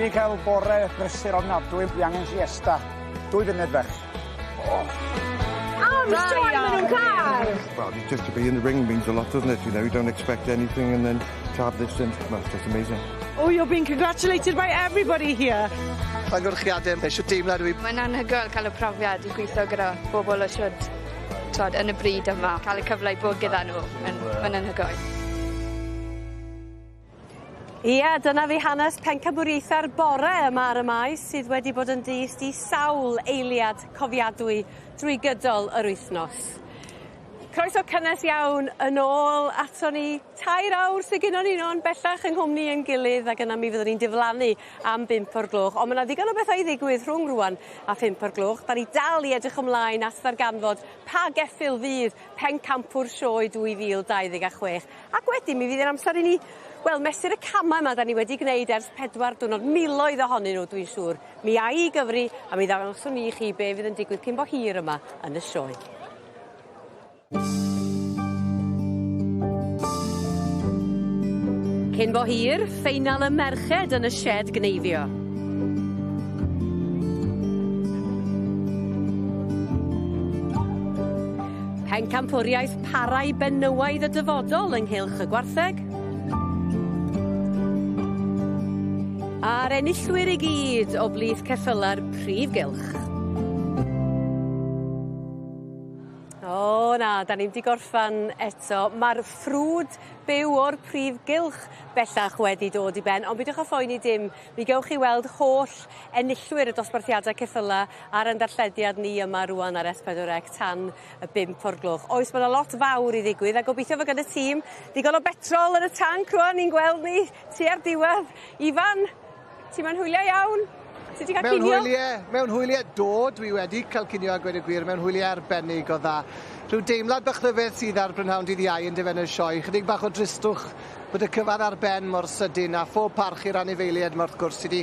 wedi cael bore brysur ofnadwy, dwi angen siesta. Dwy funud fech. Oh. Am sioe ma' nw'n ca'l! Well, just to be in the ring means a lot, doesn't it? You know, you don't expect anything and then to have this in, well, it's just amazing. Oh, you're being congratulated by everybody here. Llongyfarchiade, shwt deimlad yw 'i? Mae'n anhygoel cael y profiad i gweithio gyda bobl o shwd t'wod yn y bryd yma, cael y cyfle i bod gyda nhw yn mae'n anhygoel. Ia, dyna fi hanes pencampwriaetha'r bore yma ar y maes sydd wedi bod yn dyst i sawl eiliad cofiadwy drwy gydol yr wythnos. Croeso cynnes iawn yn ôl aton ni. Tair awr sy gynnon ni ond bellach yng nghwmni ein gilydd ac yna mi fyddwn ni'n diflannu am bump o'r gloch. Ond ma' 'na ddigon o bethau i ddigwydd rhwng rŵan a phump o'r gloch. 'Dan ni dal i edrych ymlaen at ddarganfod pa geffyl fydd pencampwr sioe 2026. Ac wedyn mi fydd e'n amser i ni wel mesur y cama' 'ma 'dan ni wedi gwneud ers pedwar diwrnod, miloedd ohonyn nhw dwi'n siŵr. Mi ai i gyfri a mi ddangoswn ni i chi be' fydd yn digwydd cyn bo hir yma yn y sioe. Cyn bo hir, ffeinal y merched yn y sied gneifio. Pencampwriaeth parau benywaidd y dyfodol ynghylch y gwartheg. A'r enillwyr i gyd o blith ceffyla'r prif gylch. O na, 'dan ni'm 'di gorffan eto. Ma'r ffrwd byw o'r prif gylch bellach wedi dod i ben ond bidwch â phoeni dim mi gewch chi weld holl enillwyr y dosbarthiada ceffyla ar 'yn darllediad ni yma rŵan ar S4C tan y bump o'r gloch. Oes ma' 'na lot fawr i ddigwydd a gobeithio fo' gan y tîm ddigon o betrol yn y tanc rŵan i'n gweld ni tua'r diwedd. Ifan, ti mewn hwyliau iawn? Ti 'di ca'l Mewn cinio? hwylie, mewn hwylie, do, dwi wedi cael cinio a gweud y gwir, mewn hwylie arbennig o dda. Rhyw deimlad bach rhyfedd sydd ar brynhawn dydd Iau yn dyfen y sioe, chydig bach o dristwch bod y cyfan ar ben mor sydyn a phob parch i'r anifeiliaid 'ma wrth gwrs sy 'di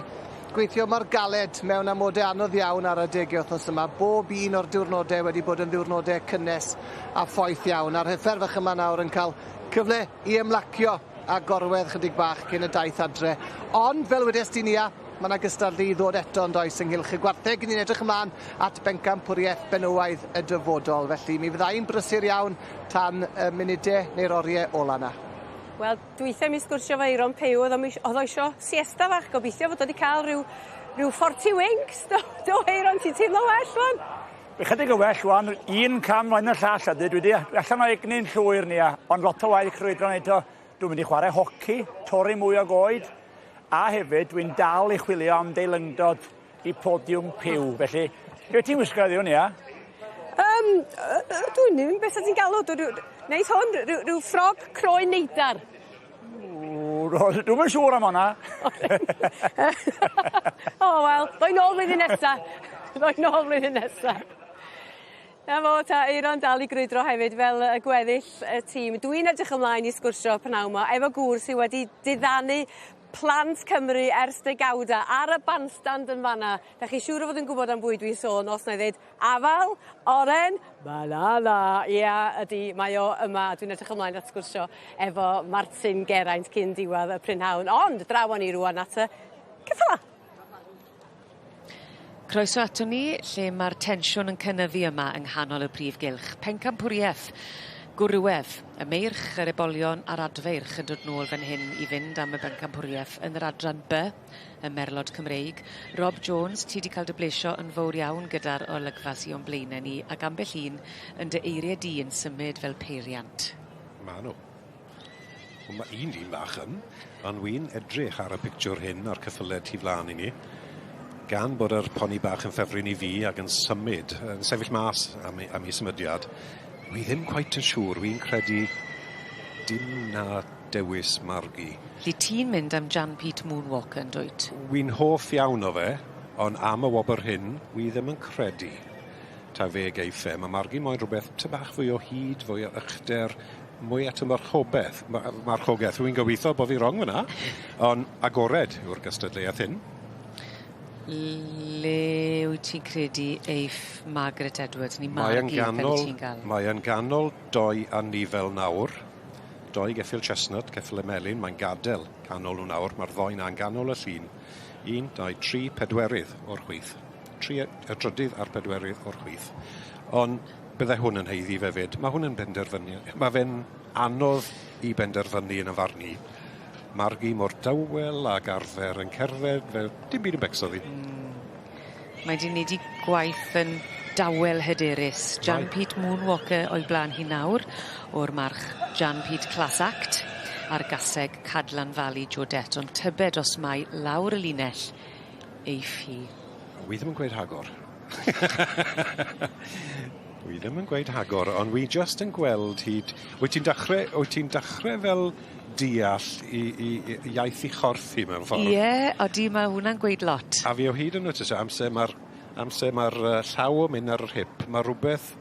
gweithio mor galed mewn amodau anodd iawn ar adegau wythnos yma. Bob un o'r diwrnodau wedi bod yn ddiwrnodau cynnes a phoeth iawn. A'r heffer fach yma nawr yn cael cyfle i ymlacio a gorwedd chydig bach cyn y daith adre. Ond fel wedes di Nia, mae yna gystadlu i ddod eto yn does ynghylch y gwartheg. Ni'n edrych ymlaen at bencampwriaeth benywaidd y dyfodol. Felly mi fydda i'n brysur iawn tan y munudau neu'r oriau ola 'na. Wel, dwytha mi sgwrsio 'fo Euron Puw o'dd o'm ish- o'dd o isio siesta fach gobeithio fod o 'di ca'l rhyw rhyw forty winks do do Euron ti'n teimlo well rŵan? Ychydig yn well rŵan, un cam mlaen y llall a dwi dwi 'di allan o egni'n llwyr Nia, ond lot o waith crwydro neud o. Dwi'n mynd i chwarae hoci, torri mwy o goed, a hefyd dwi'n dal i chwilio am deilyngdod i podiwm Puw, felly be' ti'n wisgo heddiw Nia? Yym yy dwn i'm beth sa ti'n galw dw dw neith hwn rhyw rhyw ffrog croen neidar. Ww dwi'm yn siŵr am onna. O wel, ddoi nôl flwyddyn nesa. Ddoi nôl flwyddyn nesa. 'Na fo ta Euron dal i grwydro hefyd fel y gweddill y tîm. Dwi'n edrych ymlaen i sgwrsio prynawn 'ma efo gŵr sy wedi diddanu plant Cymru ers degawda ar y bandstand yn fan 'na. 'Dach chi siŵr o fod yn gwbod am bwy dwi'n sôn os 'nai ddeud afal, oren, banana. Ia ydi mae o yma a dwi'n edrych ymlaen at sgwrsio efo Martin Geraint cyn diwadd y prynhawn ond draw â ni rŵan at y ceffyla. Croeso aton ni lle ma'r tensiwn yn cynyddu yma yng nghanol y prif gylch. Pencampwrieth, gwrywedd, y meirch, yr ebolion a'r adfeirch yn dod nôl fan hyn i fynd am y bencampwrieth yn yr adran By, y Merlod Cymreig. Rob Jones, ti 'di ca'l dy blesio yn fowr iawn gyda'r olygfa sy o'n blaene ni ac ambell un yn dy eirie di yn symud fel peiriant. Ma' nw. Wel ma' un dyn bach yn, ond wi'n edrych ar y pictiwr hyn a'r cyffyle tu flan i ni gan bod yr poni bach yn ffefryn i fi ag yn symud, yn sefyll mas am ei am ei symudiad, wi ddim cweit yn siŵr, wi'n credu dim na dewis Margi. 'Lly ti'n mynd am Jan Pete Moonwalker yndwyt? Wi'n hoff iawn o fe, on' am y wobr hyn, wi ddim yn credu taw fe geiff e. Ma' Margi moyn rhwbeth ty bach fwy o hyd, fwy o uchder, mwy at y marchobeth, marchogeth. Rwy'n gobeithio bo' fi rong fyna, on' agored yw'r gystadleuaeth hyn. Le wyt ti'n credu eiff Margaret Edwards neu Margie fel wyt ti'n galw? Mae yn ganol doi anifel nawr. Doi geffyl chestnut, ceffyl y melyn, mae'n gadel canol nhw nawr, mae'r ddoi 'na yn ganol y llun. 1, 2, 3, pedwerydd o'r chwith. 3, y trydydd a'r pedwerydd o'r chwith. Ond byddai hwn yn haeddu fe 'fyd. Mae hwn yn benderfyniad. Mae fe'n anodd i benderfynu yn y farn i. Margi mor dawel ag arfer yn cerdded fel dim byd yn becso ddi. Mae 'di neud 'i gwaith yn dawel hyderus. Jan Pete Moonwalker o'i blaen hi nawr o'r march Jan Pete Class Act a'r gaseg Cadlan Valley Jodette ond tybed os mai lawr y linell eiff hi. Wi ddim yn gweud hagor. Wi ddim yn gweud hagor, ond wi jyst yn gweld hyd... Wyt ti'n dachre, wyt ti'n dachre fel deall i iaith i chorff hi mewn ffordd. Ie, odi, ma' hwnna'n gweud lot. A fi o hyd yn notiso amser ma'r llaw yn mynd ar yr hip, mae rhywbeth.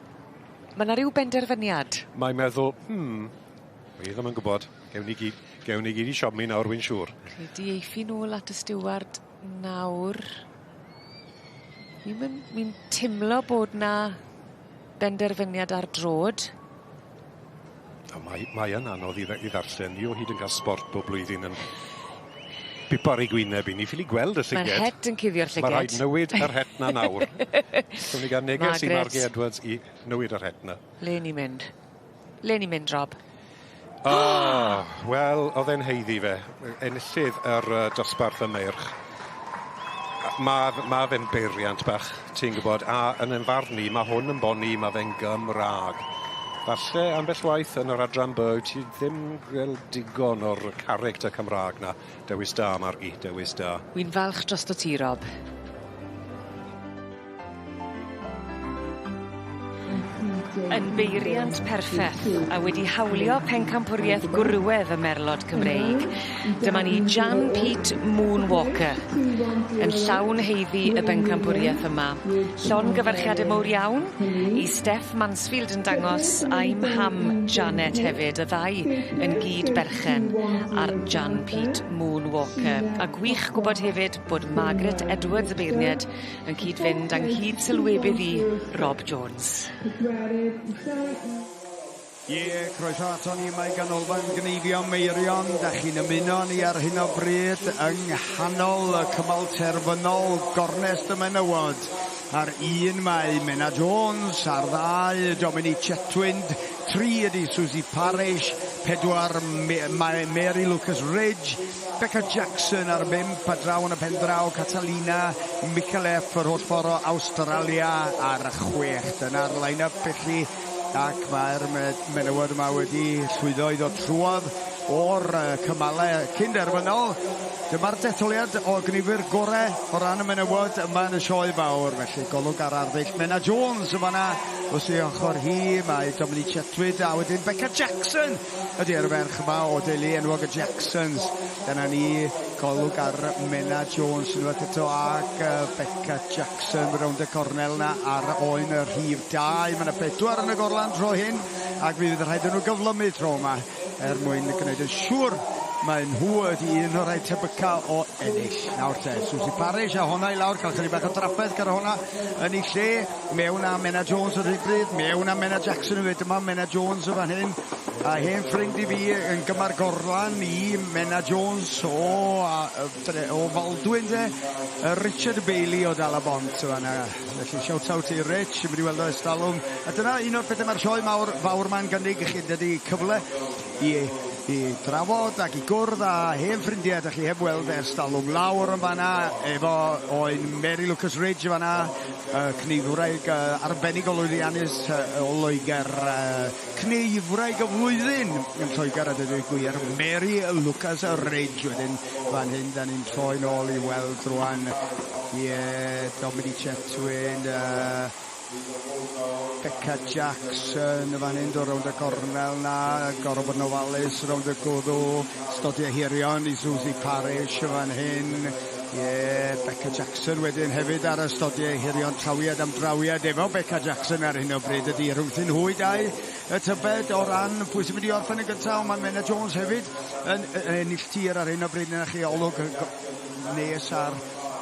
Ma' 'na ryw benderfyniad. Mae'n meddwl, wi ddim yn gwybod, gewn ni gyd i siomi nawr, wy'n siŵr. Credu eiff hi nôl at y stiward nawr. Wi'n timlo bod 'na benderfyniad ar drod. A mae yn anodd i ddarllen. Ni o hyd yn cael sbort bob blwyddyn yn bipo ar ei gwyneb i ni. Ffili gweld y llyged. Mae'r het yn cuddio'r llyged. Mae rhaid newid yr het na nawr. So ni gael neges i Margie Edwards i newid yr het na. Le ni'n mynd? Le ni'n mynd, Rob? Oh, wel, oedd e'n haeddu fe. Enillydd yr dosbarth y meirch. Mae fe'n beiriant bach, ti'n gwybod, a yn yn farn i, mae hwn yn boni, mae fe'n Gymraeg. Falle ambell waith yn yr adran B, ti ddim gweld digon o'r character Cymraeg na. Dewis da, Margi, dewis da. Wy'n falch drosto ti, Rob. Yn beiriant perffeth a wedi hawlio pencampwriaeth gwrywedd y merlod Cymreig. Dyma ni Jan Pete Moonwalker yn llawn haeddu y bencampwriaeth yma. Llongyfarchiade mowr iawn i Steph Mansfield yn dangos a'i mham Janet hefyd, y ddau yn gyd berchen ar Jan Pete Moonwalker. A gwych gwybod hefyd bod Margaret Edwards y beirniad yn cyd-fynd â'n nghyd sylwebydd i Rob Jones. Ie, croeso ato ni yma i Ganolfan Gneifio Meirion. Da chi'n ymuno ni ar hyn o bryd yng nghanol y cymal terfynol gornest y menywod. Ar un mae Menna Jones, ar ddau Dominic Chetwynd, tri ydy Susie Parish, pedwar mae Mary Lucas Ridge, Becca Jackson ar bump, a draw yn y pen draw Catalina Micallef yr holl ffordd o Awstralia ar 6. Dyna'r line-up felly, ac mae'r menywod yma wedi llwyddo i ddod trwodd o'r cymalau cynderfynol. Dyma'r detholiad o gneifwyr gorau o ran y menywod yma yn y sioe fawr. Felly golwg ar arddull Menna Jones yma na. Wrth ei ochr hi mae Dominic Chetwynd a wedyn Becca Jackson ydy'r ferch yma o deulu enwog y Jacksons. Dyna ni, golwg ar Menna Jones unwaith eto ac Becca Jackson rownd y cornel na ar oen y rhif 2. Mae yna bedwar yn y gorlan tro hyn ac mi fydd rhaid nhw gyflymu tro yma er mwyn gwneud yn siŵr mae nhw ydy un o'r rhai tebyca o ennill. Nawr te, Susie Parish a honna i lawr, cael chydig bach o drafferth gyda honna yn ei lle. Mewn â Menna Jones ar hyn bryd, mewn â Menna Jackson hefyd. Dyma Menna Jones o fan hyn. A hen ffrind i fi yn gymar gorlan i Menna Jones o Faldwyn de. Richard Bailey o Dal y Bont o fanna. Felly shout out i Rich, yn mynd i weld o estalwm. A dyna un o'r pethau mae'r sioe mawr, fawr ma'n gynnig i chi, dydy cyfle i drafod ac i gwrdd â hen ffrindiau ydych chi heb weld ers talwm. Lawr yn fanna efo oen Mary Lucas Ridge yn fanna, cneifwraig arbennig o lwyddiannus o Loegr, cneifwraig y flwyddyn yn Lloegr a dweud y gwir, Mary Lucas Ridge. Wedyn fan hyn, da ni'n troi nôl i weld rwan, ie, Dominic Chetwynd, Becca Jackson y fan hyn, dod rownd y cornel na, gorfod bod yn ofalus rownd y gwddw, stodiau hirion i Susie Parish y fan hyn. Ie, yeah, Becca Jackson wedyn hefyd ar y stodiau hirion, trawiad am drawiad efo Becca Jackson ar hyn o bryd ydy rhwngthyn hwy dau y tybed o ran pwy sy'n mynd i orffen yn gyntaf, ond mae Menna Jones hefyd yn ennill tir ar hyn o bryd. Yna chi olwg nes ar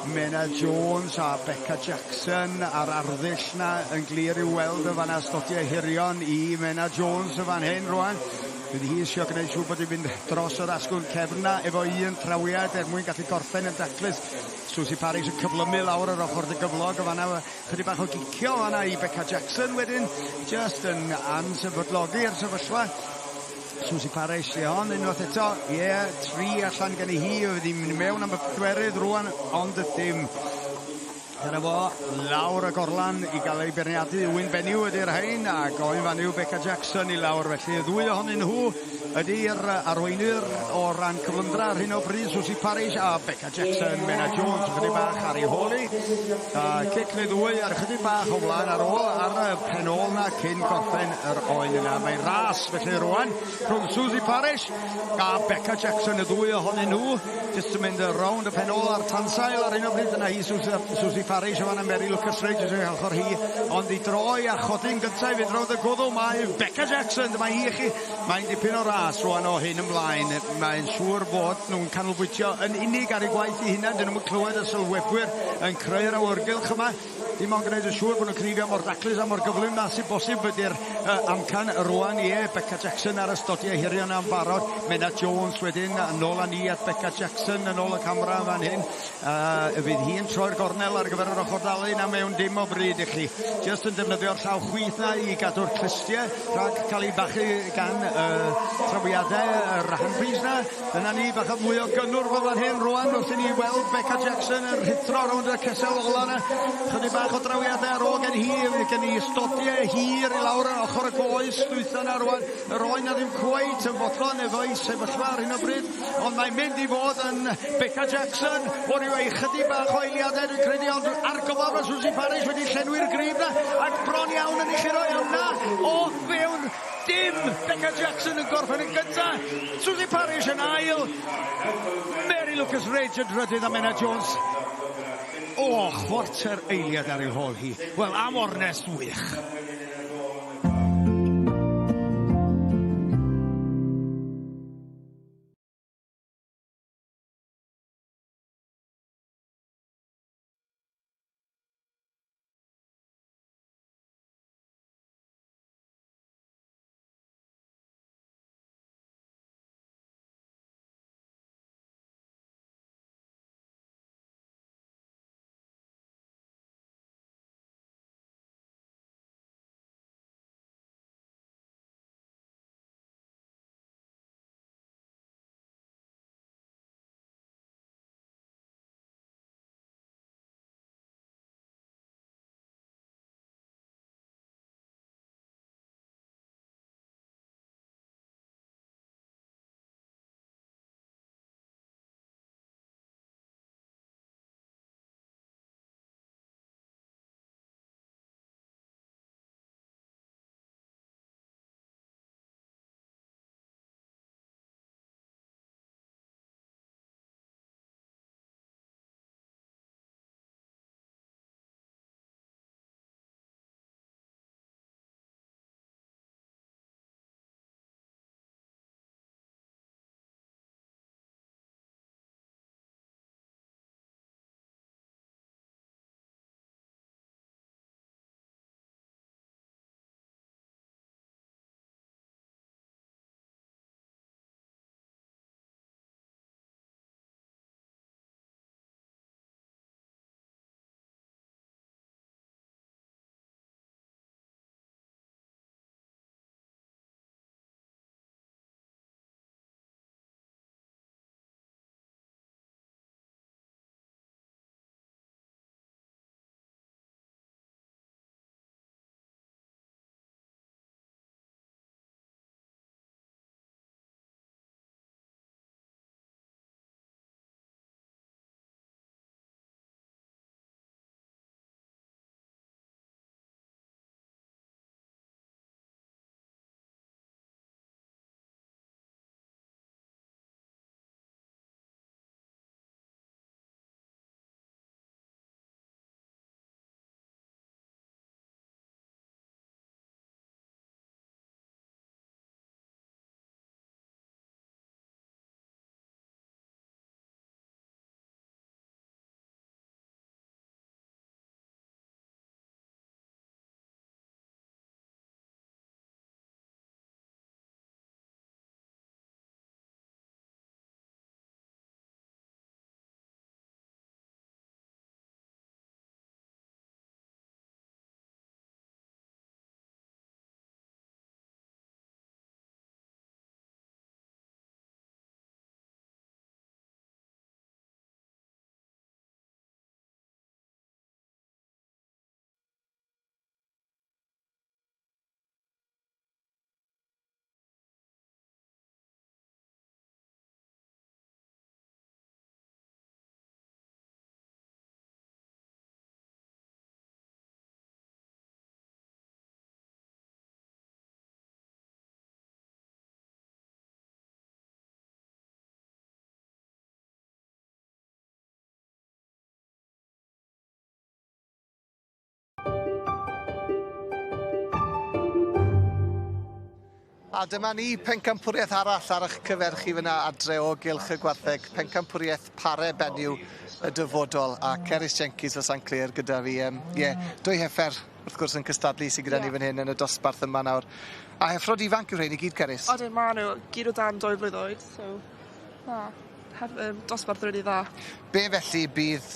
Menna Jones a Becca Jackson a'r arddull na yn glir i'w weld y fanna, stodiau hirion i Menna Jones y fan hyn rwan. Fydd hi eisiau gwneud siŵr bod hi'n mynd dros yr asgwrn cefn 'na efo un trawiad er mwyn gallu gorffen yn daclus. Suzi Parrish yn cyflymu lawr yr ochr dy gyflog o fanna. Chydig bach o gicio fanna i Becca Jackson wedyn. Just yn ansefydlogi'r sefyllfa. Suzi Parrish di hon unwaith eto. Ie, yeah, 3 allan gen i hi. Fydd hi'n mynd mewn am y pedwerydd rwan, ond dim. Dyna fo, lawr y gorlan i gael ei beirniadu. Wyn Benyw ydy'r rhain, ac oen fan yw Becca Jackson i lawr. Felly y ddwy ohonyn nhw ydy'r arweinydd o ran cyflymdra ar hyn o bryd, Suzi Parrish a Becca Jackson. Menna Jones ychydig bach ar ei hôl hi. A cic neu ddwy ar ychydig bach o flaen ar ôl ar y pen ôl na cyn gorffen yr oen yna. Mae'n ras felly rwan rhwng Suzi Parrish a Becca Jackson, y ddwy ohonyn nhw jyst yn mynd rownd y pen ôl ar tansail ar hyn o bryd. Dyna hi Suzi Parrish o fan Mary Lucas Ridge yn ei ochr hi, ond i droi a chodi'n gyntaf i fynd rownd y gwddw mae Becca Jackson. Dyma hi i chi. Mae'n dipyn o ras rwan o hyn ymlaen. Mae'n siŵr fod nhw'n canolbwyntio yn unig ar eu gwaith eu hunain. Dyn nhw'n clywed y sylwebwyr yn creu'r awyrgylch yma. Dim ond gwneud yn siŵr bod nhw'n cnifio mor daclus a mor gyflym na sy'n bosib ydy'r amcan rwan. Ie, Becca Jackson ar y stodiau hirion am barod. Menna Jones wedyn yn ôl â ni at Becca Jackson yn ôl y camera fan hyn. Fydd hi'n troi'r gornel ar gyfer yr ochr dalu na mewn dim o bryd i chi. Just yn defnyddio'r llaw chwith na i gadw'r clustiau rhag cael ei bachu gan trawiadau yr handpiece na. Dyna ni, bach o mwy o gynnwrf o fan hyn rwan wrth i ni weld Becca Jackson yn rhuthro rownd y cesel ola na. Chydig bach o drawiadau ar ôl gen hi, gen i stodiau hir i lawr ar ochr y goes dwytha na rwan. Yr oen na ddim cweit yn fodlon efo'i sefyllfa ar hyn o bryd, ond mae'n mynd i fod yn Becca Jackson o ryw ei chydig bach o eiliadau dwi'n credu, ond ar gyfer mae Suzi Parrish wedi llenwi'r grib na, ac bron iawn yn ei churo iawn na, o fewn dim. Becca Jackson yn gorffen yn gynta, Suzi Parrish yn ail, Mary Lucas Ridge yn drydydd a Menna Jones o chwarter eiliad ar ei hôl hi. Wel, am ornest wych. A dyma ni, pencampwriaeth arall ar eich cyfer chi fyna adre o Gylch y Gwartheg, pencampwriaeth pare benyw y dyfodol, a Cerys Jenkins o St Clear gyda fi. Ie, yeah, dwy heffer wrth gwrs yn cystadlu sydd gyda yeah. ni fan hyn yn y dosbarth yma nawr. A heffrod ifanc yw rhein i gyd, Cerys? Odyn, maen nhw gyd o dan dwy flwydd oed, so na, hef, dosbarth rili dda. Be felly bydd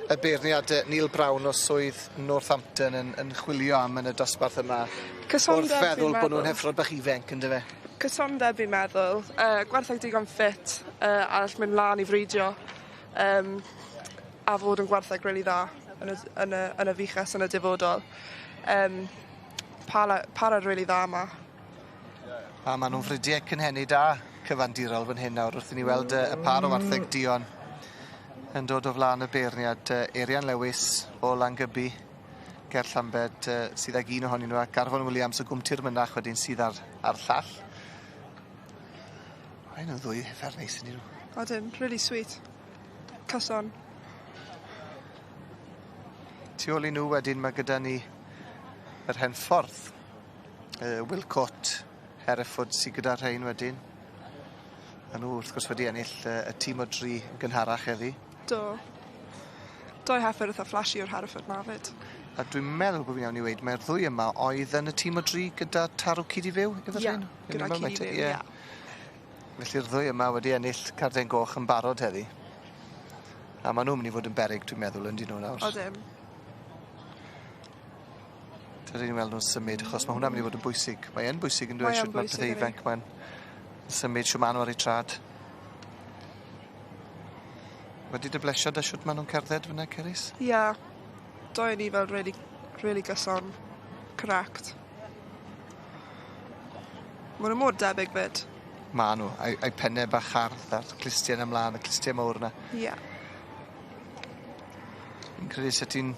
y beirniad Neil Brown o swydd Northampton yn, yn chwilio am yn y dosbarth yma? Cysondeb, Wrth feddwl bod nhw'n heffrod bach ifanc, ynddo fe? Cysondeb fi'n meddwl. Gwartheg digon ffit, a all mynd lan i fridio. Um, a fod yn gwartheg rili dda yn y, yn y, yn y fuches yn y dyfodol. Um, para, para rili dda yma. A maen nhw'n fridiau cynhenid a cyfandirol fan hyn nawr wrth i ni weld y, y par o wartheg duon yn dod o flaen y beirniad Eirian Lewis o Langybi ger Llambed sydd ag un ohonyn nhw ac Arfon Williams o Gwm Tirmynach wedyn sydd ar, ar llall. Mae nhw'n ddwy heffer neis yn nhw. Odyn, really sweet. Cyson. Tu ôl i nhw wedyn mae gyda ni yr Henffordd. Wilcott Hereford sydd gyda rhain wedyn. A nhw wrth gwrs wedi ennill y tîm o dri yn gynharach heddi. Do. Doi heffer eitha flashy o'r Hereford 'na 'fyd. A dwi'n meddwl bod fi'n iawn i weud mae'r ddwy yma oedd yn y tîm o dri gyda Tarw Cyd i Fyw efo rhain? Ie, gyda Cyd i Fyw, ie. Felly'r ddwy yma wedi ennill carden goch yn barod heddi. A maen nhw'n mynd i fod yn beryg dwi'n meddwl yn dyn nhw nawr. Odyn. Dydyn ni'n weld nhw'n symud achos mae hwnna'n mynd i fod yn bwysig. Mae yn bwysig yn dweud shwt mae'r pethe ifanc ma'n symud shwt ma'n nhw ar eu trad. Wedi dy blesio 'da shwt ma' nw'n cerdded fyn 'na Cerys? Ie. Yeah. Doi ni fel rili rili gyson. Correct. Ma' nw mor debyg 'fyd. Ma' nw. A'u a'u penne bach hardd a'r clustie 'na mlan y clustie mowr 'na. Ie. Yeah. Fi'n credu se ti'n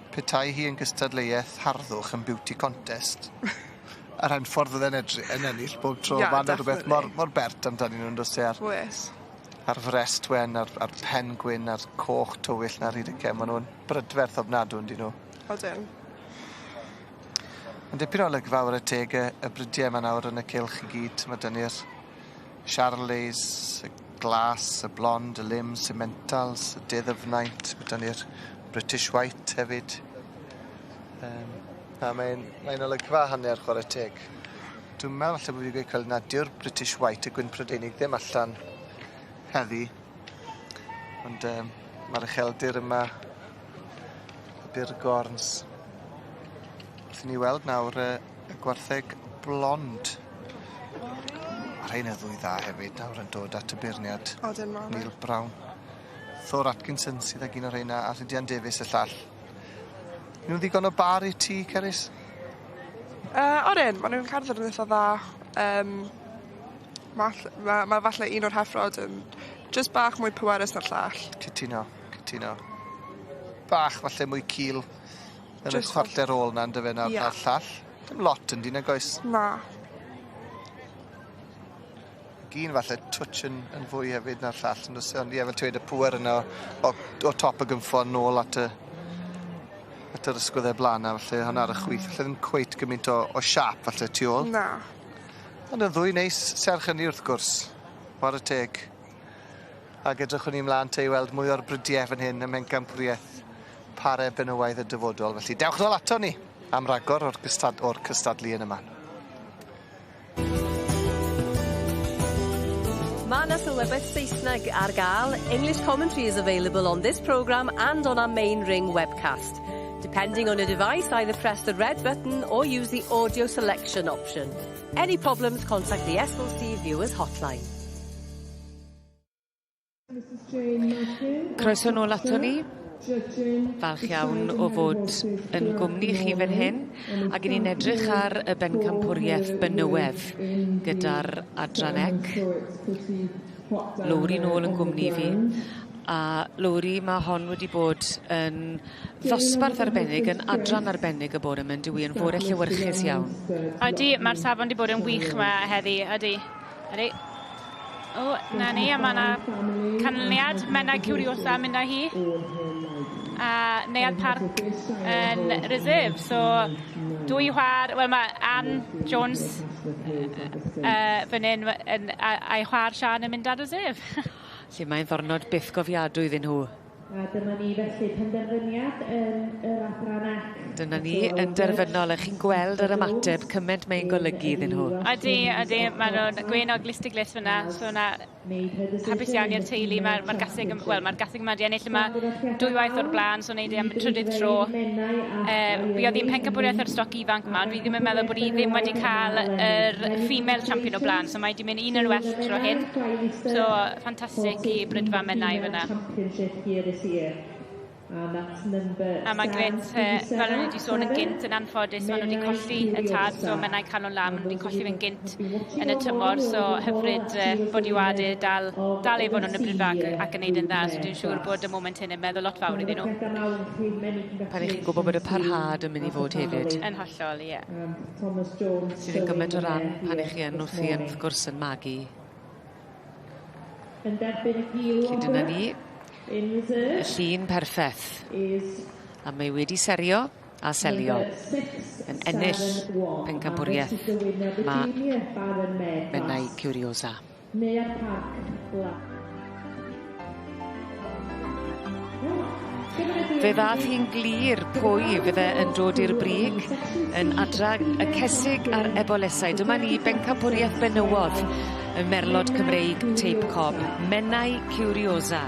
Petai hi yn gystadleuaeth harddwch yn beauty contest yr Henffordd fydde'n edry- yn ennill bob tro. Yeah, Ma' 'na rwbeth mor mor bert amdanyn nw on'd o's e a'r... Oes. A'r frest wen a'r a'r pen gwyn a'r coch tywyll 'na ar hyd y cefn ma' nw'n brydferth ofnadw on'd 'yn nw? Odyn. Yn dipyn o olygfa 'ware teg y y brydie 'ma nawr yn y cylch i gyd ma' 'dyn ni'r Charolais, y glas, y blond, y lim, Simmentals, y De Ddyfnaint, ma' 'da ni'r British White hefyd. Yym na mae'n mae'n olygfa hanner chware teg. Dwi'n meddwl falle bo' fi 'di gweud celwydd na dyw'r British White y gwyn Prydeinig ddim allan heddi. Ond yym ma'r ucheldir yma y Burgorns. Wrth i ni weld nawr yy y gwartheg blond. Ma' rhein yn ddwy dda hefyd nawr yn dod at y beirniad. Odyn ma' Neil Brown. Thor Atkinson sydd ag un o rheina a Rhydian Davies y llall. Nw'n ddigon o bar i ti Cerys? Yy odyn ma' nw'n cerdded yn itha dda. Yym ma' all- ma' ma' falle un o'r heffrod yn jyst bach mwy pwerus na'r llall. Cytuno, cytuno. Bach falle mwy cul. Yn y chwarter ôl 'na on'd yfe na'r na'r llall. Dim lot yndi nag oes? Na. Ag un falle twtsh yn yn fwy hefyd na'r llall on'd o's e ond ie fel ti weud y pŵer yna o o top y gynffon nôl at y at yr ysgwydde bla'n 'na felly hwnna ar y chwith falle ddim cweit gymint o o siâp falle tu ôl. Na. Ond yn ddwy neis serch hynny wrth gwrs. Ware teg. Ag edrychwn ni mlan te i weld mwy o'r brydie fan hyn ym Mhencampwriaeth Pare Benywaidd y Dyfodol. Felly dewch nôl ato ni am ragor o'r gystad- o'r cystadlu yn y man. Mae 'na sylwebaeth Saesneg ar gael. English commentary is available on this programme and on our main ring webcast. Depending on your device, either press the red button or use the audio selection option. Any problems, contact the SLC Viewers Hotline. Croeso nôl ato ni. Falch iawn o fod yn gwmni chi fan hyn ac 'yn ni'n edrych ar y bencampwriaeth benywedd gyda'r adran ec. Lowri nôl yn gwmni fi. A Lowri ma' hon wedi bod yn ddosbarth arbennig yn adran arbennig y bore 'ma on'd yw 'i yn fore llewyrchus iawn. Odi ma'r safon 'di bod yn wych 'ma heddi ydi. Ydi. O, 'na ni, a ma' 'na canlyniad Menna Curiosa mynd â hi. a Neuadd Parc yn reserve. So dwy chwaer, wel mae Ann Jones fan hyn yn, a'i chwaer Sian yn mynd ar reserve. Lle mae'n ddwrnod byth gofiadwy iddyn nhw. A dyma ni felly penderfyniad yn yr adran C. Dyna ni yn derfynol, a chi'n gweld yr ymateb cymaint mae'n golygu iddyn nhw. Ydy, ydy, maen nhw'n gwên o glust i glust fyna, so na hapus iawn i'r teulu. Mae'r ma gaseg, wel, mae'r gaseg yma wedi ennill yma dwy waith o'r blaen, so wneud e am y trydydd tro. Buodd hi'n pencampwriaeth yr stoc ifanc yma, ond dwi ddim yn meddwl bod hi ddim wedi cael yr female champion o blaen, so mae wedi mynd un yn well tro hyn. So, ffantastig i Brydfa Menai fyna. A mae'n grêt, fel o'n i wedi sôn yn gynt, yn anffodus, maen nhw wedi colli y tad, so Menai Calon Lam, maen nhw wedi colli fe'n gynt yn y tymor, so hyfryd bod i wadu dal efo nhw'n y brifag ac yn neud yn dda, so dwi'n siŵr bod y moment hyn yn meddwl lot fawr iddyn nhw. Pan ych chi'n gwybod bod y parhad yn mynd i fod hefyd. Yn hollol, ie. Sydd yn gymaint o ran pan ych chi yn wrthi yn, wrth gwrs, yn magu. Felly dyna ni. Y llun perffaith. A mae wedi serio a selio. Yn ennill pencampwriaeth mae Menai Curiosa. Fe ddath hi'n glir pwy fydde yn dod i'r brig yn adrag y cesig a'r ebolesau. Dyma ni bencampwriaeth benywod y merlod Cymreig Teip Cob. Menai Curiosa.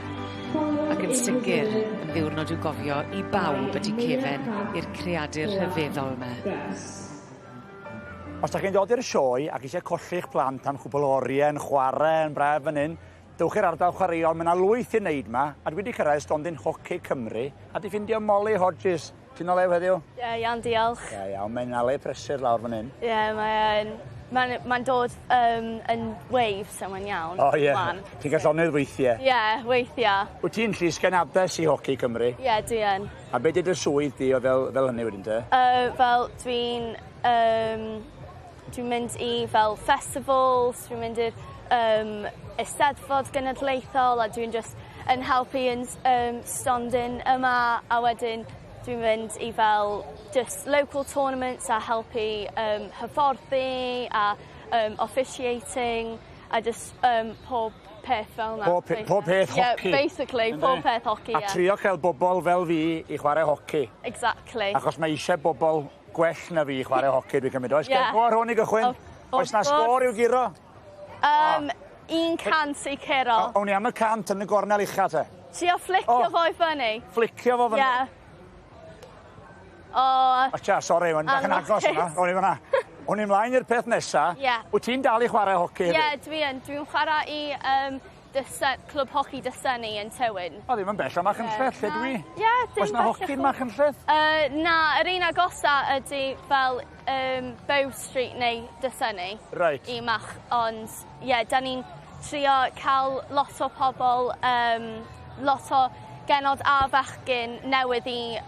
Ac yn sicr yn ddiwrnod i'w gofio i bawb ydy cefen i'r creadur rhyfeddol yma. Os da chi'n dod i'r sioe ac eisiau colli'ch plant am chwbl o oriau yn chwarae yn braf fan hyn, dewch i'r ardal chwaraeon, mae yna lwyth i wneud yma, a dwi wedi cyrraedd stondin Hoci Cymru a di ffindio Molly Hodges. Ti'n o lew heddiw? Ie, iawn, diolch. Ie, iawn, mae'n ale prysur lawr fan hyn. Ie, mae'n dod yn waves, so mae'n iawn. O ie, ti'n cael llonydd weithiau. Ie, weithiau. Wyt ti'n llysgenhades i Hoci Cymru? Ie, dwi yn. A be 'di dy swydd di o fel hynny wedyn te? Fel dwi'n mynd i fel festivals, dwi'n mynd i'r Eisteddfod Genedlaethol, a dwi'n just yn helpu yn stondin yma, a wedyn dwi'n mynd i fel just local tournaments a helpu hyfforddi a officiating a just pob peth fel 'na. Pob peth hoci. Yeah, basically, pob peth hoci, yeah. A trio cael bobl fel fi i chwarae hoci. Exactly. Achos mae eisiau bobl gwell na fi i chwarae hoci, dwi'n cymryd. Oes gen go ar hwn i gychwyn? Oes na sgôr i'w guro? 100 i curo. O'n i am y 100 yn y gornel ucha te. Trio flicio fo i fyny. Flicio fo fyny? Ie. O. Acha, sori, mae'n bach yn agos yna. O'n i fyna. O'n i mlaen i'r peth nesa. Ie. Wyt ti'n dal i chwarae hoci hefyd? Ie, dwi yn. Dwi'n chwarae i clwb hoci Dysynni yn Tywyn. O, ddim yn bell o Machynlleth, lle dwi? Ie, dim bell. Oes na hoci yn Machynlleth? Na, yr un agosa ydy fel Bow Street neu Dysynni. Reit. I Mach, ond ie, da ni'n trio cael lot o pobl, lot o genod a fechgyn newydd i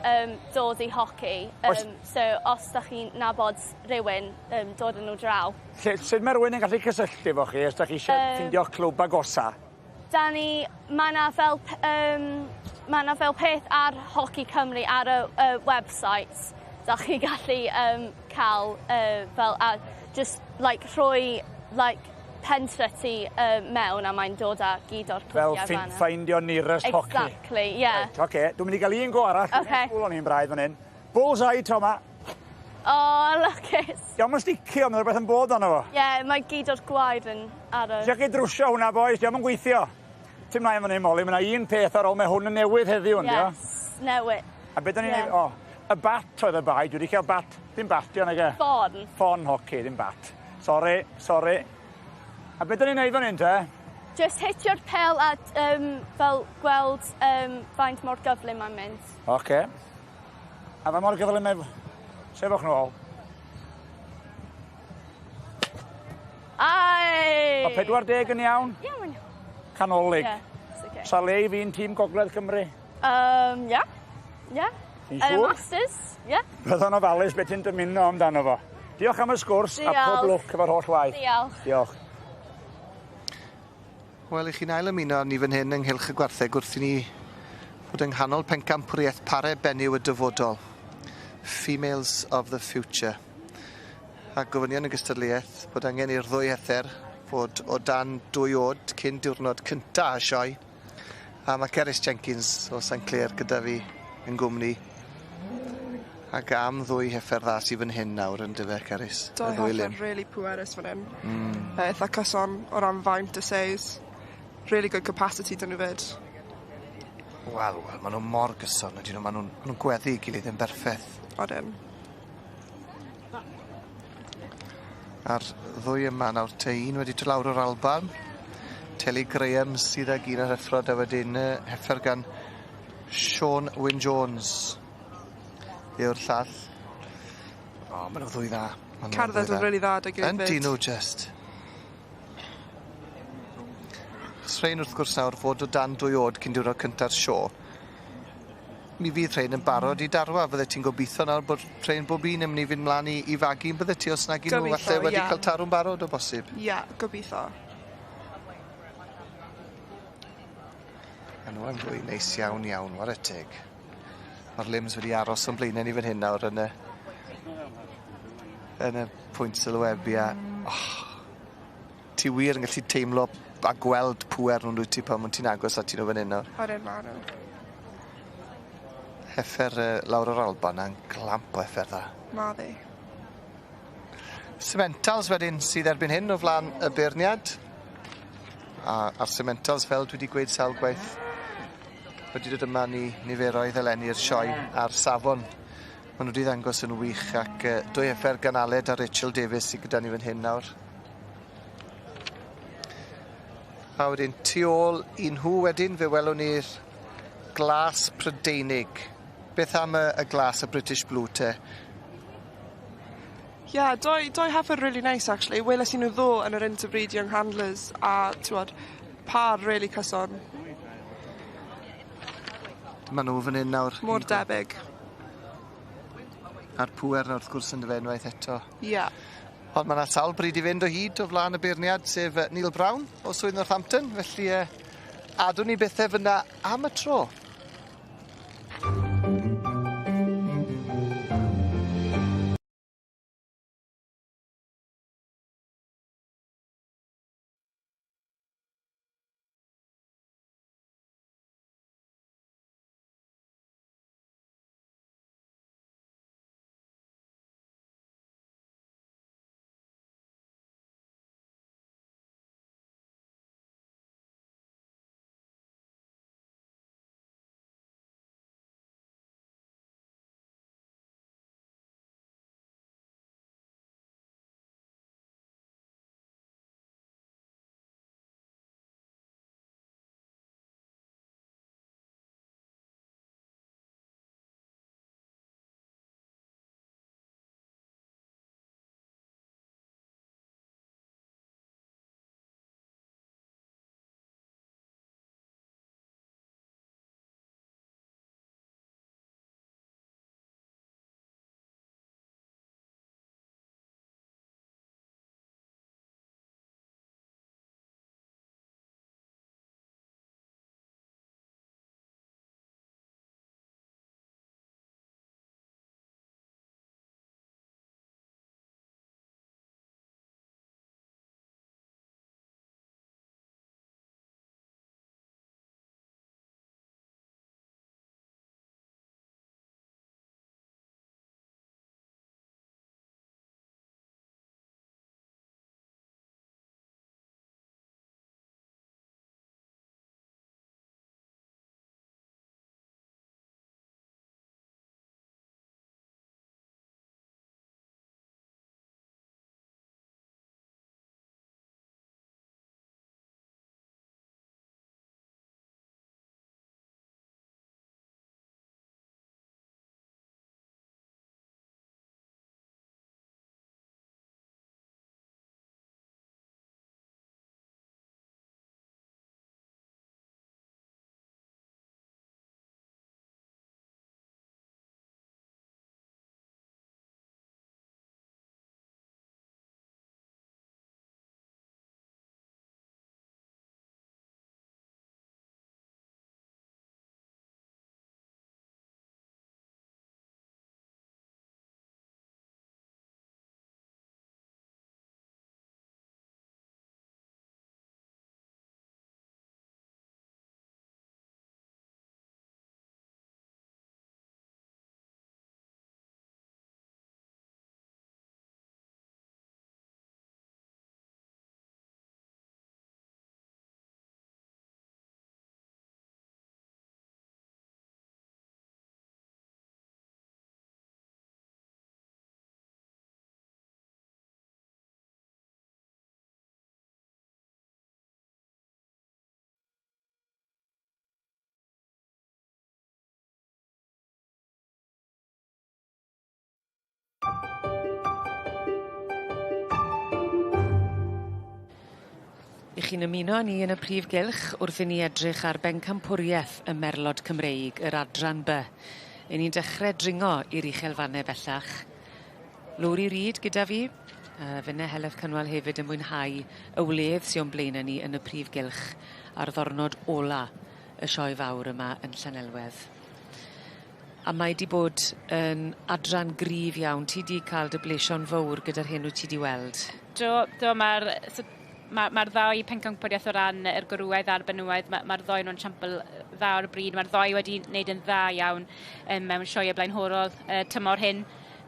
dod i hoci. So os da chi'n nabod rhywun, dod yn nhw draw. Sut mae rhywun yn gallu cysylltu efo chi os da chi eisiau ffindio clwb agosa? Da ni, mae 'na fel peth ar Hoci Cymru ar y website. Da chi gallu cael fel, a just like rhoi like pentre ti mewn a mae'n dod â gyd o'r clwbiau Fel find your nearest hockey. Exactly, yeah. Right, okay, dwi'n mynd i gael un go arall. Okay. O'n i'n braidd fan hyn. Bullseye, Toma. Oh, lwcus. Dio'm yn sticio, mae rhywbeth yn bod arno fo. Ie, yeah, mae gyd o'r gwair yn ar y... Tisio chi drwsio hwnna, boys, dio'm yn gweithio. Ti'n mlaen fan hyn, Molly, mae yna un peth ar ôl, mae hwn yn newydd heddiw, ynddi o? Yes, newydd. A beth da ni'n... O, y bat oedd y bai, dwi wedi cael bat, dim bat, di nag e? Ffon. Ffon hoci, dim bat. Sori, sori. A beth da ni'n neud fan hyn te? Just hitio'r pel a fel gweld faint mor gyflym mae'n mynd. Oce. A faint mor gyflym mae'n... Sefwch nôl. Ai! O 40 yn iawn? Ie, mae'n iawn. Canolig. Ie, it's okay. Sa le i fi'n tîm Gogledd Cymru? Ie. Ie. Ti'n siŵr? Masters, ie. Byddwn ofalus beth ti'n dymuno amdano fo. Diolch am y sgwrs a pob lwc efo'r holl waith. Diolch. Diolch. Wel, i chi'n ail ymuno ni fan hyn ynghylch y gwartheg wrth i ni Bod yng nghanol pencampwriaeth pare benyw y dyfodol. Females of the Future. A gofynion y gystadleuaeth bod angen i'r ddwy heffer fod o dan 2 o'd cyn diwrnod cynta y sioe. A ma' Cerys Jenkins o St Clear gyda fi yn gwmni. Ac am ddwy heffer dda sy fyn hyn nawr yndyfe Cerys? Dou heffer rili pwerus fan 'yn. Eitha cyson o ran faint a seis. Really good capacity 'dyn nhw 'fyd. Wel, wel, ma' nw mor gyson ydyn nw, ma' nw'n ma' nw'n gweddu 'i gilydd yn berffeth. Odyn. A'r ddwy yma nawr te un wedi do' lawr o'r Alban, Telly Graham sydd ag un o'r heffrod a wedyn heffer gan Siôn Wyn Jones yw'r llall. O, ma' nw ddwy dda. Ma' nw'n ddwy Cerdded dda. yn rili dda 'da'i gilydd 'fyd. Yndyn nw jyst. Os rhein wrth gwrs nawr fod o dan dwy o'd cyn diwrnod cynta'r sio. Mi fydd rhein yn barod i darwa fyddet ti'n gobitho nawr bod rhein bob un yn myn' i fynd mlan i i fagu yn byddet ti os nag 'yn nw falle wedi ca'l tarw'n barod o bosib. Ie, gobitho. Ma' nw yn fwy neis iawn iawn 'ware teg. Ma'r limbs wedi aros o'n blaene ni fan hyn nawr yn y yn y pwynt sylwebu a oh, ti wir yn gallu teimlo a gweld pŵer nw'n dwyt ti pan wyt ti'n agos atyn nw fan 'yn nawr. Odyn ma' nw. Heffer lawr o'r Alban a'n glamp o heffer dda. Ma' ddi. Simmentals wedyn sydd erbyn hyn o flan y beirniad. A a'r Simmentals fel dwi 'di gweud sawl gwaith wedi dod yma ni niferoedd eleni i'r sioe a'r safon ma' nw 'di ddangos yn wych ac dwy heffer gan Aled a Rachel Davies sy gyda ni fan hyn nawr. A wedyn tu ôl i nhw wedyn fe welwn ni'r glas Prydeinig. Beth am y y glas y British Blue te? Ie, doi heffer really neis actually. Weles i nw ddo yn yr Interbreed Young Handlers a t'wod par rili cyson. Dyma nw fan 'yn nawr. Mor debyg. A'r pŵer 'na wrth gwrs yndyfe unwaith eto. Ie. Ond ma' 'na sawl bryd i fynd o hyd o flan y beirniad sef Neil Brown o Swydd Northampton felly adwn ni bethe fyn 'na am y tro. I chi'n ymuno â ni yn y prif gylch wrth i ni edrych ar bencampwrieth y Merlod Cymreig, yr adran By. 'Yn ni'n dechre dringo i'r uchelfanne bellach. Lowri Reid gyda fi, a finne Heledd Cynwal hefyd yn mwynhau y wledd sy o'n blaene ni yn y prif gylch ar ddornod ola y sioe fawr yma yn Llanelwedd. A mae 'di bod yn adran gryf iawn. Ti 'di ca'l dy blesio'n fowr gyda'r hyn wyt ti 'di weld. Do do ma'r so ma' ma'r ddau pencampwriaeth o ran yr gwrywaidd a'r benywaidd ma' ma'r ddou nw'n siampl dda o'r bryd. Ma'r ddou wedi neud yn dda iawn yym mewn sioee blaenhorol y tymor hyn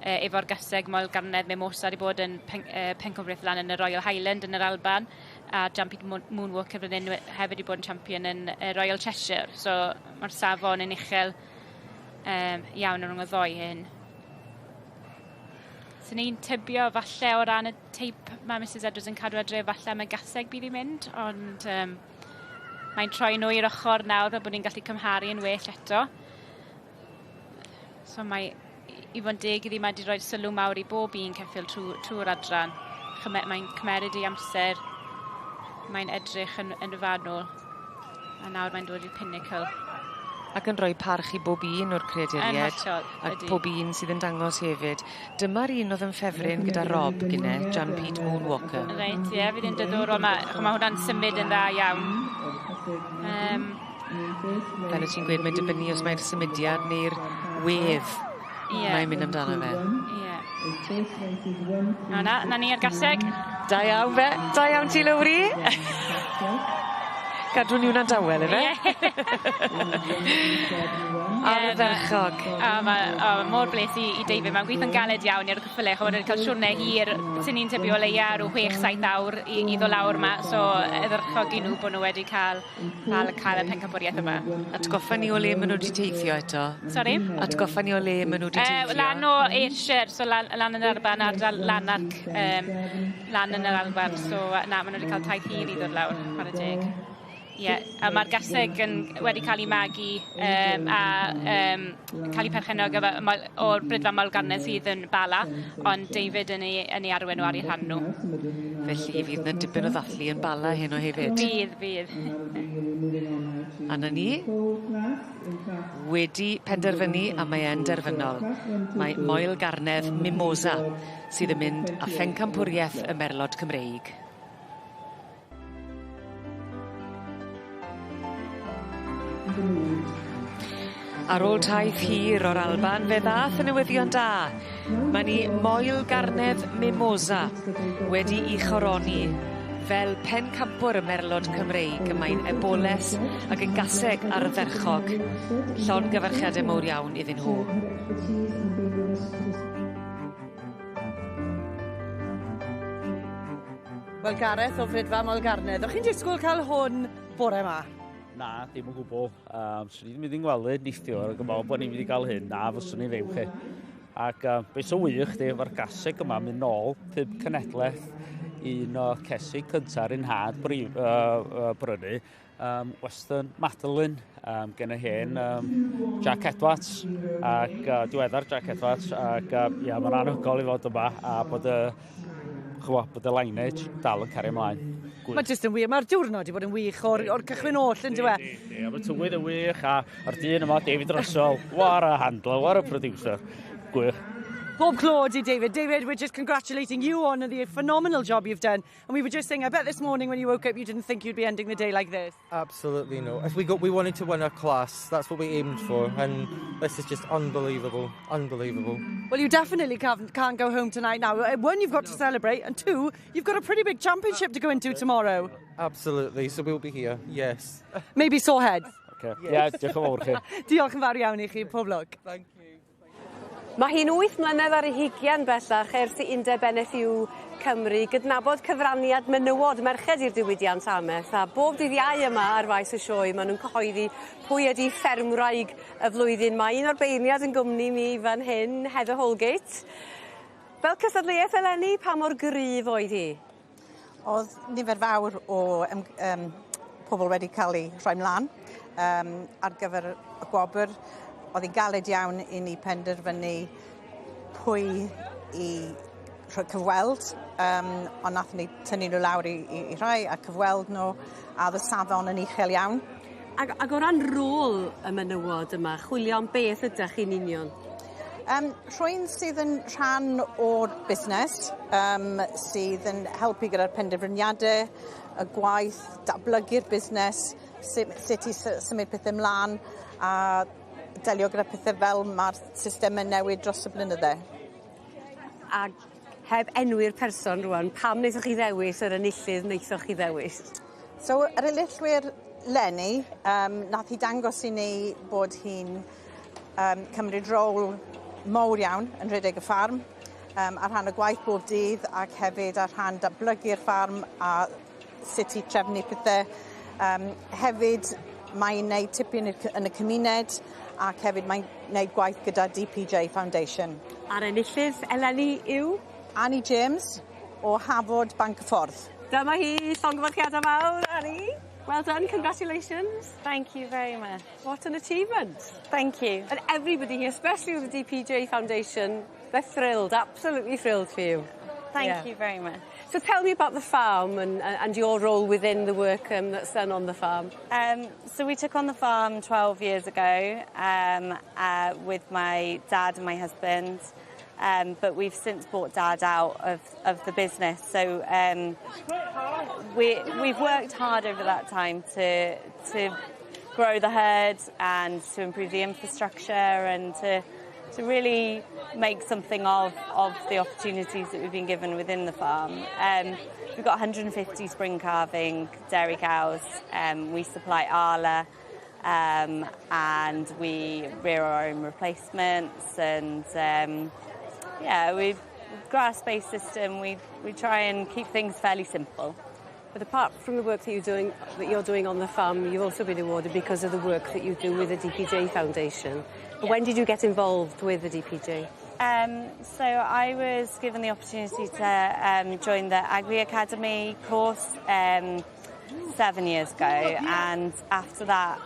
yy efo'r gaseg Moel Garnedd Mimosa 'di bod yn pen- yy pencampwriaeth lan yn y Royal Highland yn yr Alban a Jumping Moon Moonwalker fan 'yn we- hefyd 'di bod yn champion yn y Royal Cheshire so ma'r safon yn uchel yym iawn rhwng y ddou hyn. Swn i'n tybio falle o ran y teip ma' Misys Edwards yn cadw adre falle am y gaseg bydd 'i'n mynd ond yym mae'n troi nhw i'r ochor nawr fel bod ni'n gallu cymharu yn well eto. So mae i fod yn deg iddi mae 'di roi sylw mawr i bob un ceffyl trw trw'r adran. Chyme- mae'n cymeryd ei amser. Mae'n edrych yn yn fanwl. A nawr mae'n dod i'r pinnacle. Ac yn rhoi parch i bob un o'r creaduried. Yn hollol, Ac pob un sydd yn dangos hefyd. Dyma'r un o'dd yn ffefryn gyda Rob gynne, Jan Pete Moonwalker. Reit ie fydd e'n diddorol ma' ch'mo' ma' hwnna'n symud yn dda iawn. Yym. Fel wyt ti'n gweud mae'n dibynnu os mae'r symudiad neu'r wedd. Ie. Mae'n mynd amdano fe. Ie. O na, 'na ni ar gaseg. Da iawn fe. Da iawn ti Lowri. Gadwn ni wnna'n dawel yfe? Ie. Ardderchog. A ma' o mor bles i i David ma'n gwitho'n galed iawn i'r cyffyle ch'mod wedi ca'l siwrne hir swn i'n tybio o leia ryw chwech saith awr i i ddo' lawr 'ma so ardderchog i n'w bo' n'w wedi ca'l ca'l ca'l y pencampwrieth yma. Atgoffa ni o le ma' nw 'di teithio eto. Sori? Atgoffa ni o le ma' nw 'di teithio. Lan o Ayrshire so lan lan yn yr Alban ardal Lanark yym lan yn yr Alban so na ma' nw wedi ca'l taith hir i ddod lawr chware teg. Ie a ma'r gaseg yn wedi ca'l 'i magu yym a yym ca'l 'i perchennog efo ma- o'r Brydfa Moelgarnedd sydd yn Bala ond David yn ei yn ei arwen nhw ar 'u rhan nhw. Felly fydd 'na dipyn o ddathlu yn Bala heno hefyd. Bydd fydd. A 'na ni. Wedi penderfynu a mae e'n derfynol. Mae Moel Garnedd Mimosa sydd yn mynd â phencampwrieth y Merlod Cymreig. Ar ôl taith hir o'r Alban fe ddath y newyddion da. Ma' ni Moel Garnedd Mimosa wedi 'i choroni fel pencampwr y Merlod Cymreig y mae'n eboles ac yn gaseg ardderchog. Llongyfarchiade mowr iawn iddyn nhw. Wel Gareth o Fridfa Moelgarnedd, o'ch chi'n disgwyl cael hwn bore 'ma? Na, dim o gwbl. Um, swn i ddim mynd i'n gwely neithiwr ac yn meddwl bod ni'n mynd i gael hyn. Na, fyswn i ddim chi. Ac beth sy'n wych di, mae'r gaseg yma mynd nôl pum cenedlaeth un o cesig cynta'r un had brif, brynu, Western Madeline, gen y hen Jack Edwards ac diweddar Jack Edwards ac ia, mae'n anhygoel i fod yma a bod y ch'mo' bod y lineage dal yn cario ymlaen. Gwych. Mae jyst yn wych, mae'r diwrnod wedi bod yn wych o'r, or cychwyn oll yn dywe? Yndi, yndi, mae'r tywydd yn wych a a'r dyn yma, David Russell, what a handler, what a producer. Gwych. Pob clod i David. David, we're just congratulating you on the phenomenal job you've done. And we were just saying, I bet this morning when you woke up, you didn't think you'd be ending the day like this. Absolutely no. If we got, we wanted to win our class. That's what we aimed for. And this is just unbelievable. Unbelievable. Well, you definitely can't, can't go home tonight now. One, you've got to celebrate, and two, you've got a pretty big championship to go into tomorrow. Absolutely. So we'll be here. Yes. Maybe sore heads. Okay. Yeah, diolch yn fawr chi. Diolch yn fawr iawn i chi, pob lwc. Thank you. Mae hi'n wyth mlynedd ar ei hugian bellach ers i Undeb NFU Cymru gydnabod cyfraniad menywod merched i'r diwydiant amaeth a bob dydd Iau yma ar faes y sioe ma' nw'n cyhoeddi pwy ydi ffermwraig y flwyddyn. Mae un o'r beirniad yn gwmni mi fan hyn, Heather Holgate. Fel cystadleuaeth eleni, pa mor gryf oedd hi? O'dd nifer fawr o ym- yym pobol wedi ca'l 'u rhoi mlan yym ar gyfer y gwobr. O'dd 'i'n galed iawn i ni penderfynu pwy i cyfweld, ond nathon ni tynnu nhw lawr i i i rhai a cyfweld nhw a o'dd y safon yn uchel iawn. Ag ag o ran rôl y menywod yma, chwilio am beth ydach chi'n union? Rhywun sydd yn rhan o'r busnes, sydd yn helpu gyda'r penderfyniade, y gwaith, datblygu'r busnes, sut i symud pethe mlan a delio gyda pethe fel ma'r systeme'n newid dros y blynydde. Ag heb enwi'r person rŵan, pam naethoch chi ddewis yr enillydd naethoch chi ddewis? So yr enillwyr leni, nath hi dangos i ni bod hi'n cymryd rôl mowr iawn yn rhedeg y ffarm, ar rhan y gwaith bob dydd ac hefyd ar rhan datblygu'r ffarm a sut i trefnu pethe. Hefyd mae'n neud tipyn yn y cymuned ac hefyd mae'n neud gwaith gyda DPJ Foundation. A'r enillydd eleni yw? Annie James o Hafod Banc y Ffordd. Dyma hi, llongyfarchiadau mawr, Annie. Well done, congratulations. Thank you very much. What an achievement. Thank you. And everybody here, especially with the DPJ Foundation, they're thrilled, absolutely thrilled for you. Thank you very much. So tell me about the farm and your role within the work that's done on the farm. So we took on the farm 12 years ago with my dad and my husband. But we've since bought Dad out of the business. So we've worked hard over that time to grow the herd and to improve the infrastructure and to really make something of the opportunities that we've been given within the farm. We've got 150 spring calving dairy cows. We supply Arla and we rear our own replacements and yeah, we've grass-based system. We try and keep things fairly simple. But apart from the work that you're doing on the farm, you've also been awarded because of the work that you do with the DPJ Foundation. But when did you get involved with the DPJ? So I was given the opportunity to join the Agri Academy course 7 years ago, and after that,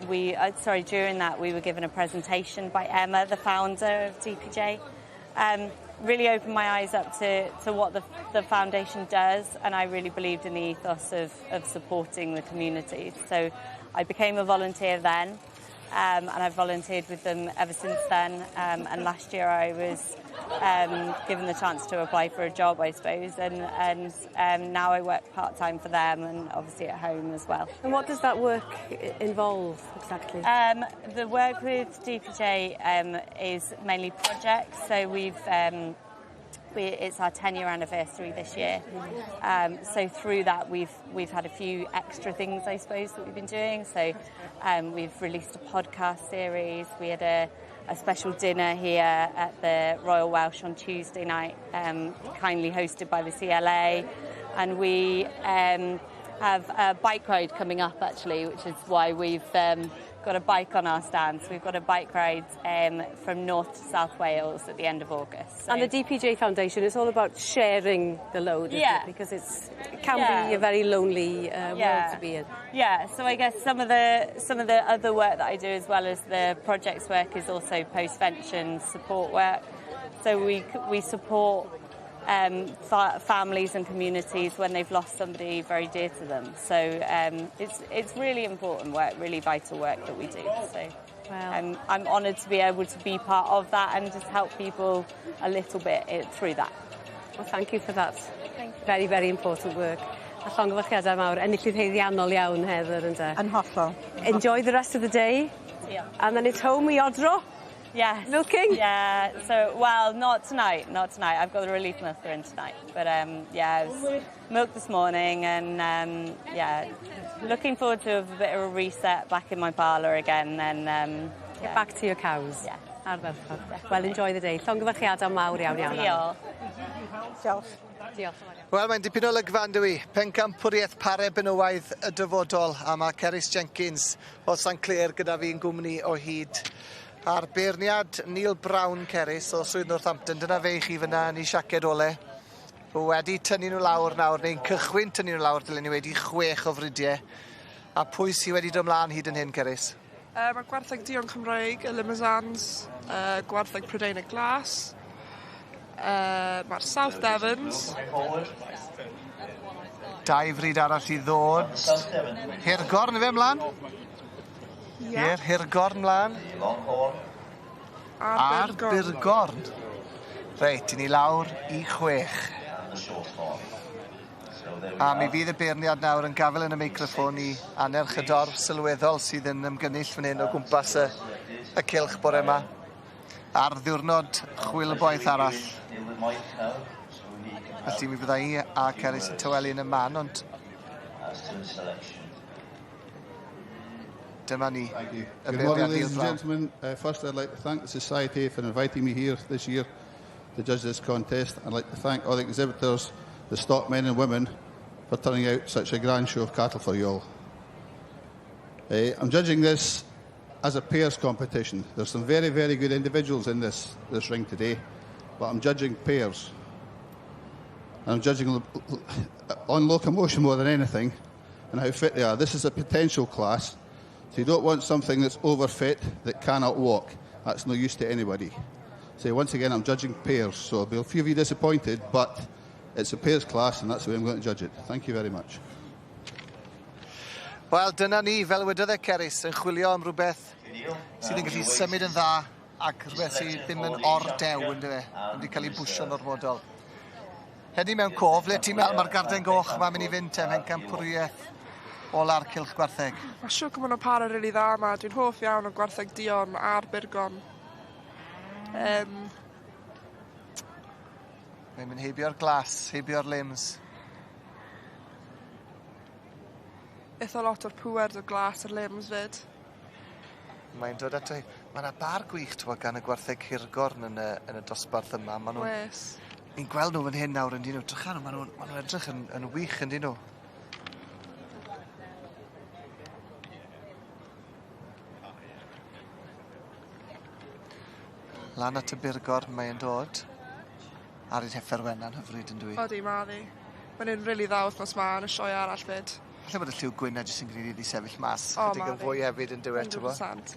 we sorry, during that we were given a presentation by Emma, the founder of DPJ. Really opened my eyes up to what the foundation does, and I really believed in the ethos of supporting the community. So I became a volunteer then. And I've volunteered with them ever since then. And last year I was given the chance to apply for a job, I suppose, and now I work part time for them and obviously at home as well. And what does that work involve exactly? The work with DPJ is mainly projects. So it's our 10 year anniversary this year. So through that, we've had a few extra things, I suppose, that we've been doing. So we've released a podcast series. We had a special dinner here at the Royal Welsh on Tuesday night, kindly hosted by the CLA, and we have a bike ride coming up actually, which is why we've got a bike on our stand. So we've got a bike ride from North to South Wales at the end of August. So. And the DPJ Foundation, it's all about sharing the load, isn't it? Because it can be a very lonely world to be in. Yeah, so I guess some of the other work that I do as well as the projects work is also postvention support work. So we support families and communities when they've lost somebody very dear to them. So it's really important work, really vital work that we do. So I'm honoured to be able to be part of that and just help people a little bit through that. Well, thank you for that. Thank you. Very, very important work. A llongyfarchiadau mawr, enillydd haeddiannol iawn, Heather, ynde? Yn hollol. Enjoy the rest of the day. Yeah. And then it's home i odro. Yes. Milking? Yeah. So, well, not tonight. Not tonight. I've got the relief milker in tonight. But yeah, it was milk this morning, and yeah, looking forward to a bit of a reset back in my parlour again. And Get yeah. back to your cows. Yeah. Ardderchog. Well, enjoy the day. Llongyfarchiadau mawr iawn iawn. Diolch. Diolch. Diolch. Wel, mae'n dipyn o olygfa yn dywi. Pencampwriaeth pare benywaidd y dyfodol a mae Ceris Jenkins o St Clear gyda fi'n gwmni o hyd. A'r beirniad Neil Brown Ceris o Swydd Northampton, dyna fe i chi fyna yn ei siaced ole. Wedi tynnu nhw lawr nawr, neu'n cychwyn tynnu nhw lawr, dylen ni wedi chwech o fridiau. A pwy sydd wedi dod ymlaen hyd yn hyn, Ceris? Mae gwartheg duon Cymreig, y Limousins, gwartheg Prydeinig Glas, Mae'r South Devons. Dau frid arall i ddod. Hirgorn ife mlaen? Ie. Ie, hirgorn mlaen. A'r A'r Byrgorn. Reit, i ni lawr i 6. A mi fydd y beirniad nawr yn gafel yn y meicroffon i annerch y dorf sylweddol sydd yn ymgynnull fan hyn o gwmpas y cylch bore yma. Ar ddiwrnod chwilboeth arall. Felly mi fydda i a Cerys yn tawelu yn y man, ond dyma ni, y Good morning, beirniad ladies and Neil Brown. gentlemen. First, I'd like to thank the Society for inviting me here this year to judge this contest. I'd like to thank all the exhibitors, the stockmen and women, for turning out such a grand show of cattle for you all. I'm judging this as a pairs competition. There's some very, very good individuals in this ring today, but I'm judging pairs. And I'm judging on locomotion more than anything and how fit they are. This is a potential class, so you don't want something that's overfit that cannot walk. That's no use to anybody. So once again, I'm judging pairs, so there'll be a few of you disappointed, but it's a pairs class and that's the way I'm going to judge it. Thank you very much. Wel, dyna ni, fel wedodd e Cerys, yn chwilio am rhywbeth sydd yn gallu symud yn dda ac rhywbeth sydd ddim yn ordew, yndyfe, ddim wedi cael ei bwsio'n ormodol. Hynny mewn cof, le ti'n meddwl mae'r garden goch yma'n mynd i fynd te, mhencampwriaeth ola'r cylch gwartheg? Mae siwr gymaint o para rili dda yma. Dwi'n hoff iawn o gwartheg duon a'r byrgon. Mae'n mynd heibio'r glas, heibio'r limbs. Eitha lot o'r pŵer o'r glas a'r limbs fyd. Mae'n dod ato hi. Mae yna bar gwych t'wod gan y gwartheg hirgorn yn y dosbarth yma. Ma' nhw'n Oes. Ni'n gweld nhw fan hyn nawr yn dyn nhw. Drycha nhw, ma' nhw edrych yn wych yn dyn nhw. Lan at y byrgorn mae'n dod. Ar ei heffer wenna'n hyfryd yn dwi. Odi, ma' ddi. Mae'n un rili dda wythnos ma yn y sioe arall fyd. Falle bod y lliw gwyn jyst yn gwneud iddi sefyll mas. O, chydig ma' yn ddi. fwy hefyd yn dyw e, t'bo? 100%.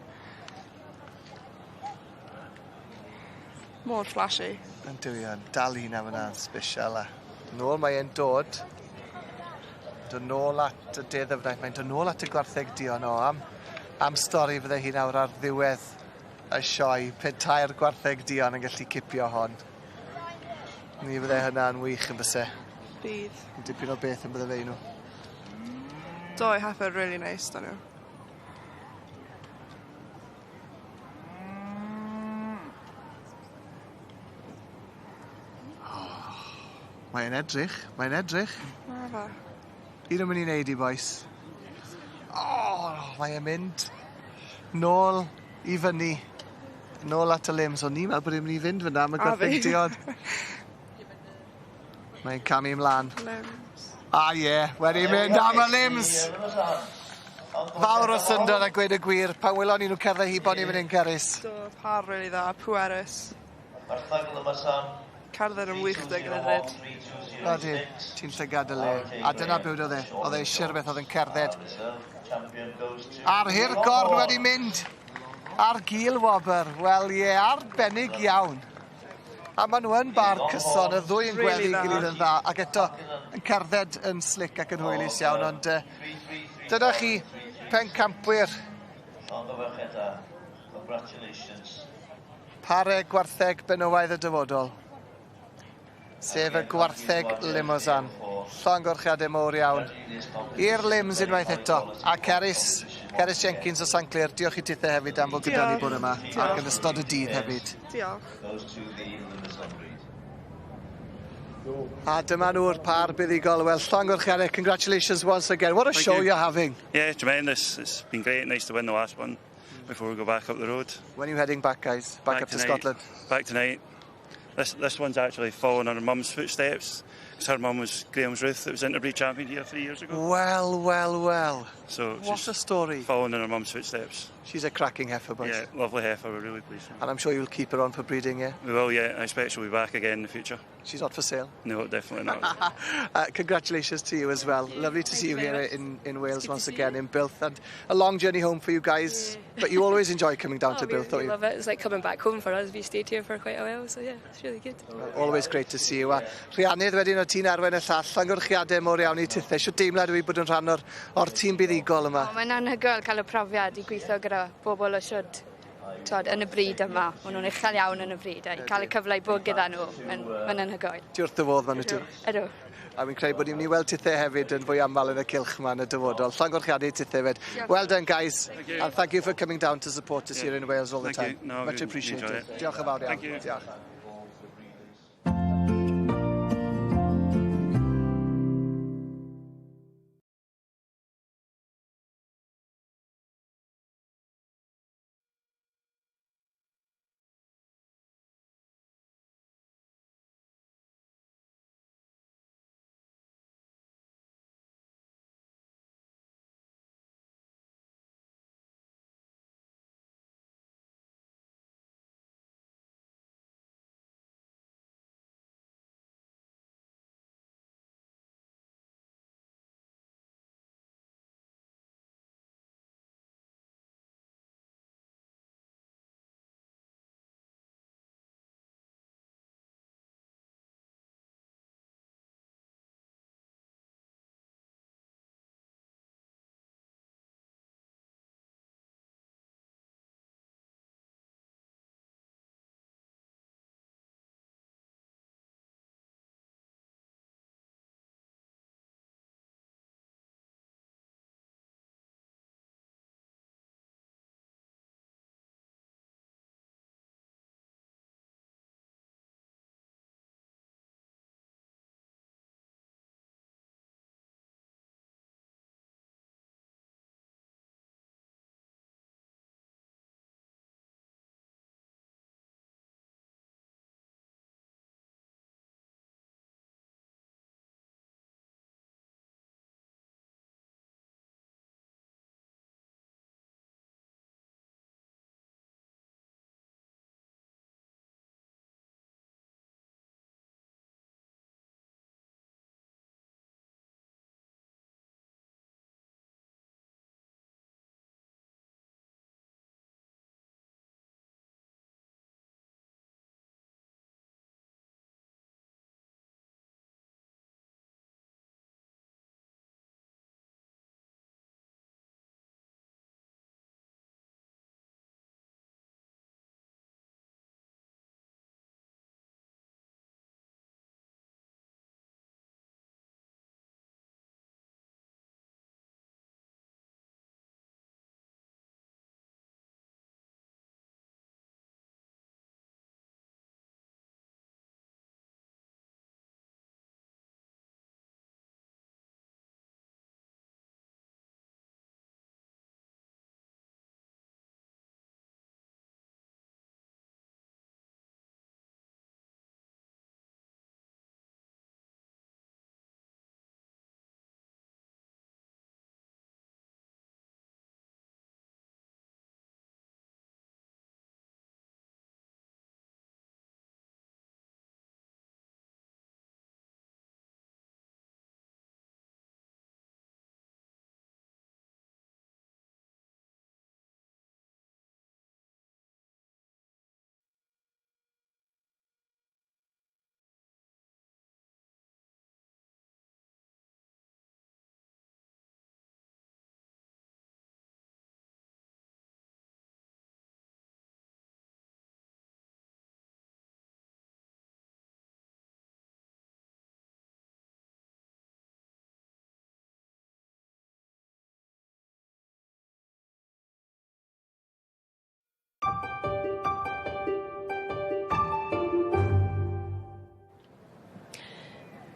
Mor flashy. Yn dyw e, yn dal hynna fyna yn sbesial a nôl mae e'n dod. Dod nôl at y de ddyfnaint, mae'n dod nôl at y gwartheg duon o am stori fydde hi nawr ar ddiwedd y sioe, petai'r gwartheg duon yn gallu cipio hon. Mi fydde hynna'n wych yn byse. Bydd. Yn dipyn o beth yn bydde fe i nhw. Doi heffer really nice, dyn nhw. Mae'n edrych, mae'n edrych. Ma' fe. Un o'n mynd i neud i, bois. O, mae e'n mynd nôl i fyny. Nôl at y limbs. O'n i'n meddwl bod e'n mynd i fynd fyna am y A gwartheg fi. duon. Mae'n camu ymlaen. Limbs. A ie, wedi mynd am y limbs. Fawr o syndod a gweud y gwir, pan welon ni nhw cerdded hibo ni fan hyn, Cerys. Do, par really dda, pwerus. Cerdded yn wych dy gyda fyd. Odi, ti'n llygad y le. A dyna be wedodd e, oedd e eisiau rhywbeth oedd yn cerdded. A'r hirgorn wedi mynd ar gil wobr. Wel ie, arbennig iawn. A maen nhw yn bar cyson, y ddwy yn Really gweddu dda. gilydd yn dda, ac eto yn cerdded yn slick ac yn hwylus iawn, ond dyna chi pencampwyr pare gwartheg benywaidd y dyfodol, sef y gwartheg Limousin. Llongyfarchiadau mowr iawn i'r limbs unwaith eto. A Cerys Jenkins o Sanclêr, diolch i tithe hefyd am fod gyda ni bore yma, ac yn ystod y dydd hefyd. Diolch. A dyma nhw'r par buddugol. Wel, llongyfarchiadau, congratulations once again. What a Thank show you. you're having. Yeah, tremendous. It's been great. Nice to win the last one before we go back up the road. When are you heading back, guys? Back up to tonight. Scotland? Back tonight. This one's actually following her mum's footsteps. Because her mum was Graham's Ruth, that was interbreed champion here 3 years ago. Well, well, well. So What she's a story. Following in her mum's footsteps. She's a cracking heifer, boys. Yeah, lovely heifer, we're really pleased. And I'm sure you'll keep her on for breeding, yeah? We will, yeah. I expect she'll be back again in the future. She's not for sale? No, definitely not. Congratulations to you as well. Lovely to see you here in Wales once again, in Builth. And a long journey home for you guys, yeah. But you always enjoy coming down to Builth, don't you? We love it. It's like coming back home for us. We stayed here for quite a while, so yeah, it's really good. Well, always great to see you. A Rhiannydd wedyn o ti'n arwain y llall, llongyfarchiadau mowr iawn i tithe. Shwt deimlad yw i bod yn rhan o'r tîm buddugol yma? Oh, mae'n anhygoel cael y profiad i gweithio gyda bobl o siwd twod, yn y bryd yma. Maen nhw'n uchel iawn yn y bryd. A cael y cyfle i bod gyda nhw, mae'n anhygoel. Ti wrth dy fodd ma'n wyt ti? Ydw. A fi'n credu bod ni'n mynd i weld tithe hefyd yn fwy aml yn y cylch yma yn y dyfodol. Llongyfarchiadau i tithe hefyd. Well done, guys. And thank you for coming down to support us here in Wales all the time. No, Much appreciated. Diolch yn fawr iawn. Thank you. Diolch.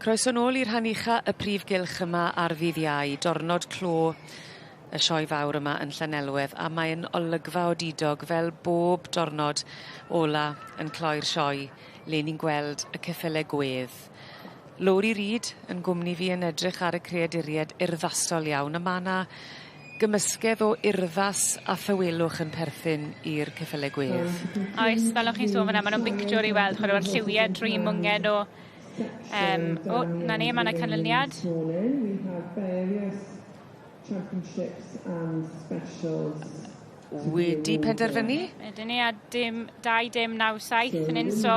Croeso nôl i'r rhan ucha y prif gylch yma ar ddydd Iau, dornod clo y sioe fawr yma yn Llanelwedd, a mae'n olygfa odidog fel bob dornod ola yn cloi'r sioe, le ni'n gweld y ceffyle gwedd. Lowri Reid yn gwmni fi yn edrych ar y creaduried urddasol iawn, a ma' 'na gymysgedd o urddas a thawelwch yn perthyn i'r ceffyle gwedd. Oes, fel o'ch chi'n sôn fan'na, ma' nw'n bictiwr i weld, ch'od efo'r lliwie trwy mwnged o yym o, 'na ni, ma' 'na canlyniad. Wedi penderfynu? Ydyn ni a dim dau dim naw saith fan 'yn so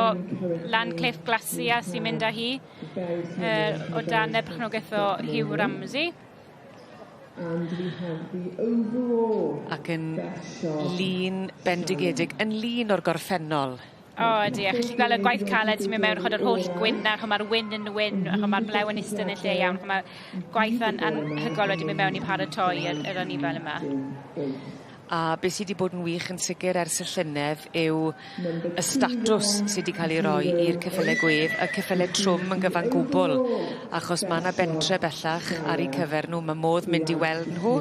lan Cliff Glacia sy'n mynd â hi o dan y perchnogaeth o Hugh Ramsey. Ac yn lun bendigedig, yn lun o'r gorffennol. O ydi, a chi'n gweld y gwaith caled sy'n mynd mewn, ch'od yr holl gwyn 'na, ch'od ma'r wyn yn wyn, a ch'od ma'r blew yn iste yn ei lle iawn, ch'od ma' gwaith an- anhygol wedi mynd mewn i paratoi yr yr anifail yma. A be' sy 'di bod yn wych yn sicir ers y llynedd yw y statws sy 'di ca'l 'i roi i'r ceffyle gwedd, y ceffyle trwm yn gyfan gwbwl achos ma' 'na bentre bellach ar 'u cyfer nw, ma' modd mynd i weld nhw,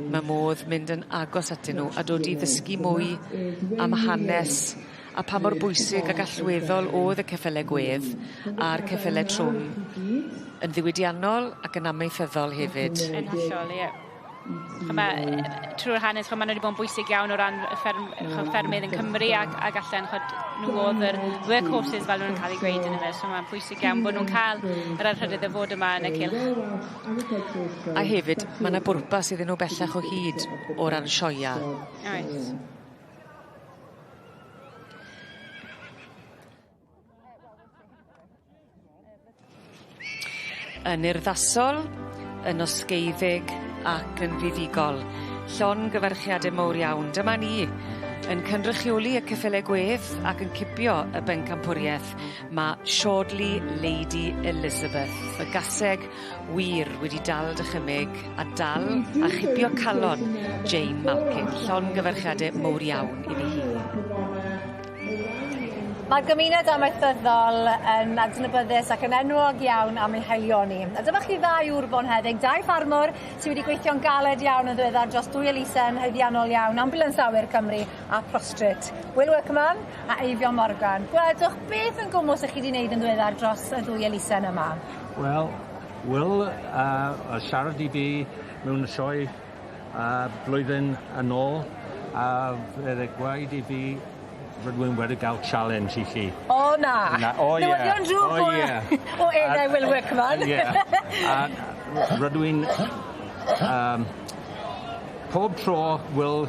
ma' modd mynd yn agos atyn nw a dod i ddysgu mwy am hanes a pa mor bwysig ag allweddol o'dd y ceffyle gwedd a'r ceffyle trwm yn ddiwydiannol ac yn amaethyddol hefyd. Yn hollol ie. A ma' trw'r hanes ch'mo' ma' nw wedi bod yn bwysig iawn o ran y fferm ch'o' ffermydd yn Cymru ag ag allan ch'od nw o'dd yr workhorses fel o' nw'n ca'l eu gweud on'd yfe so ma'n bwysig iawn bo' nw'n ca'l yr anrhydedd o fod yma yn y cylch. A hefyd ma' 'na bwrpas iddyn nw bellach o hyd o ran sioea. Oes. Yn urddasol, yn osgeiddig ac yn fuddugol. Llongyfarchiade mowr iawn. Dyma ni yn cynrychioli y ceffyle gwedd ac yn cipio y bencampwrieth ma' Shortly Lady Elizabeth, y gaseg wir wedi dal dychymyg a dal a chipio calon Jane Malkin. Llongyfarchiade mowr iawn iddi hi. Mae'r gymuned amaethyddol yn adnabyddus ac yn enwog iawn am ei haelioni. A dyma chi ddau ŵr bonheddig, dau ffarmwr sy wedi gweithio'n galed iawn yn ddiweddar dros dwy elusen haeddiannol iawn, Ambulance Awyr Cymru a Prostrate. Will Workman a Eifion Morgan. Gwedwch beth yn gwmws 'ych chi 'di neud yn ddiweddar dros y ddwy elusen yma? Wel, Will yy siarad i fi mewn y sioe blwyddyn yn ôl a fydd e gweud i fi rydw i'n wedi gael challenge i chi. O na! Na o ie. Newyddion drwg o ie. o enau Will Workman. Ie. A rydw i'n pob tro Will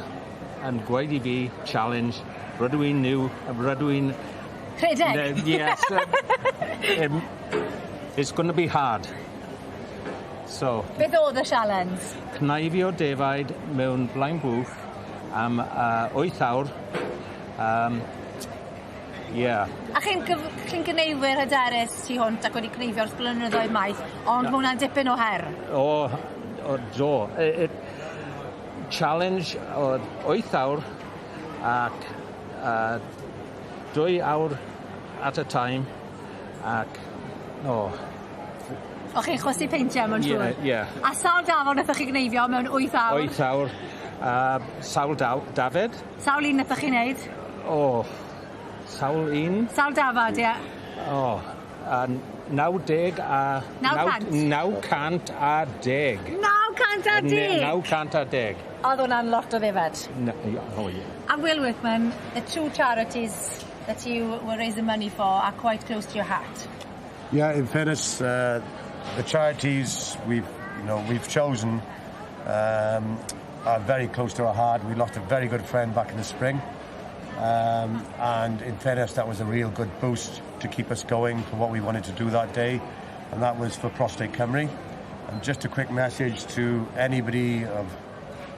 yn gweud i fi challenge rydw i'n new rydw i'n Rhedeg? Yes. It's gonna be hard. So. Beth o'dd y sialens? Cneifio defaid mewn blaen bwch am 8 awr. Yeah. A chi'n chi'n gneifwyr hyderus tu hwnt ac wedi cneifio ers blynyddoedd maith, ond ma' hwnna'n dipyn o her. O, o do. Challenge o'dd 8 awr ac 2 awr at a time ac o. O'ch chi'n chwysu peintie ma'n siŵr. Ie ie. A sawl dafad nethoch chi gneifio mewn wyth awr? Wyth awr. Sawl dafed. Sawl un nethoch chi neud? O, sawl un? Sawl dafad, ie. O, 90 a... 900? 910. 910? 910. O'dd hwnna'n lot o ddefed. O ie. And Will Workman, the two charities that you were raising money for are quite close to your heart. Yeah, in fairness, the charities we've chosen are very close to our heart. We lost a very good friend back in the spring, and in fairness, that was a real good boost to keep us going for what we wanted to do that day, and that was for Prostate Cymru. And just a quick message to anybody of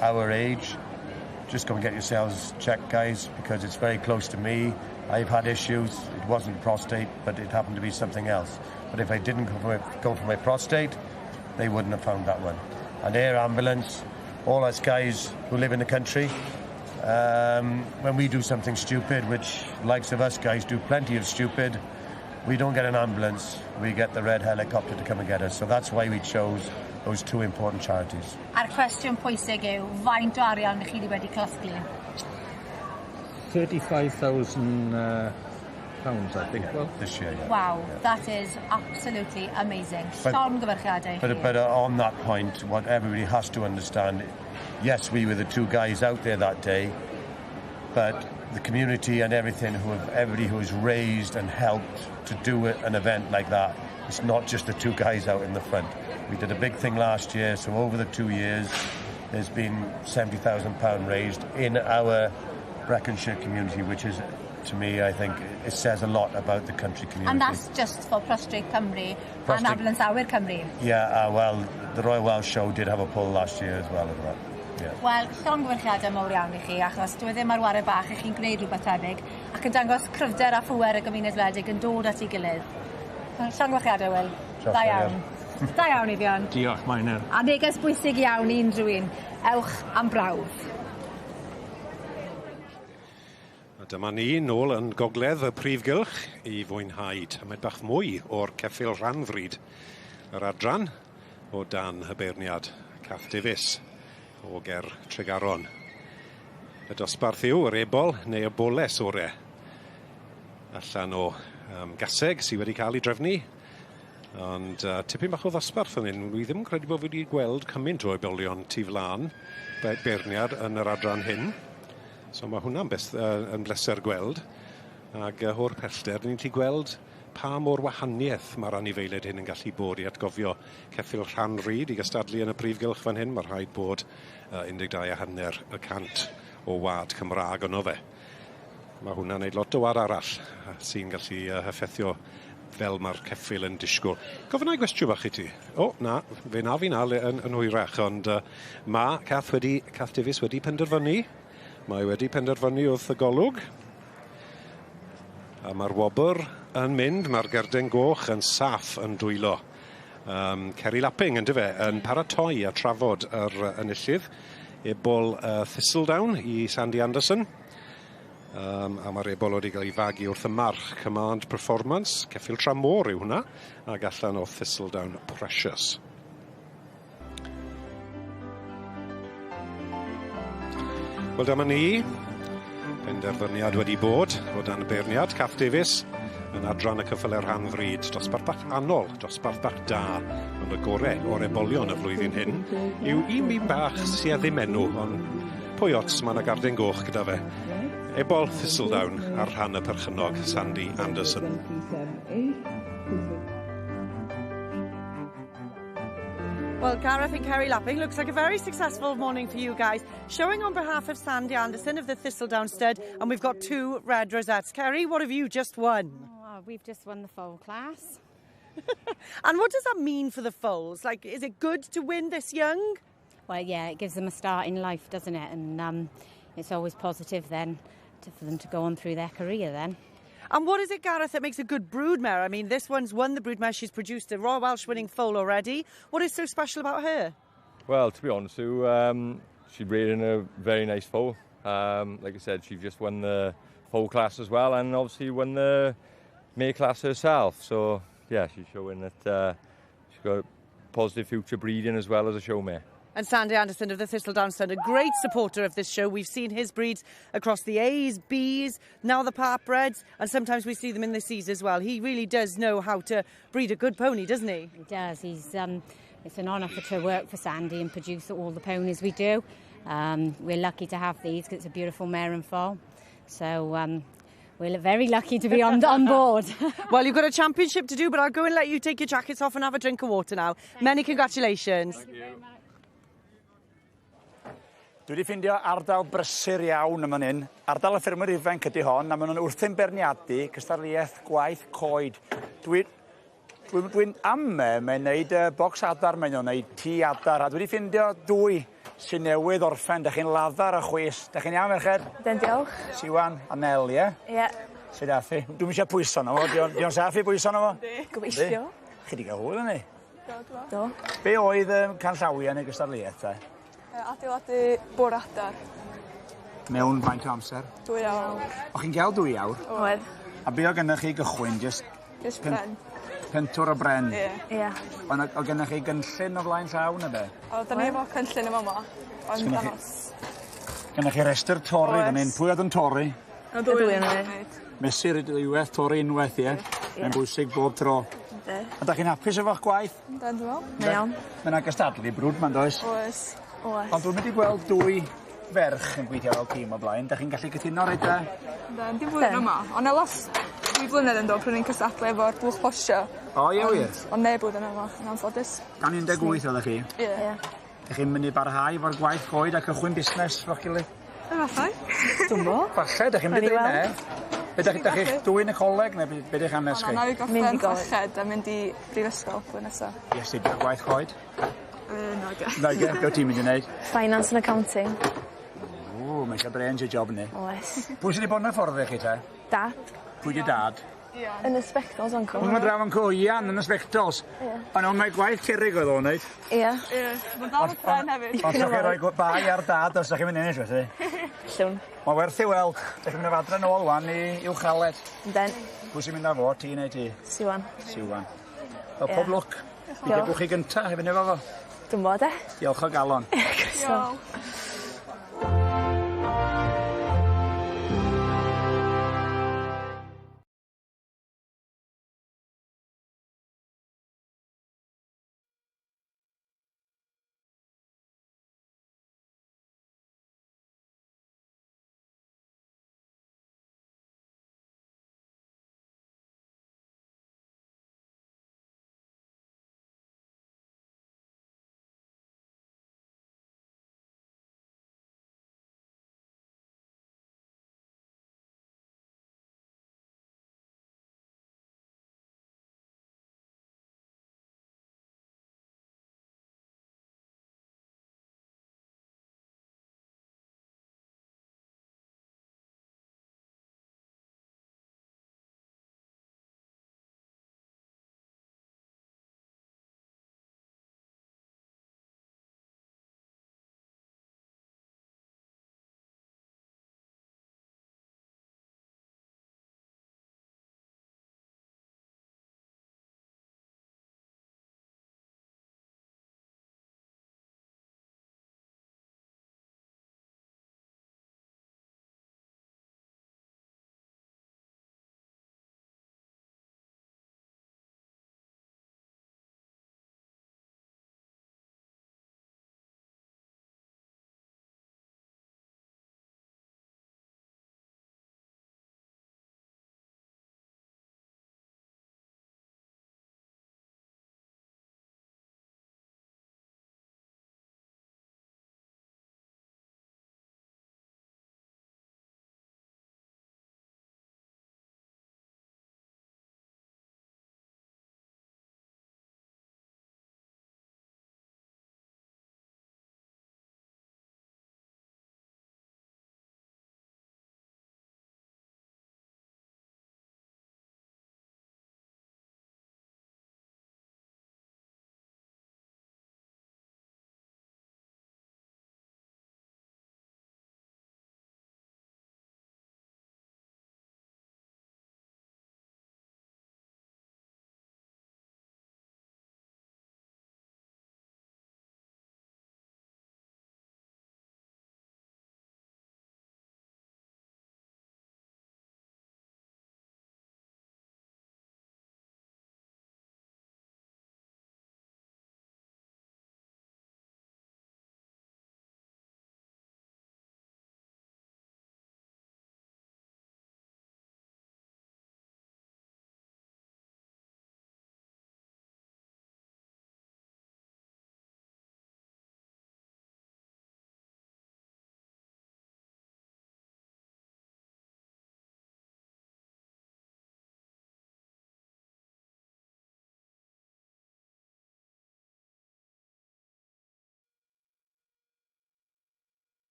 our age, just go and get yourselves checked, guys, because it's very close to me. I've had issues. It wasn't prostate, but it happened to be something else. But if I didn't go for my prostate, they wouldn't have found that one. And air ambulance, all us guys who live in the country, when we do something stupid, which likes of us guys do plenty of stupid, we don't get an ambulance, we get the red helicopter to come and get us. So that's why we chose those two important charities. A'r cwestiwn pwysig yw, faint o arian chi wedi casglu? 35,000 £70,000, I think. Yeah, well, this year, yeah. Wow, yeah. That is absolutely amazing. Llongyfarchiadau But, but on that point, what everybody has to understand, yes, we were the two guys out there that day, but the community and everything, who have, everybody who has raised and helped to do an event like that, it's not just the two guys out in the front. We did a big thing last year, so over the 2 years, there's been £70,000 raised in our Breconshire community, which is, to me, I think, it says a lot about the country community. And that's just for Prostrate Cymru and Ambulance Awyr Cymru. Yeah, well, the Royal Welsh Show did have a pull last year as well. Of that. Yeah. Wel, llongyfarchiadau mawr iawn i chi, achos dwi e ddim ar ware bach i chi'n gwneud rhywbeth tebyg ac yn dangos cryfder a phŵer y gymuned wledig yn dod at ei gilydd. Llongyfarchiadau, Will. Da iawn. Da iawn, Eifion. Diolch, Meinir. A neges bwysig iawn i unrhyw un. Ewch am brawf. A dyma ni nôl yn gogledd y prif gylch i fwynhau tamed bach mwy o'r ceffyl rhanfrid. Yr adran o dan y beirniad Cath Davies o ger Tregaron. Y dosbarth yw yr ebol neu y boles ore. Allan o gaseg sydd wedi cael ei drefnu. Ond tipyn bach o ddosbarth yn hyn. Wi ddim yn credu bod fi wedi gweld cymaint o ebolion tu flaen beirniad yn yr adran hyn. So mae hwnna'n beth, yn bleser gweld. Ac o'r pellter, ni'n gallu gweld pa mor wahaniaeth mae'r anifeiliaid hyn yn gallu bod i atgofio ceffyl rhan ryd i gystadlu yn y prif gylch fan hyn. Mae rhaid bod 12.5% o wad Cymraeg yno fe. Mae hwnna'n neud lot o wad arall sy'n gallu effeithio fel mae'r ceffyl yn disgwyl. Gofynna i gwestiwn bach i ti. O, na, fe na fi na yn hwyrach, ond mae Cath Davies wedi penderfynu. Mae wedi penderfynu wrth y golwg. A mae'r wobr yn mynd, mae'r gerden goch yn saff yn dwylo. Kerry Lapping, yn dyfe, yn paratoi a trafod yr enillydd. Ebol Thistledown i Sandy Anderson. A mae'r ebol wedi cael ei fagu wrth y march Command Performance. Ceffyl tramor yw hwnna, ac allan o Thistledown Precious. Wel, dyma ni. Penderfyniad wedi bod o dan y beirniad, Cath Davies, yn adran y ceffylau rhan fryd. Dosbarth bach anol, dosbarth bach da, ond y gore o'r ebolion y flwyddyn hyn yw un un bach sydd ddim enw, ond pwy ots, mae yna garden goch gyda fe. Ebol Thistledown ar rhan y perchennog Sandy Anderson. Well, Gareth and Kerry Lapping, looks like a very successful morning for you guys. Showing on behalf of Sandy Anderson of the Thistledown Stud, and we've got two red rosettes. Kerry, what have you just won? Oh, we've just won the foal class. And what does that mean for the foals? Like, is it good to win this young? Well, yeah, it gives them a start in life, doesn't it? And it's always positive then for them to go on through their career then. And what is it, Gareth, that makes a good broodmare? I mean, this one's won the broodmare. She's produced a Royal Welsh winning foal already. What is so special about her? Well, to be honest, Sue, she's rearing a very nice foal. Like I said, she just won the foal class as well, and obviously won the mare class herself. So, yeah, she's showing that she's got a positive future breeding as well as a show mare. And Sandy Anderson of the Thistledown Stud, a great supporter of this show. We've seen his breeds across the A's, B's, now the part breds, and sometimes we see them in the C's as well. He really does know how to breed a good pony, doesn't he? He does. It's an honour to work for Sandy and produce all the ponies we do. We're lucky to have these because it's a beautiful mare and foal. So we're very lucky to be on board. Well, you've got a championship to do, but I'll go and let you take your jackets off and have a drink of water now. Thank Many congratulations. Thank you. Dwi wedi ffindio ardal brysur iawn yma hyn. Ardal y ffermwyr ifanc ydy hon, a maen nhw'n wrthyn beirniadu cystadleuaeth gwaith coed. Dwi'n dwi, dwi ame mae'n neud bocs adar, mae'n nhw'n neud tŷ adar, a dwi wedi ffindio dwy sy'n newydd orffen. Da chi'n laddar y chwys. Da chi'n iawn, merched? Den, diolch. Siwan a Nel, ie? Ie. Sut ath hi? Dwi'm eisiau pwyso na fo. Di o'n saff i pwyso na fo? Gobeithio. Chi di gael hwyl yn ni? Do, do. Be oedd canllawiau yn y gystadleuaeth te? Adeiladu bwr adar. Mewn faint o amser? 2 awr. O chi'n gael 2 awr? Oedd. A be o gennych chi gychwyn? Just, Just pren. Pentwr o bren? Ie. Ie. Ond o gennych chi gynllun o flaen llaw neu be? O, da ni efo cynllun yma yma. Ond Sgynnoch dangos. Gennych chi restr torri fan hyn. Pwy oedd yn torri? Y ddwy yn ni. Mesur y dwywaith, torri unwaith, ie? Mae'n bwysig bob tro. Yndi. A da chi'n hapus efo'ch gwaith? Yndw, dwi'n meddwl. Mae'n iawn. Mae 'na gystadlu brwd ma'n does? Oes. Oes. Ond dwi'n mynd i gweld dwy ferch yn gweithio fel tîm o blaen. Da chi'n gallu cytuno reit dda? Yndw, dim blwyddyn yma. Ond na lot dwy flynedd yn dod pryd ni'n cystadlu efo'r blwch postio. O ie wir? Ond neb blwyddyn yma, yn anffodus. Dan 18 oeddech chi? Ie. Ie. Da chi'n mynd i barhau efo'r gwaith coed a cychwyn busnes efo'ch gilydd? Efallai. Dwi'mbo. Falle, 'dach chi'n mynd i ddeud ne. Be' 'dach chi 'dach chi'ch dwy'n y coleg ne' be' be' 'di'ch hanes chi? Na, na i gorffen chweched a mynd i brifysgol blwyddyn nesa. I astudio gwaith coed? Nage. Nage, be' wt ti'n mynd i neud? Finance and accounting. O, mae eisiau brains i job ni. Oes. Pwy sy 'di bod yn hyfforddi chi te? Dad. Pwy 'di dad? Ian. Yn y sbectols uncle. Hwnnw draw yn co, Ian yn y sbectols. Ie. Ond o'n mae gwaith cerrig oedd o'n neud. Ie. Ie. Mae'n dal y pren hefyd. Ond llwch chi roi bai ar dad os 'dach chi'n mynd ennill felly. Llwn. Mae'n werth i weld. Dach chi'n mynd â fo adre nôl ŵan i Uwchaled. Ynden. Pwy sy'n mynd â fo, ti neu ti? Siwan. Siwan. Wel, pob lwc. Diolch. Mi gewch chi gynta hefyd efo fo. Dwi'mbo de. Diolch o galon. Croeso.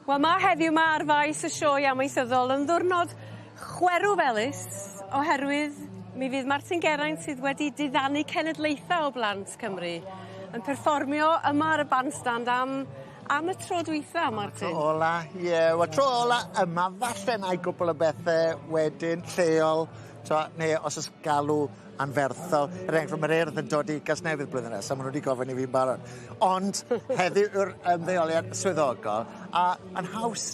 Wel ma' heddiw 'ma ar faes y sioe amaethyddol yn ddiwrnod chwerw felys oherwydd mi fydd Martin Geraint sydd wedi diddanu cenedlaetha o blant Cymru yn perfformio yma ar y bandstand am am y tro dwytha, Martin. Tro ola, ie. Wel tro ola yma falle 'nai gwpwl o bethe wedyn lleol. So, neu os oes galw anferthol, er enghraifft, mae'r Urdd yn dod i Gasnewydd blwyddyn nesaf, maen nhw wedi gofyn i fi'n barod. Ond heddiw yw'r ymddeoliad swyddogol, a yn haws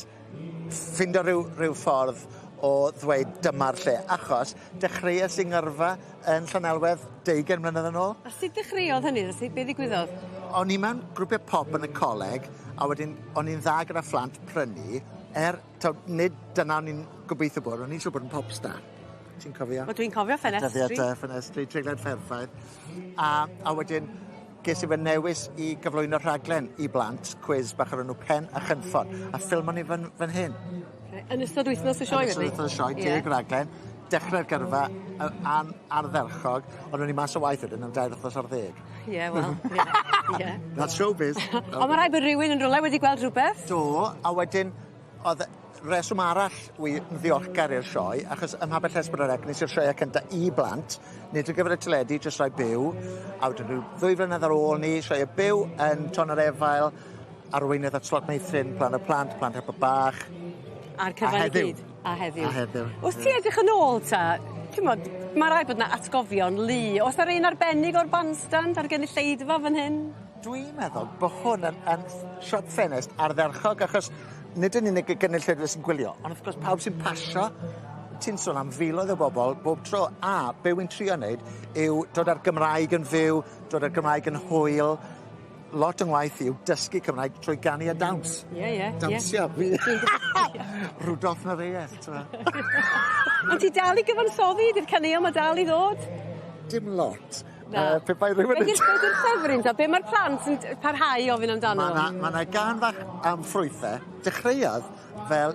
ffindo rhyw, rhyw ffordd o ddweud dyma'r lle, achos dechreuais i ngyrfa yn Llanelwedd deugain mlynedd yn ôl. A sut dechreuodd hynny? Sut be ddigwyddodd? O'n i mewn grwpiau pop yn y coleg, a wedyn o'n i'n dda gyda phlant prynu, er taw nid dyna o'n i'n gobeithio bod, o'n i eisiau bod yn popstar. Ti'n cofio? Wel dwi'n cofio ffenestri. Dyddiad ffenestri, treiglad perffaith. A, a wedyn ges i fy newis i gyflwyno rhaglen i blant, cwis bach o'r enw Pen a Chynffon, a ffilmon ni fan, fan hyn. Yn ystod wythnos y sioe, felly? Yn ystod wythnos y sioe, deg raglen, dechrau'r gyrfa an, ardderchog, ond o'n i mas o waith wedyn am dair wythnos ar ddeg. Ie, wel, ie, ie. That's showbiz. Ond mae rhaid bod rhywun yn rhywle wedi gweld rhywbeth. Do, a wedyn oedd reswm arall wi yn ddiolchgar i'r sioe, achos ym Mhabell S4C nes i'r sioeau cynta i blant, nid ar gyfer y teledu, jyst rhai byw, a wedyn rhyw ddwy flynedd ar ôl ni, sioeau byw yn Ton yr Efail, arweinydd at Slot Meithrin, Plan y Plant, Plant Help y Bach. A'r cyfan i gyd. A heddiw. A heddiw. Wrth ti edrych yn ôl ta, t'mod, ma' raid bod 'na atgofion lu. O's 'na un arbennig o'r bandstand a'r gynulleidfa fan hyn? Dwi'n meddwl bo' hwn yn yn siop ffenest ardderchog achos nid yn unig y gynulleidfa sy'n gwylio ond wrth gwrs pawb sy'n pasio ti'n sôn am filoedd o bobol bob tro a be' wy'n trio neud yw dod â'r Gymraeg yn fyw dod â'r Gymraeg yn hwyl. Lot o'n ngwaith i yw dysgu Cymraeg trwy ganu a dawns. Ie ie ie. Dawnsio. Rudolph Nureyev t'mo'? Ond ti dal i gyfansoddi? 'Di'r caneuon 'ma dal i ddod? Dim lot. Na. Yy pe bai rhywun Be' 'di'r be' 'di'r ffefryn ta? Be' ma'r plant yn parhau i ofyn amdano? Ma' 'na ma' 'na gân fach am ffrwythe. Dechreuodd fel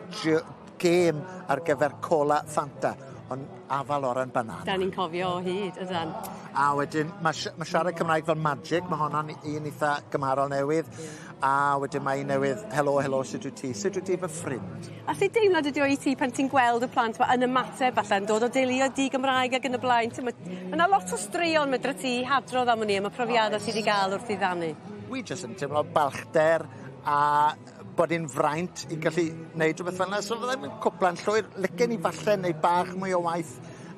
gêm ar gyfer cola Fanta ond afal oren banana. 'Dan ni'n cofio o hyd ydan. A wedyn ma' ma' siarad Cymraeg fel magic ma' honna'n un itha gymharol newydd. Ie. A wedyn mae un newydd helo helo sut wyt ti? Sut wyt ti fy ffrind? A sut deimlad ydi o i ti pan ti'n gweld y plant 'ma yn ymateb falle yn dod o deuluoedd di-Gymraeg ag yn y blaen t'mod ma' 'na lot o straeon medra ti hadrodd am wn i am y profiada ti 'di ga'l wrth ddiddanu. Wi jyst yn teimlo balchder a bod 'i'n fraint i gallu neud rhywbeth fel 'na so fyddai'm yn cwpla'n llwyr licen i falle neud bach mwy o waith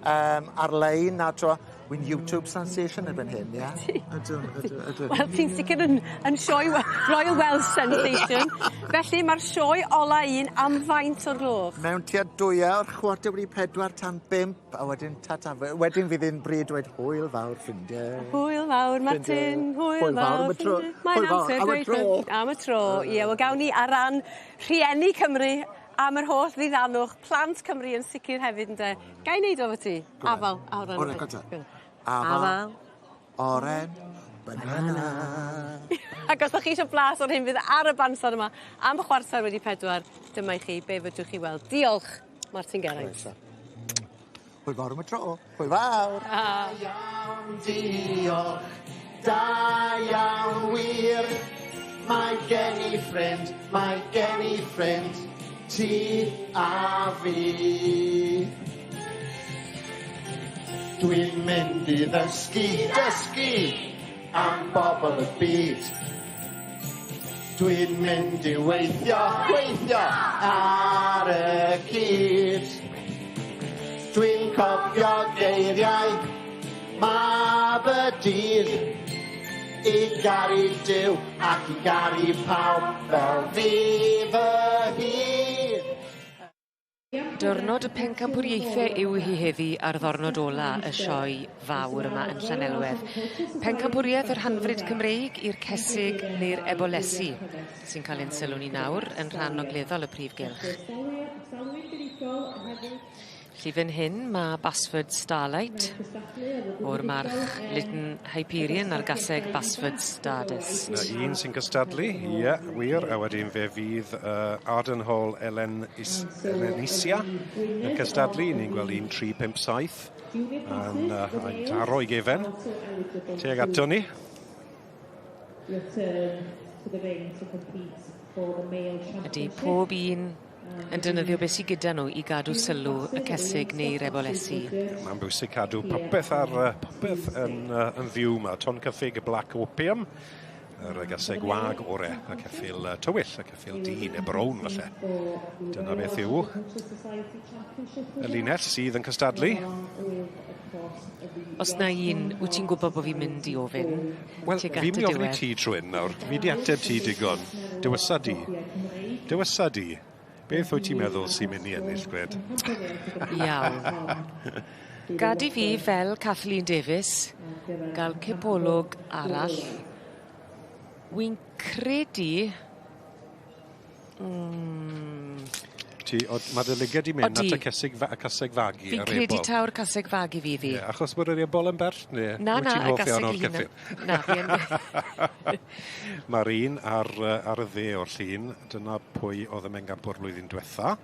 yym ar-lein a t'mo' Wi'n YouTube sensation erbyn hyn ie? Ydw ydw ydw. Wel ti'n sicir yn yn sioe we- Royal Welsh sensation. Felly ma'r sioe ola un am faint o'r gloch? Mewn tua dwy awr, chwarter wedi pedwar tan bump a wedyn tata fe- wedyn fydd 'i'n bryd dweud hwyl fawr ffrindie. Hwyl fawr Martin, hwyl fawr am y tro. Mae'n amser dweud am y tro. Am y tro. Ie wel gawn ni ar ran rhieni Cymru am yr holl ddiddanwch, plant Cymru yn sicir hefyd ynde? Gai neud o efo ti? Afal, oren. O reit, go on te. Afal. Oren. Banana. Ac os 'dach chi isio blas o'r hyn fydd ar y bandstand yma am chwarter wedi pedwar, dyma i chi be' fedrwch chi weld. Diolch, Martin Geraint. Croeso. Hwyl fawr am y tro. Hwyl fawr. Ta. Iawn diolch. Da iawn wir. Mae gen i ffrind, mae gen i ffrind, ti a fi. Dwi'n mynd i ddysgu, dysgu am bobl y byd. Dwi'n mynd i weithio, gweithio ar y cyd. Dwi'n cofio geiriau mab y dydd i garu Duw ac i garu pawb fel fi fy hun. Diwrnod y pencampwriaethau yw hi heddi ar ddornod ola y sioe fawr yma yn Llanelwedd. Pencampwriaeth yr Hanfryd Cymreig i'r Cesig neu'r Ebolesi sy'n cael ein sylw ni nawr yn rhan ogleddol y prif gylch. Felly fan hyn ma' Basford Starlight o'r march Lytton Hyperion a'r gaseg Basford Stardust. 'Na un sy'n cystadlu, ie, wir, a wedyn fe fydd uh, Arden Hall Elen Is Elenisia yn cystadlu, ni'n gweld 1, 3, 5, 7 yn uh, yn taro i gefen. Tuag ato ni. Ydy pob un yn defnyddio beth sydd gyda nhw i gadw sylw y cesig neu'r ebolesi. Mae'n bwysig cadw popeth ar popeth yn, uh, yn fyw yma. Ton Cyffig y Black Opium Yr gaseg wag ore, y ceffyl tywyll, y ceffyl du neu brown falle. Dyna beth yw y linell sydd yn cystadlu. Os na un, wyt ti'n gwybod bod fi'n mynd i ofyn? Wel, fi'n mynd i ofyn i ti trwyn nawr. Fi di ateb ti digon. Dywysa di. Dywysa di. Beth wyt ti'n meddwl sy'n mynd i ennill, gwed? Iawn. Gad i fi fel Kathleen Davies ga'l cipolwg arall. Wi'n credu... Ti, o, ma' dy lyged di mynd at y cesig y caseg fagu Fi'n credu taw'r caseg fagu fydd hi. Ie, achos bod yr ebol yn bell ne' Na, na, y gaseg ei hunan. Na, fi yn Ma'r un ar ar y dde o'r llun, dyna pwy o'dd y mengampwr blwyddyn dwetha.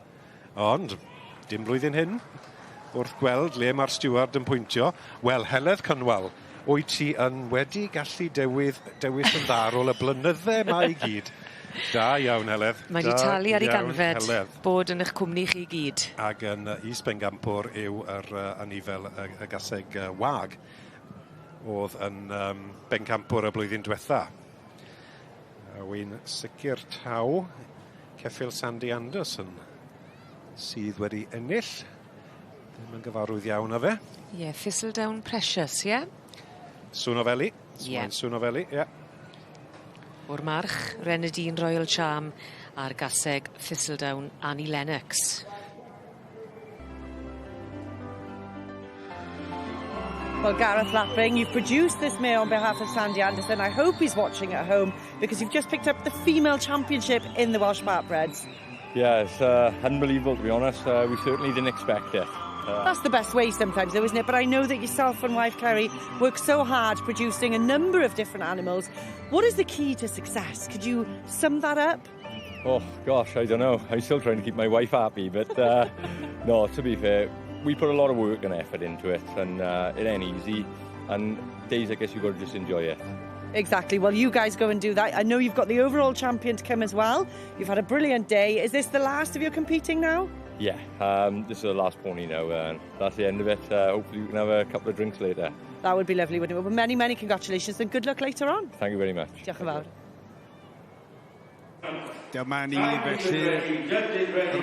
Ond dim blwyddyn hyn. Wrth gweld le ma'r stiward yn pwyntio, wel Heledd Cynwal, wyt ti yn wedi gallu dewydd dewis yn dda ar ôl y blynydde 'ma i gyd. Da iawn Heledd. Mae 'di talu ar 'i ganfed bod yn 'ych cwmni chi gyd. Ag yn is-bengampwr yw yr anifel y y gaseg wag o'dd yn yym bencampwr y blwyddyn dwetha. A wi'n sicir taw ceffyl Sandy Anderson sydd wedi ennill. Ddim yn gyfarwydd iawn â fe. Ie, Thistledown Precious, ie? Swnofeli. Ie. Swnofeli, ie. O'r march, Renadine Royal Charm a'r gaseg Thistledown Annie Lennox. Well, Gareth Lapping, you've produced this mare on behalf of Sandy Anderson. I hope he's watching at home because you've just picked up the female championship in the Welsh Partbreds. Yeah, it's unbelievable, to be honest. We certainly didn't expect it. That's the best way sometimes, though, isn't it? But I know that yourself and wife Kerry work so hard producing a number of different animals. What is the key to success? Could you sum that up? Oh, gosh, I don't know. I'm still trying to keep my wife happy, but no, to be fair, we put a lot of work and effort into it, and it ain't easy. And days I guess you've got to just enjoy it. Exactly. Well, you guys go and do that. I know you've got the overall champion to come as well. You've had a brilliant day. Is this the last of your competing now? Yeah, this is the last pony now, and that's the end of it. Hopefully we can have a couple of drinks later. That would be lovely, wouldn't it? Well, many, many congratulations and good luck later on. Thank you very much. Diolch yn fawr. Dyma ni felly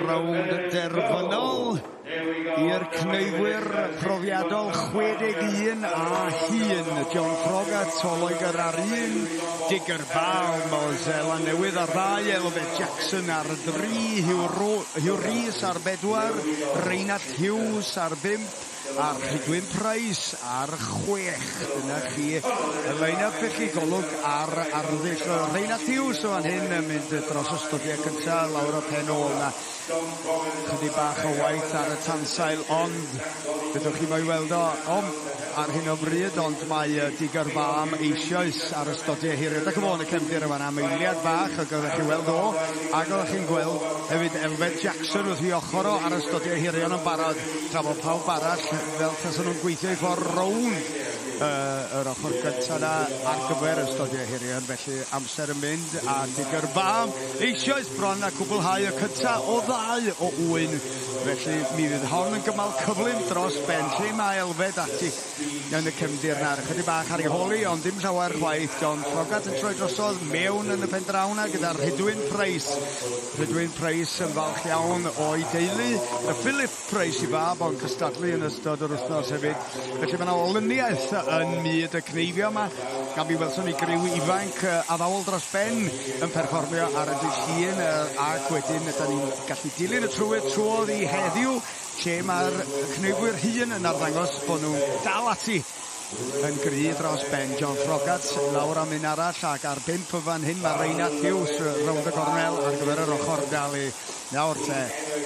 rownd derfynol i'r cneifwyr profiadol 61 a hŷn. John Froggatt o Loegr ar 1, Digger Balm o Seland Newydd ar 2, Elfed Jackson ar 3, Hugh Rees ar 4, Reinald Hughes ar 5, a Rhydwyn Price ar 6. Dyna chi y line-up felly, golwg ar arddull. Reinald Hughes o fan hyn yn mynd dros y stodiau cyntaf lawr o pen ôl na. Chydig bach o waith ar y tansail, ond fedrwch chi mo'i weld o ar hyn o bryd, ond mae Digger Balm eisoes ar y stodiau hirion. Ac yn y cefndir yma am eiliad bach, ac oeddech chi weld o, ac oeddech chi'n gweld hefyd Elfed Jackson wrth i ochr o ar y stodiau hirion yn barod, tra bod pawb arall fel tasen nhw'n gweithio i ffordd rownd yr ochr gyntaf na ar gyfer y stodiau hirion. Felly amser yn mynd a Digger Balm eisoes bron a cwblhau y cyntaf o 2 o 1. Felly mi fydd hon yn gymal cyflym dros ben. Lle mae Elfed ati yn y cefndir na, chydig bach ar ei holi, ond dim llawer chwaith. John Froggatt yn troi drosodd mewn yn y pen draw na gyda'r Rhydwyn Price. Rhydwyn Price yn falch iawn o'i deulu. Y Philip Price i fab o'n cystadlu yn ystod yr wythnos hefyd. Felly mae yna olyniaeth yn myd y cneifio yma. A mi welson ni griw ifanc addawol dros ben yn perfformio ar y dydd Llun, ac wedyn ydan ni'n gallu dilyn y trywydd trwodd i heddiw, lle mae'r cneifwyr hŷn yn arddangos bod nhw'n dal ati yn gry dros ben. John Froggatt lawr am un arall, ac ar 5 y fan hyn mae Reinald Hughes rownd y gornel ar gyfer yr ochr dalu. Nawr te,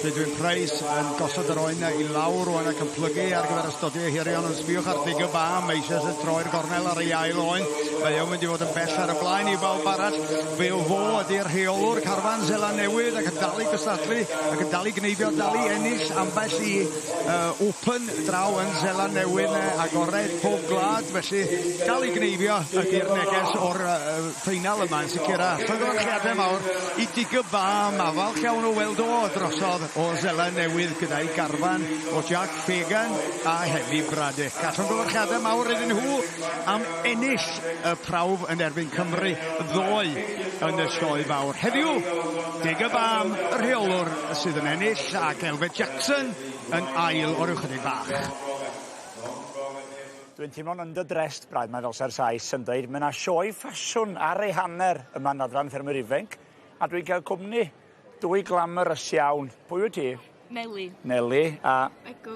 Rhydwyn Price yn gosod yr oen i lawr rwan ac yn plygu ar gyfer y stodiau hirion, ond sbiwch ar Digger Balm, eisoes yn troi'r gornel ar ei ail oen. Mae o'n mynd i fod yn bell ar y blaen i bawb arall. Fe o fo ydy'r rheolwr carfan Seland Newydd ac yn dal i gystadlu ac yn dal i gneifio, dal i ennill ambell i Open draw yn Seland Newydd, agored pob gwlad, felly dal i gneifio ydy'r neges o'r uh, ffeinal yma yn sicr a llongyfarchiadau mawr i Digger Farm a falch iawn o weld o drosodd o Zeland Newydd gyda'i garfan o Jack Fagan a Hemi Braddock. A llongyfarchiadau mawr iddyn nhw am ennill y prawf yn erbyn Cymru ddoe yn y sioe fawr. Heddiw, Digger Farm, y rheolwr sydd yn ennill ac Elfed Jackson yn ail o ryw chydig bach. Dwi'n teimlo'n underdressed braidd, mae fel sa'r Sais yn dweud. Mae yna sioe ffasiwn ar ei hanner yma yn adran ffermwyr ifanc, a dwi'n cael cwmni dwy glamorous iawn. Pwy wyt ti? Neli. Neli, a... Begw.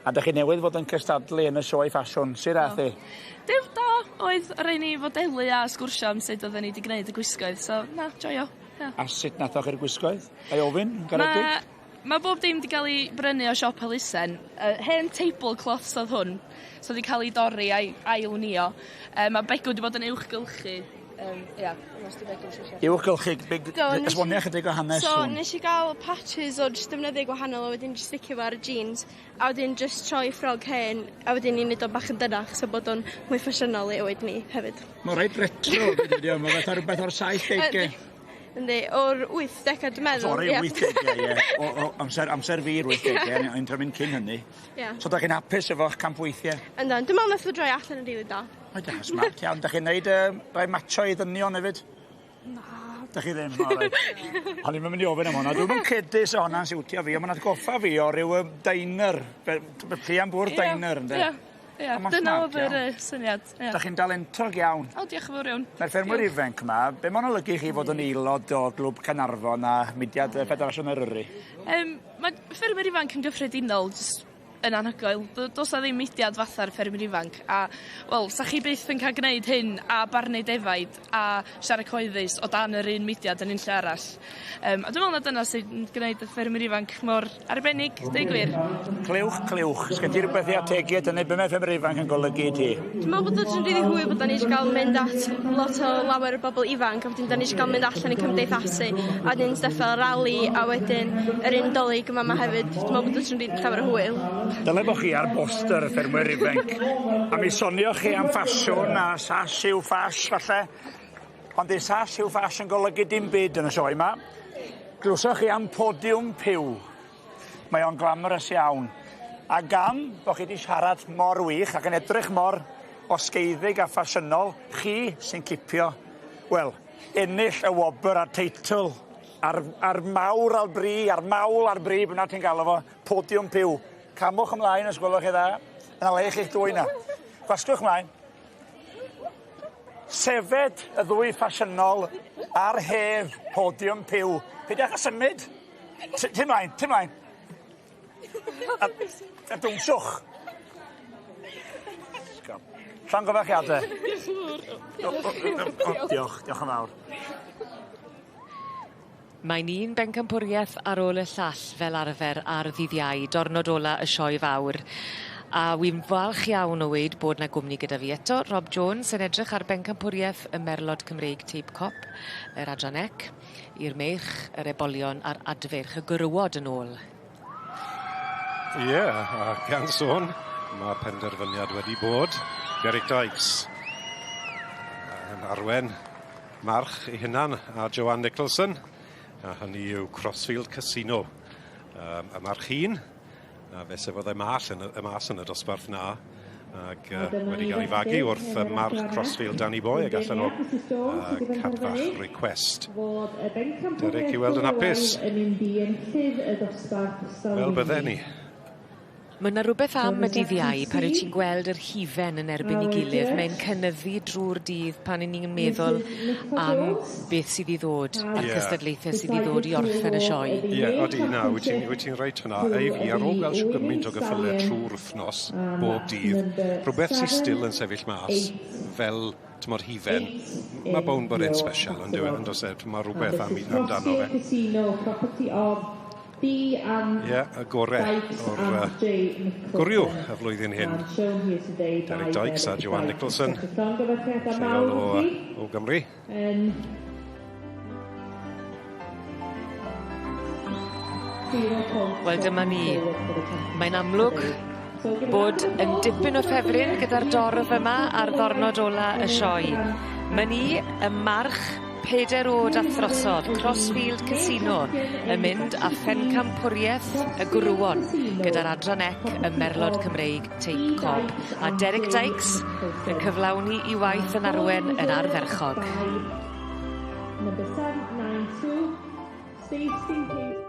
A dych chi newydd fod yn cystadlu yn y sioe ffasiwn. Sut ath hi? Duw da, oedd rhai ni fodelu a sgwrsio am sut oedden ni wedi gwneud y gwisgoedd, so na, joio. Yeah. A sut nathoch chi'r gwisgoedd? Ai ofyn, garedig? Ma Mae bob dim 'di gael ei brynu o siop elusen. Yy hen tablecloths oedd hwn. So 'di cael ei dorri a'i ail-wnïo. Yy ma' Begw 'di bod yn uwchgylchu. Yym ia. Os 'di Begw isio siarad. Uwchgylchu big- Do, nes i... Esbonia chydig o hanes So hwn. nes i ga'l patches o jyst defnyddiau gwahanol a wedyn jyst sticio fo ar y jeans a wedyn jyst troi ffrog hen a wedyn i neud o bach yn dynach so bod o'n mwy ffasiynol i oed ni hefyd. Mae reit retro dydi o, mae fatha rhywbeth o'r 70au. Yndi, o'r 80au dwi'n meddwl. Sori, ie. 80au, ie. O, o, amser, amser fi'r 80au, o'n i'n mynd cyn hynny. Ie. So, da chi'n hapus efo'ch campweithiau? Yndan, dwi'n meddwl nath o droi allan yn rili da. O, da, smart iawn. Da chi'n neud um, rai macho i ddynion hefyd? Na. Da chi ddim, o reit. O'n i'n mynd i ofyn am hwnna. Dwi'm yn credu sa honna'n siwtio fi, ond mae'n atgoffa fi o ryw diner, pluan bwrdd diner, ynde? Ie. Ie, Ond ma'n dyna smart oedd yr iawn. yy syniad. Ie. Da chi'n dalentog iawn. O, diolch yn fawr iawn. Mae'r ffermwyr Diolch. ifanc yma, be mae'n olygu i chi fod yn aelod o Glwb Caernarfon a mudiad y Ffederasiwn Eryri? Yym, mae ffermwyr ifanc yn gyffredinol jyst yn anhygoel. Do- Does 'na ddim mudiad fatha'r ffermwyr ifanc a wel, sa chi byth yn cael gwneud hyn a barnu defaid a siarad cyhoeddus o dan yr un mudiad yn unlle arall. Yym, a dwi'n meddwl na dyna sy'n gwneud y ffermwyr ifanc mor arbennig, deud gwir. Clywch, clywch. Sgen ti rhywbeth i ategu at hynny? Be mae ffermwyr ifanc yn golygu i ti? Dwi'n meddwl bod o'n rili hwyl bod 'dan ni 'di gael mynd at lot o lawer o bobl ifanc a wedyn 'dan ni 'di gael mynd allan i cymdeithasu a wedyn stuff fel rali a wedyn yr un Dolig yma 'ma hefyd. Dwi'n meddwl bod o'n rili llawer o hwyl. Dyle bo chi ar boster y ffermwyr ifanc. A mi sonioch chi am ffasiwn a sash yw ffash falle. Ond di sash yw ffash yn golygu dim byd yn y sioe yma. Glwsoch chi am podiwm piw. Mae o'n glamorous iawn. A gan bo chi 'di siarad mor wych ac yn edrych mor osgeiddig a ffasiynol, chi sy'n cipio, wel, ennill y wobr a'r teitl a'r, a'r mawr a'r bri, a'r mawl a'r bri, bynnag ti'n galw fo, podiwm piw. Camwch ymlaen os gwelwch chi dda. Yna le i chi'ch dwy 'na. Gwasgwch ymlaen. Sefed y ddwy ffasiynol ar hedd podiwm piw. Peidiwch â symud. Ti mlaen, ti mlaen. A, a dwnswch. Llongyfarchiadau. Diolch yn fawr. Diolch, diolch yn fawr. Mae'n un bencampwrieth ar ôl y llall fel arfer ar ddydd Iau, dornod ola y sioe fawr. A wi'n falch iawn o weud bod 'na gwmni gyda fi eto, Rob Jones yn edrych ar bencampwrieth y Merlod Cymreig Teip Cop, yr Adran Ec, i'r meirch, yr ebolion a'r adfeirch, y gwrywod yn ôl. Ie, a gan sôn, ma' penderfyniad wedi bod. Derek Dykes yn arwen march ei hunan a Joanne Nicholson, a hynny yw Crossfield Casino. Um, y march hun, a fe sefodd e mas yn y, y mas yn y dosbarth na, ac uh, wedi cael ei fagu wrth y march Crossfield Danny Boy ac allan o uh, Cadfach Request. Derek i weld yn hapus. Fel bydden ni. Ma' 'na rwbeth am y dydd Iau pan wyt ti'n gweld yr hufen yn erbyn 'i gilydd mae'n cynyddu drw'r dydd pan 'yn ni'n meddwl am beth sydd i ddod a'r Ie. cystadlaethe sydd i ddod i orffen y sioe. Ie odi na wyt ti'n wyt ti'n reit hwnna. A i fi ar ôl gweld shw gymaint o gyffyle trw'r wthnos bob dydd rhwbeth sy still yn sefyll mas fel t'mod hufen ma' bownd bod e'n sbesial on'd yw e on'd o's e? Ma' rwbeth am 'i amdano fe. Ie, y gore o'r uh, gwryw y flwyddyn hyn. Derek Dykes a Joanne Nicholson, lleol o, o Gymru. Wel dyma ni. Mae'n amlwg bod yn dipyn o ffefryn gyda'r dorf yma ar ddornod ola y sioe. Ma' ni y march peder o'd a throsodd Crossfield Casino yn mynd â phencampwrieth y gwrywon gyda'r adran ec y Merlod Cymreig Teip Cob. A Derek Dykes yn cyflawni 'i waith yn arwen yn ardderchog. Number 792, Stacey Hayes.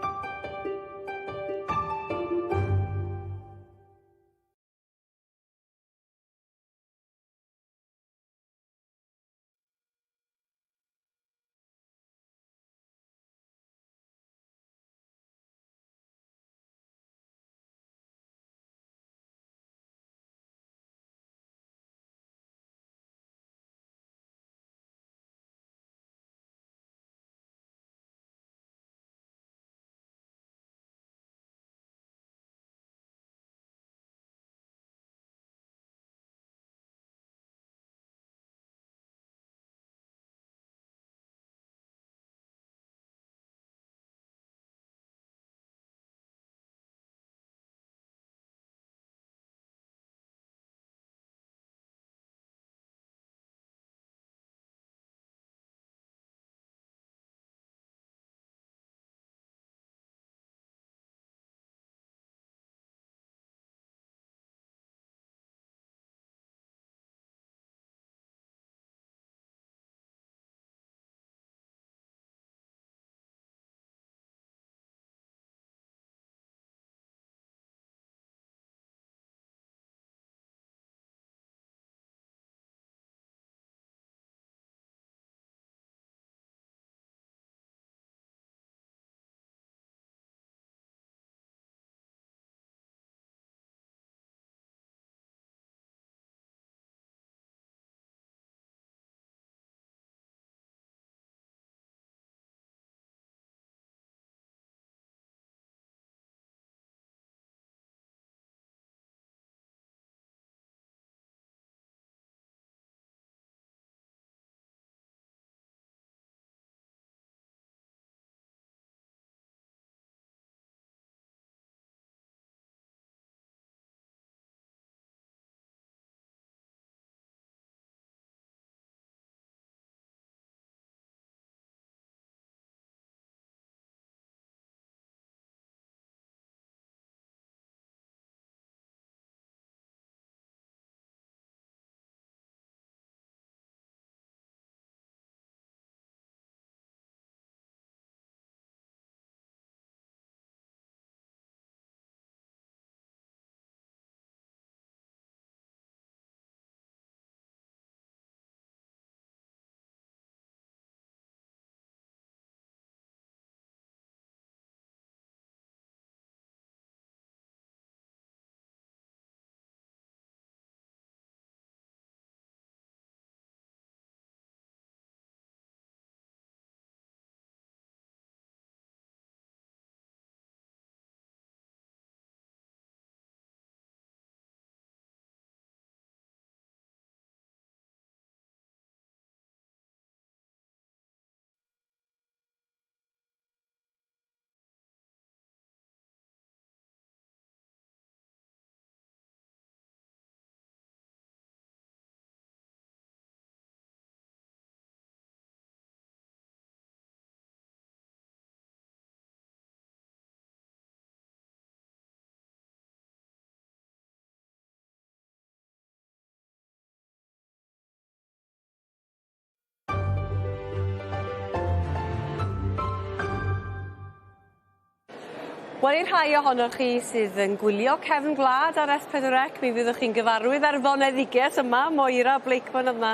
Wel i'r rhai ohonoch chi sydd yn gwylio Cefn Gwlad ar S4C mi fyddwch chi'n gyfarwydd â'r foneddiges yma, Moira Blakeman o'dd 'na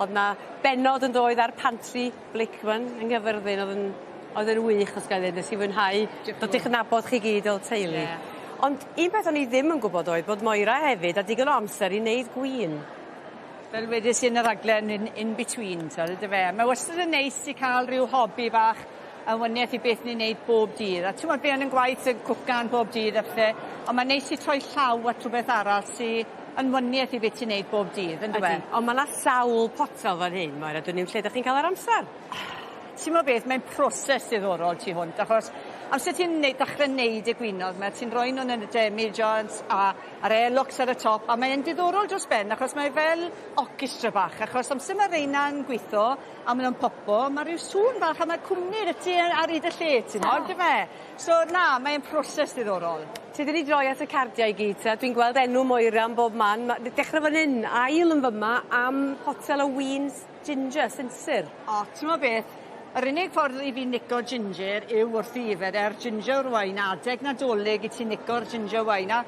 o'dd 'na bennod yn doedd ar Pantry Blakeman yng Nghyfyrddin o'dd yn oedd yn wych os gai ddeud nes i fwynhau dod i'ch nabod chi gyd fel teulu. Ie. Ond un peth o'n i ddim yn gwbod oedd bod Moira hefyd â digon o amser i neud gwin. Fel wedes i yn y raglen in in between t'wel yndyfe? Ma' wastad yn neis i ca'l ryw hobi bach yn wanieth i beth ni'n neud bob dydd. A t'mod fi yn 'yn gwaith yn cwcan bob dydd a pethe on' ma'n neis i troi llaw at rhwbeth arall sy yn wanieth i beth ti'n neud bob dydd on'd yw e? Ydi. On' ma' 'na sawl potel fan hyn Moira dwn i'm lle 'dach chi'n ca'l yr amser. Ti'n mo beth, mae'n proses diddorol tu hwnt, achos amser ti'n neud, dachrau neud y gwinodd, mae ti'n rhoi nhw'n yn y demijohns a a'r airlocks ar y top, a mae'n diddorol dros ben, achos mae fel orchestra bach, achos amser mae reina'n gweitho, a maen nhw'n popo, mae rhyw sŵn bach, a mae cwmni 'da ti ar hyd y lle, ti'n modd, oh. Fe? So na, mae'n proses diddorol. Ti wedi droi at y cardiau i gyd, ta? Dwi'n gweld enw Moira yn bob man. Ma, dechrau fan hyn, ail yn fyma am potel o wins ginger, sinsir. O, ti'n mo beth? Yr unig ffordd i fi nico ginger yw wrth i yfed e'r ginger wine adeg Nadolig i ti nico'r ginger wine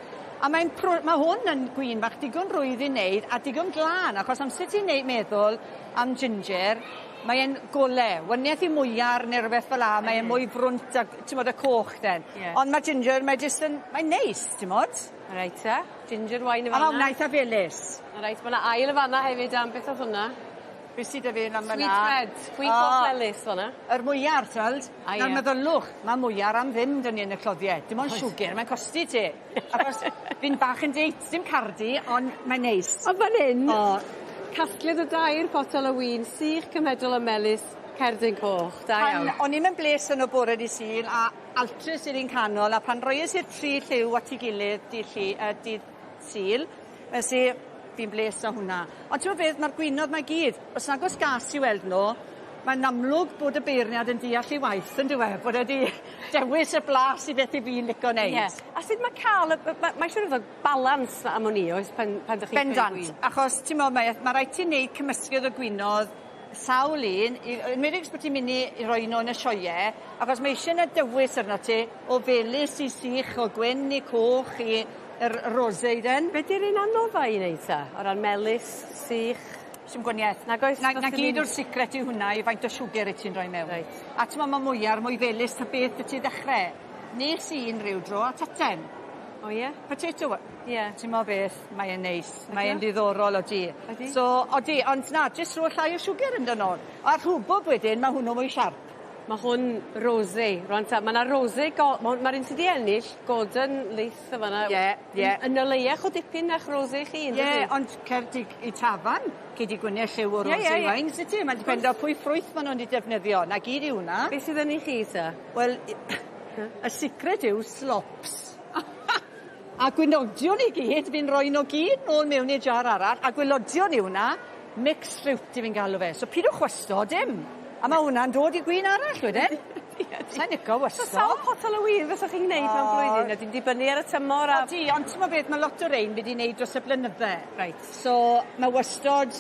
a mae'n ma' hwn yn gwin bach digon rwydd i wneud a digon glân achos amser ti'n neud meddwl am ginger mae e'n gole. Wanieth i mwyar ne' rwbeth fel 'a mae e'n mwy frwnt a t'mod y coch den. Ie. Ond ma' ginger mae jyst yn mae'n neis t'mod? Reit te. Ginger wine yn A fan ma' wnna eitha felys. Reit ma' 'na ail yn fan 'na hefyd am beth o'dd hwnna? Be' sy 'da fi lan fan 'na? Sweet bread. Gwin coch melys fan 'na. Yr mwyar t'weld? A ie. Nawr meddylwch, ma' mwyar am ddim 'da ni yn y cloddie. Dim ond Oes. siwgr mae'n costi ti. Achos fi'n bach yn deit, dim cardi, ond mae'n neis. Ond fan 'yn... O. Casgliad o dair potel o win sych cymedrol a melys cerdyn coch. Da iawn. Pan o'n i'm yn bles yn o bore dy' Sul a altres i'r un canol a pan roies i'r tri lliw at 'i gilydd dy' Llu- yy dydd Sul wnes i fi'n bles â hwnna. Ond t'mo' beth ma'r gwinodd 'ma i gyd, os nag o's gas i weld nw, mae'n amlwg bod y beirniad yn deall 'i waith on'd yw e? Bod e 'di dewis y blas i beth 'yf fi'n lico neud. Ie. A sut ma' ca'l y b- ma' siŵr o fod balans am wn i oes pan pan 'dych chi'n creu Bendant, gwin? achos t'mo' mae ma' raid ti neud cymysgedd o gwinodd sawl un i yy enwedig os bo' ti'n myn' i i roi nw yn y sioee achos mae isie 'na dywys arnot ti o felys i sych o gwyn i coch i yr rosé den. Be' 'di'r un anodda i neud ta? O ran melys, sych? Sim gwanieth. Nag oes? 'Na 'na gyd o'r secret yw hwnna i faint o siwgr 'yt ti'n rhoi mewn. Reit. A t'mo' ma' mwyar mwy felys ta beth 'yt ti ddechre. Nes i un ryw dro a taten. O ie? Potato wa- Ie. T'mo' beth, mae e'n neis. Ydi Mae o? e'n ddiddorol odi. Ydi? So odi, ond na, jyst ro llai o siwgr ynddo no. A rhwbob wedyn, ma' hwnnw mwy siarp. Ma' hwn rosé rŵan ta ma' 'na rosé go- ma' hwn ma'r un sy 'di ennill Gordon Leith y' fan 'na. Ie ie. Yn o leiach o dipyn na'ch rosé chi yndydi? Ie, ond cer di i tafarn, gei di gwynie lliw o Ie, ie, rosé ie. wines i ti, mae'n dependo pwy ffrwyth ma' nw'n 'u defnyddio, 'na gyd yw wnna. Beth sydd yn i chi ta? Wel, y secret yw slops. A gwynodion i gyd, fi'n roi nw gyd nôl mewn i'r jar arall, a gwylodion yw wnna, mixed fruit 'yf fi'n galw fe. So pidwch wasto dim. A ma' hwnna'n dod i gwin arall wedyn. Sai'n lico wasto. So sawl potel o win fysach chi'n gneud mewn blwyddyn? Ydi'n dibynnu ar y tymor a... Odi, ond t'mo' beth, ma' lot o rein fi 'di neud dros y blynydde. Reit. So ma' wastod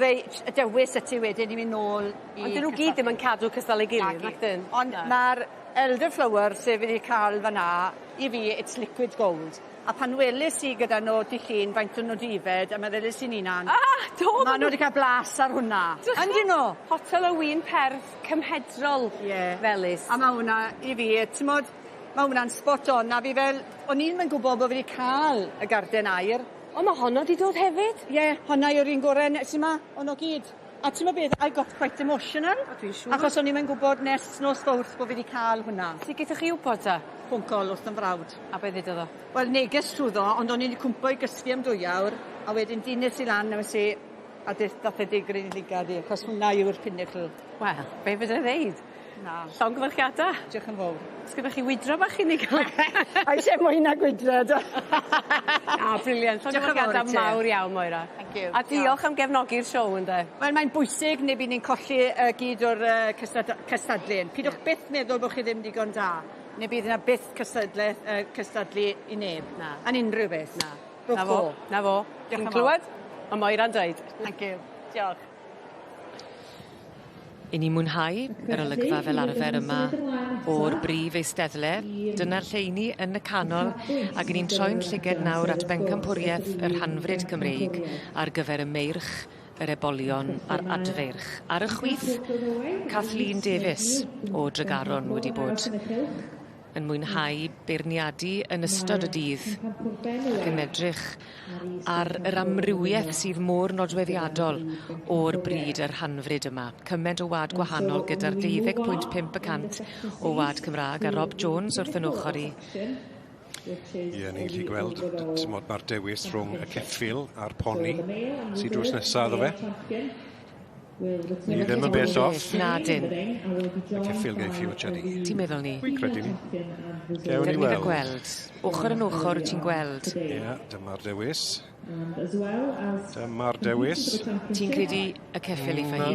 rei y dewis y ti wedyn i mynd nôl i... Ond 'dyn nw gyd ddim yn cadw cystal ei gilydd nac 'dyn? Ond ma'r elderflower sef fi 'di ca'l fan 'na, i fi it's liquid gold. A pan weles i gyda nw dy' Llun faint o'n nw 'di ifed a meddyles i'n 'unan... Ah! Do! Ma' nw 'di ca'l blas ar hwnna. Yndyn nw? Potel o win perth cymhedrol. Ie. Felys. A ma' wnna i fi t'mod ma' wnna'n spot on a fi fel o'n i'm yn gwbo bo' fi 'di ca'l y garden aur. O ma' honno 'di dod hefyd? Ie, honna yw'r un gore ne- sy 'ma o'n o gyd. A t'mo' beth I got quite emotional. O dwi'n siŵr. Achos o'n i'm yn gwbod nes nos Fowrth bo' fi 'di ca'l hwnna. Sut gethoch chi wbod ta? Phone call wrth 'yn frawd. A be' ddedodd o? Wel neges trwddo ond o'n i 'di cwmpo i gysgu am dwy awr a wedyn dines i lan a wnes i a de- dath e digryn i llygad i achos hwnna yw'r pinnacle. Wel, be' fedrai ddeud? Na. Llongyfarchiada. Diolch yn fowr. Sgynnoch chi wydro bach i ni ga'l? A isie mwy na gwydred. Na, brilliant. Llongyfarchiada mawr iawn, Moira. Thank you. A diolch am gefnogi'r siow ynde? Wel mae'n bwysig neu by' ni'n colli yy gyd o'r yy cystad- cystadlu. Pidwch byth meddwl bo' chi ddim digon da. Neu bydd yna byth cystadleth yy cystadlu i neb. Na. Yn unrhyw beth. Na. Rhowch Na fo. go. Na fo. Diolch Chi'n yn fawr. clywed? Ma' Moira'n dweud. Thank you. Diolch. I ni mwynhau yr olygfa fel arfer yma o'r brif eisteddle. Dyna'r lleini yn y canol ag 'yn ni'n troi'n llyged nawr at bencampwrieth yr Hanfryd Cymreig ar gyfer y meirch, yr ebolion a'r adfeirch. Ar y chwith, Kathleen Davies o Dregaron wedi bod yn mwynhau beirniadu yn ystod y dydd ac yn edrych ar yr amrywieth sydd mor nodweddiadol o'r bryd yr hanfryd yma. Cyment o wad gwahanol gyda'r 12.5% o wad Cymra'g a Rob Jones wrth 'yn ochor i. Ie, ni'n gallu gweld, t'mod, ma'r dewis rhwng y ceffyl a'r poni sy drws nesa iddo fe. Ni ddim yn bell off. Na, dyn. Y ceffyl geiff i watcha ni. Ti'n meddwl ni? Wi'n credu ni. Gewn ni weld. gweld. Ochr yn ochr wyt ti'n gweld. Ie, yeah, dyma'r dewis. Dyma'r dewis. Ti'n credu y ceffyl i hi?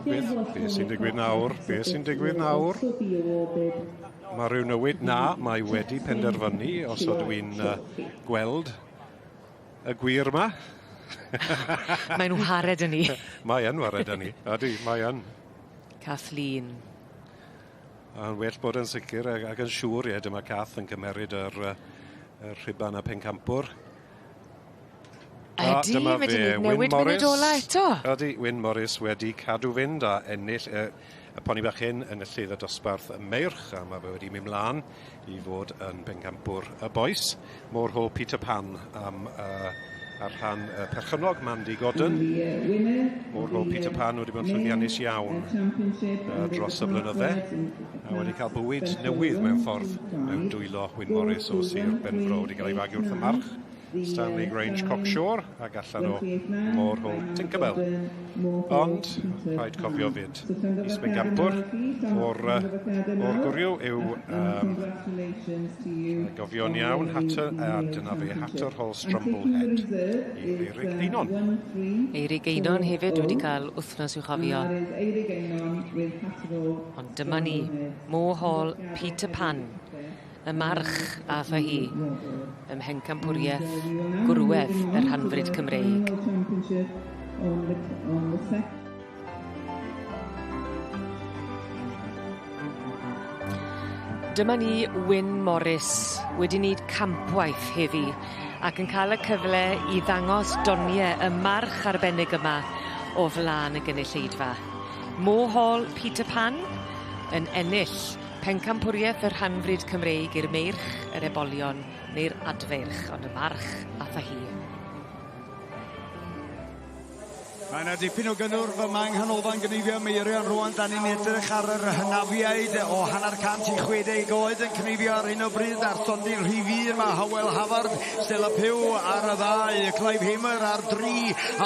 Beth, beth sy'n digwydd nawr? Beth sy'n digwydd nawr? Mae rhyw newid na, mae wedi penderfynu os ydw i'n gweld y gwir yma. Mae'n wared yn ni. Mae yn wared yn ni. Ydy, mae yn. Kathleen. A'n well bod yn sicr ac yn siŵr, ie, dyma Cath yn cymeryd yr, yr rhuban a pencampwr. Ydy, mae wedi newid munud ola eto. Ydy, Wyn Morris wedi cadw fynd a ennill y, y poni bach hyn yn y llydd y dosbarth y meirch, a mae fe wedi mynd mlaen i fod yn pencampwr y boes. Môr Peter Pan am ar rhan y perchennog Mandy Gordon. Môr Peter Pan wedi bod yn llwyddiannus iawn dros y blynydde a wedi cael bywyd newydd mewn ffordd mewn dwylo Wyn Morris o Sir Benfro, wedi cael ei fagu wrth y march Stanley Grange Cockshore ac allan o Moorhall Tinkerbell. Ond, rhaid cofio fyd, is-bencampwr o'r, o'r gwryw yw gofio'n iawn, Hatter, a dyna fe, Hatter Hall Strumblehead i Eirig Einon. Eirig Einon hefyd wedi cael wythnos i'w chofio. Ond dyma ni, Moorhall Peter Pan, y march a fy hi ym mhencampwriaeth gwrwedd yr Rhanfrid Cymreig. Dyma ni Wyn Morris wedi wneud campwaith heddi ac yn cael y cyfle i ddangos doniau y march arbennig yma o flaen y gynulleidfa. Moorhall Peter Pan yn ennill pencampwriaeth yr Rhanfrid Cymreig i'r meirch, yr ebolion neu'r adfeirch, ond y march ath â hi. Mae yna dipyn o gynnwrf yma yng Nghanolfan Gneifio Meirion rwan. Da ni'n edrych ar yr hynafiaid o 50 i 60 oed yn cneifio ar hyn o bryd ar stondin rhif 1. Mae Howell Havard, Stella Pugh ar y ddau, Clive Hamer ar 3,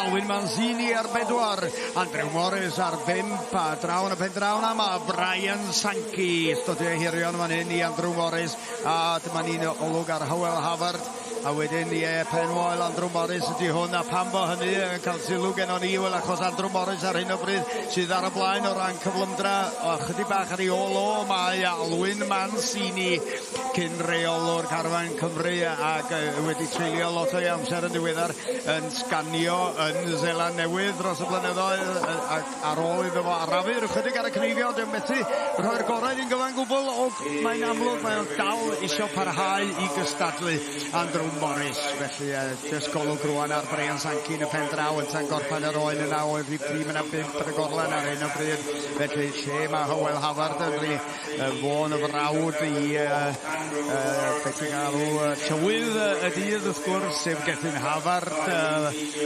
Alwyn Manzini ar 4, Andrew Morris ar 5, a draw yn y pen draw na mae Brian Sankey. Stodiau hirion fan hyn i Andrew Morris, a dyma ni'n olwg ar Howell Havard. A wedyn, ie, pen wael Andrew Morris ydy hwn, a pam bo hynny yn cael sylw gennon ni, wel, achos Andrew Morris ar hyn o bryd sydd ar y blaen o ran cyflymdra, o chydig bach ar ei ôl o, mae Alwyn Mancini, cyn reolwr Carfan Cymru, ac wedi treulio lot o'i amser yn ddiweddar yn sganio yn Seland Newydd dros y blynyddoedd, ac ar ôl iddo fo arafu rhyw chydig ar y cneifio, dwi'n methu rhoi'r gorau i'n gyfan gwbl, o, mae'n amlwg, mae'n dal isio parhau i gystadlu Andrew Morris, felly jyst golwg rwan ar Brian Sankey yn y pen draw yn tan gorffen yr oen yna oedd rhif 3 mynd 5 yn y gorlan ar hyn o bryd, felly lle mae Howell Havard yn rhi fôn y frawd i beth ti'n galw tywydd y dydd wrth gwrs, sef Gethin Havard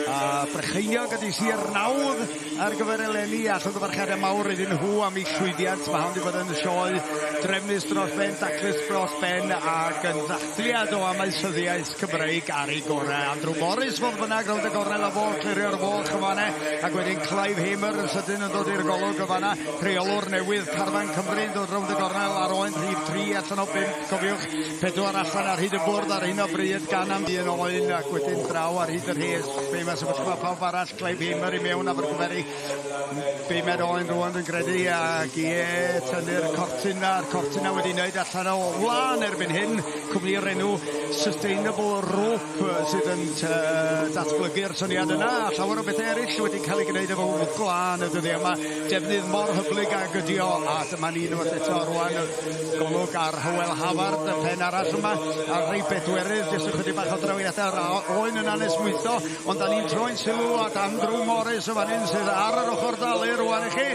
a Brycheiniog ydi Sir Nawdd ar gyfer eleni, a llongyfarchiadau mawr iddyn nhw am eu llwyddiant. Mae hon wedi bod yn sioe drefnus dros ben, daclus dros ben ac yn ddathliad o amaethyddiaeth Cymreig ar ei gorau. Andrew Morris fodd bynnag rownd y gornel a fo, clirio'r foch yn fan'na, ac wedyn Clive Hamer yn sydyn yn dod i'r golwg yn fan'na, rheolwr newydd Carfan Cymru yn dod rownd y gornel ar oen rhif 3 allan o 5, cofiwch, 4 allan ar hyd y bwrdd ar hyn o bryd gan am un oen, ac wedyn draw ar hyd y rhes. Be mae sefyllfa pawb arall, Clive Hamer i mewn Abercyferi, bumed oen rwan dwi'n credu, ac ie, tynnu'r cortyn a'r cortyn wedi wneud allan o wlân erbyn hyn, cwmni'r enw Sustainable Rope sydd yn datblygu'r syniad yna, a llawer o bethau eraill wedi cael ei gwneud efo glân y dyddiau yma. Defnydd mor hyblyg ag ydi o, a dyma ni unwaith eto rwan golwg ar Howell Havard, y pen arall yma, a'r rhai bedwerydd, jyst ychydig bach o drawiadau, oen yn anesmwytho, ond da ni'n troi'n sylw at Andrew Morris y fan hyn sydd ar yr ochr dalu rwan i chi.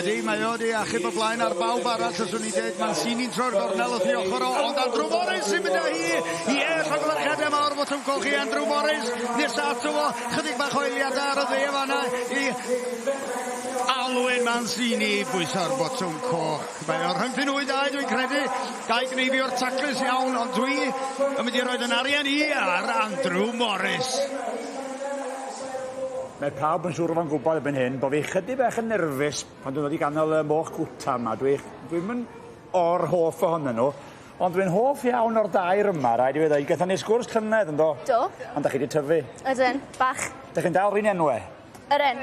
Ydy, mae o wedi achub y blaen ar bawb arall, os o'n i'n dweud, Mancini'n troi'r gornel wrth i ochr o, ond Andrew Morris sy'n mynd â hi. Ie, llongyfarchiadau mawr fod yn golchi Andrew Morris, nesa ato fo, chydig bach o eiliadau ar y dde fan'na i Alwyn Mancini bwyso'r botwm coch. Mae o'r rhyngddyn nhw i ddau, dwi'n credu. Dau gneifio'r taclus iawn, ond dwi yn mynd i roed yn arian i ar Andrew Morris. Mae pawb yn siŵr o fod yn gwybod erbyn hyn bod fi chydig bach yn nerfus pan dwi'n dod i ganol y moch cwta yma. Dwi, dwi'm yn or hoff ohonyn nhw. Ond dwi'n hoff iawn o'r dair yma, rhaid i fi ddweud. Gathon ni sgwrs llynedd, yndo? Do. Ond da chi wedi tyfu. Ydyn, bach. Da chi'n dal r'un enwe? Yr un.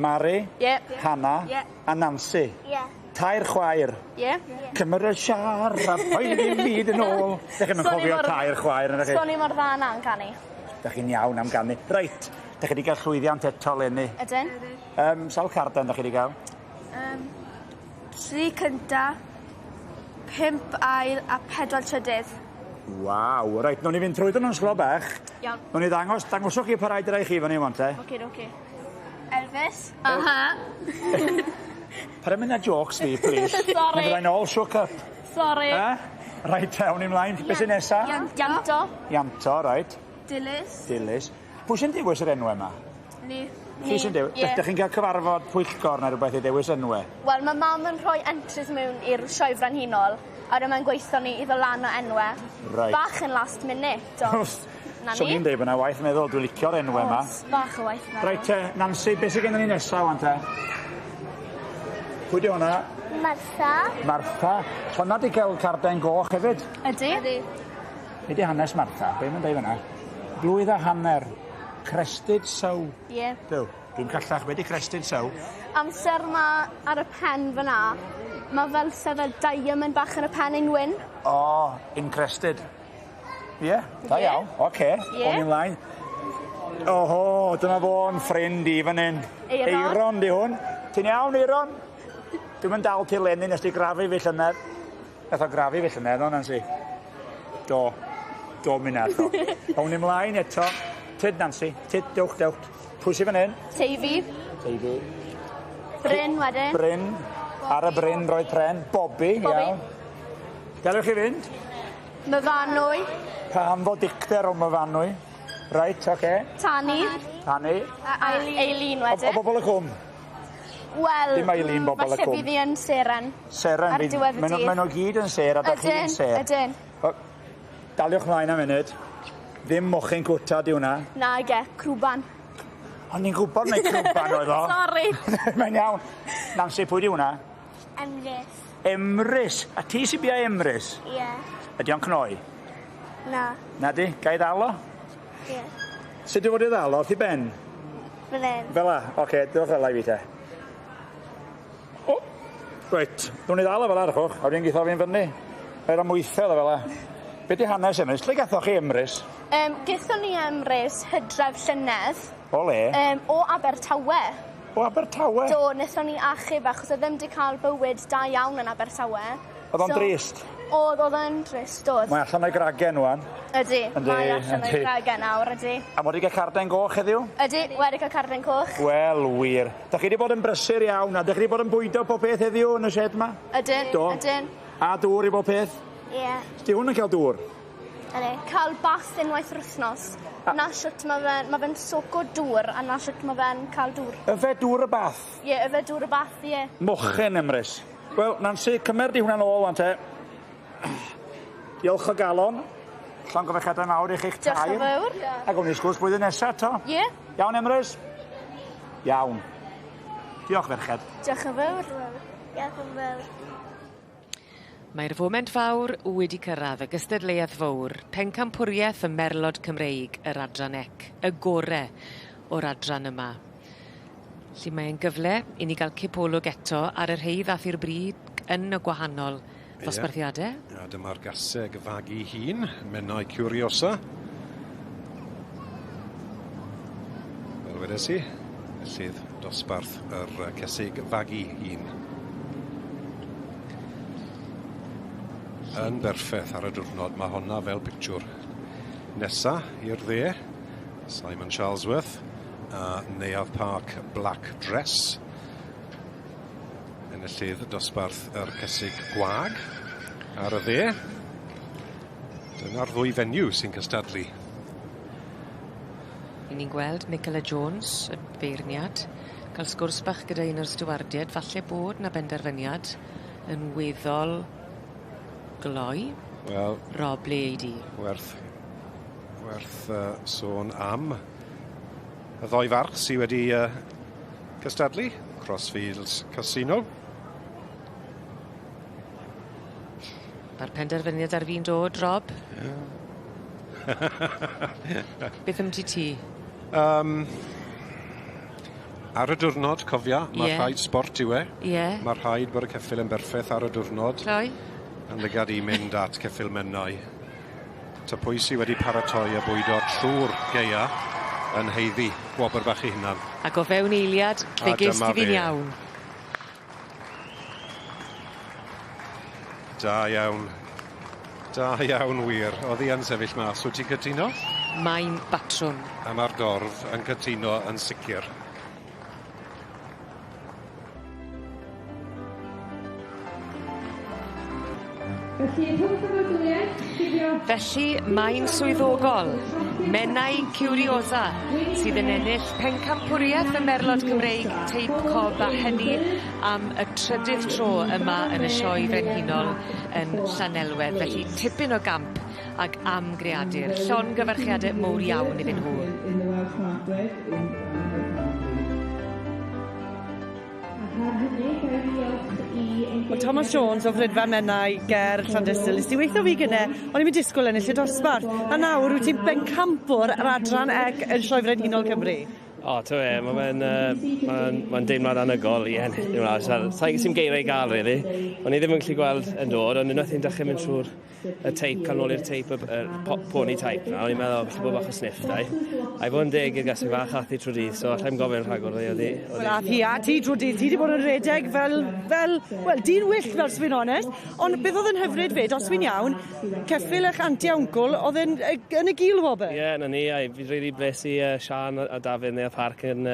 Mari, Ie. Hannah Ie. a Nancy. Ie. Tair chwaer. Ie. Cymer y siar a poeni byd yn ôl. Da chi'n cofio tair chwaer, ydych chi? Swn i mor dda na'n canu. Da chi'n iawn am ganu. Reit, da chi wedi cael llwyddiant eto, Leni. Ydyn. Sawl carden da chi wedi cael? 3 cynta, 5 ail a 4 trydydd. Waw, reit, nawn ni fynd trwyddo nhw'n slo bach. Iawn. Nawn ni ddangos, dangoswch chi pa rai dy rai chi fan hyn wan te. Oce, oce. Elvis. Aha. Paid â mynd â jokes fi, please. Sorry. Mi fyddai'n all shook up. Sorry. Eh? Reit, awn ni mlaen. Be sy'n nesa? Ianto. Ianto, reit. Dilys. Dilys. Pwy sy'n dewis yr enwau yma? Ni. Chi sy'n dewis? Ie. Ydych chi'n cael cyfarfod pwyllgor neu rhywbeth i ddewis enwau? Wel, mae mam yn rhoi entries mewn i'r sioe frenhinol, a wedyn mae'n gweithio ni i ddod lan o enwau. Reit. Bach yn last minute, ond na So ni. ni'n deud bod yna waith meddwl, dwi'n licio'r enwau yma. Oes, bach o waith meddwl. Reit te, Nancy, beth sydd gennym ni nesa wan te? Pwy di hwnna? Martha. Martha. Honna di cael carden goch hefyd. Ydy. Ydy. Be di hanes Martha? Be mae'n deud fan'na? Blwydd a hanner. Crested sow. Ie. Duw, dwi'n callach, be di crested sow? Amser ma ar y pen fyna, mae fel se fel diamond bach ar y pen ein wyn. O, incrested. Ie, da Ie. iawn. Oce, Ie. o'n i mlaen. Oho, dyma fo'n ffrind i fan hyn. Eiron. Eiron di hwn. Ti'n iawn, Eiron? Dwi'm yn dal ti leni, nes di grafu fi llynedd. Nath o grafu fi llynedd, o, Nancy. Do. Do, mi nath o. Awn ni mlaen eto. Tyd, Nancy. Tyd, dewch, dewch. Pwy sydd fan hyn? Teifi. Teifi. Bryn wedyn. Bryn. Ar y bryn roedd pren. Bobby, Bobby. iawn. Daliwch chi fynd. Myfanwy. Pam fod dicter o Myfanwy. Reit, oce. Tani. Tani. A Eileen O, wedyn. o bobl y cwm. Wel, Dim Eileen, bobl y falle cwm. bydd hi yn seren. Seren. Ar fydd- diwedd y Maen nhw- dydd. maen nhw gyd yn ser a da chi'n Ydyn, ser. ydyn. O, daliwch mlaen am munud. Ddim mochyn cwta di hwnna. Na, ge, crwban. O'n i'n gwybod mai crwban oedd o. Sorry. Mae'n iawn. Nancy, pwy di hwnna? Emrys. Emrys. A ti sy'n bia Emrys? Ie. Ydy o'n cnoi? Na. Na di? Ga i ddal o? Ie. Sut di fod i ddal o? Wrth i ben? Fel hyn. Fel la? Oce, diolch fel la i fi te. O! Reit, dwi'n i ddal o fel la, rchwch. A wedyn geitho fi'n fyny. Mae'r amwythedd o fel la. Be di hanes Emrys? Lle gathoch chi Emrys? Gaethon ni Emrys hydref llynedd. O le? O Abertawe. O Abertawe? Do, wnaethon ni achub achos oedd ddim 'di cael bywyd da iawn yn Abertawe. Oedd o'n So- drist? Oedd, oedd o'n drist, oedd. Mae allan o'i gragen wan. Ydy, Yndi, mae allan o'i yndi. gragen nawr, ydy. A mod i gael carden goch heddiw? Ydy, wedi cael carden coch. Wel, wir. Da chi wedi bod yn brysur iawn, a da chi wedi bod yn bwydo pob peth heddiw yn y shed yma? Ydyn, Do. ydyn. A dŵr i bob peth? Ie. Di hwn yn cael dŵr? Ydy. Cael bath unwaith yr wythnos. Na shwt mae fe'n ma fe soco dŵr a na shwt mae fe'n cael dŵr. Yfe dŵr y bath? Ie, yfe dŵr y bath, ie. Mochen, Emrys. Wel, Nancy, cymer di hwnna'n ôl, wan te. Diolch o galon. Llongyfarchiadau mawr i chi'ch Diolch tair. yn fawr. A gawn ni sgwrs blwyddyn nesaf, to. Ie. Iawn, Emrys? Iawn. Diolch, ferched. Diolch yn fawr. Diolch yn fawr. Mae'r foment fawr wedi cyrraedd y gystadleuaeth fowr, pencampwriaeth y Merlod Cymreig, yr adran ec, y gore o'r adran yma. Lly mae'n gyfle i ni gael cipolwg eto ar y rhei ddath i'r brig yn y gwahanol ddosbarthiadau. A dyma'r gaseg fagu hun, Menai Curiosa. Fel wedes i, sydd dosbarth yr cesig fagu hun. Yn berffeth ar y diwrnod, mae honna fel pictiwr. Nesa i'r dde, Simon Charlesworth a Neuadd Park Black Dress. Enillydd dosbarth yr cesig gwag ar y dde. Dyna'r ddwy fenyw sy'n cystadlu. I ni'n gweld Nicola Jones, y beirniad, cael sgwrs bach gyda un o'r stiwardiaid, falle bod 'na benderfyniad yn weddol gloi. Wel... Rob, le ei di? Werth, werth sôn am Y ddoi farch sydd wedi cystadlu, Crossfields Casino. Ma'r penderfyniad ar fin dod, Rob. Ie. Beth am ti ti? Ar y diwrnod, cofia, ma' Ie. rhaid sport yw e. Ie. Ma' rhaid bod y ceffyl yn berffeth ar y diwrnod. Cloi? Yn lygad i mynd at ceffyl Menai. Ta pwy sy wedi paratoi a bwydo trw'r gaea yn haeddu gwobr bach ei hunan. Ac o fewn eiliad, fe A ges dyma ti fi'n fe. iawn. Da iawn. Da iawn wir. O'dd hi yn sefyll mas. Wyt ti'n cytuno? Mae'n batrwm. A ma'r dorf yn cytuno yn sicir. Felly, mae'n swyddogol. Menai Curiosa sydd yn ennill pencampwriaeth y Merlod Cymreig Teip Cob a hynny am y trydydd tro yma yn y Sioe Frenhinol yn Llanelwedd. Felly tipyn o gamp ag am greadur. Llongyfarchiade mowr iawn iddyn nhw. Wel Thomas Jones o Fridfa Menai ger Llandysul. Nes ti weitho fi gynne, o'n i'm yn disgwyl ennill y dosbarth. A nawr wyt ti'n bencampwr yr adran ec yn Sioe Frenhinol Cymru. O, t'o' be, ma' fe'n yy ma'n ma'n deimlad anhygoel i ennill hwnna. Sa- sim geiriau i ga'l rili. O'n i ddim yn gallu gweld yn dod, ond unwaith i'n dechre mynd trw'r y teip, cael nôl i'r teip, y y po- pony type 'na, o'n i'n meddwl falle bod bach o sniff 'da i. A i fod yn deg i'r gaseg fach ath hi trw'r dydd, so allai'm gofyn rhagor o hi. Wel, ath hi a ti drwy'r dydd, ti 'di bod yn redeg fel, fel, wel, dyn wyllt fel os fi'n onest. Ond beth oedd yn hyfryd fyd, os fi'n iawn, ceffyl eich anti a wncwl oedd yn, yn y gil wobr. Ie, yeah, na ni, a fi'n rili bles i Sian a Dafydd neu y parc yn,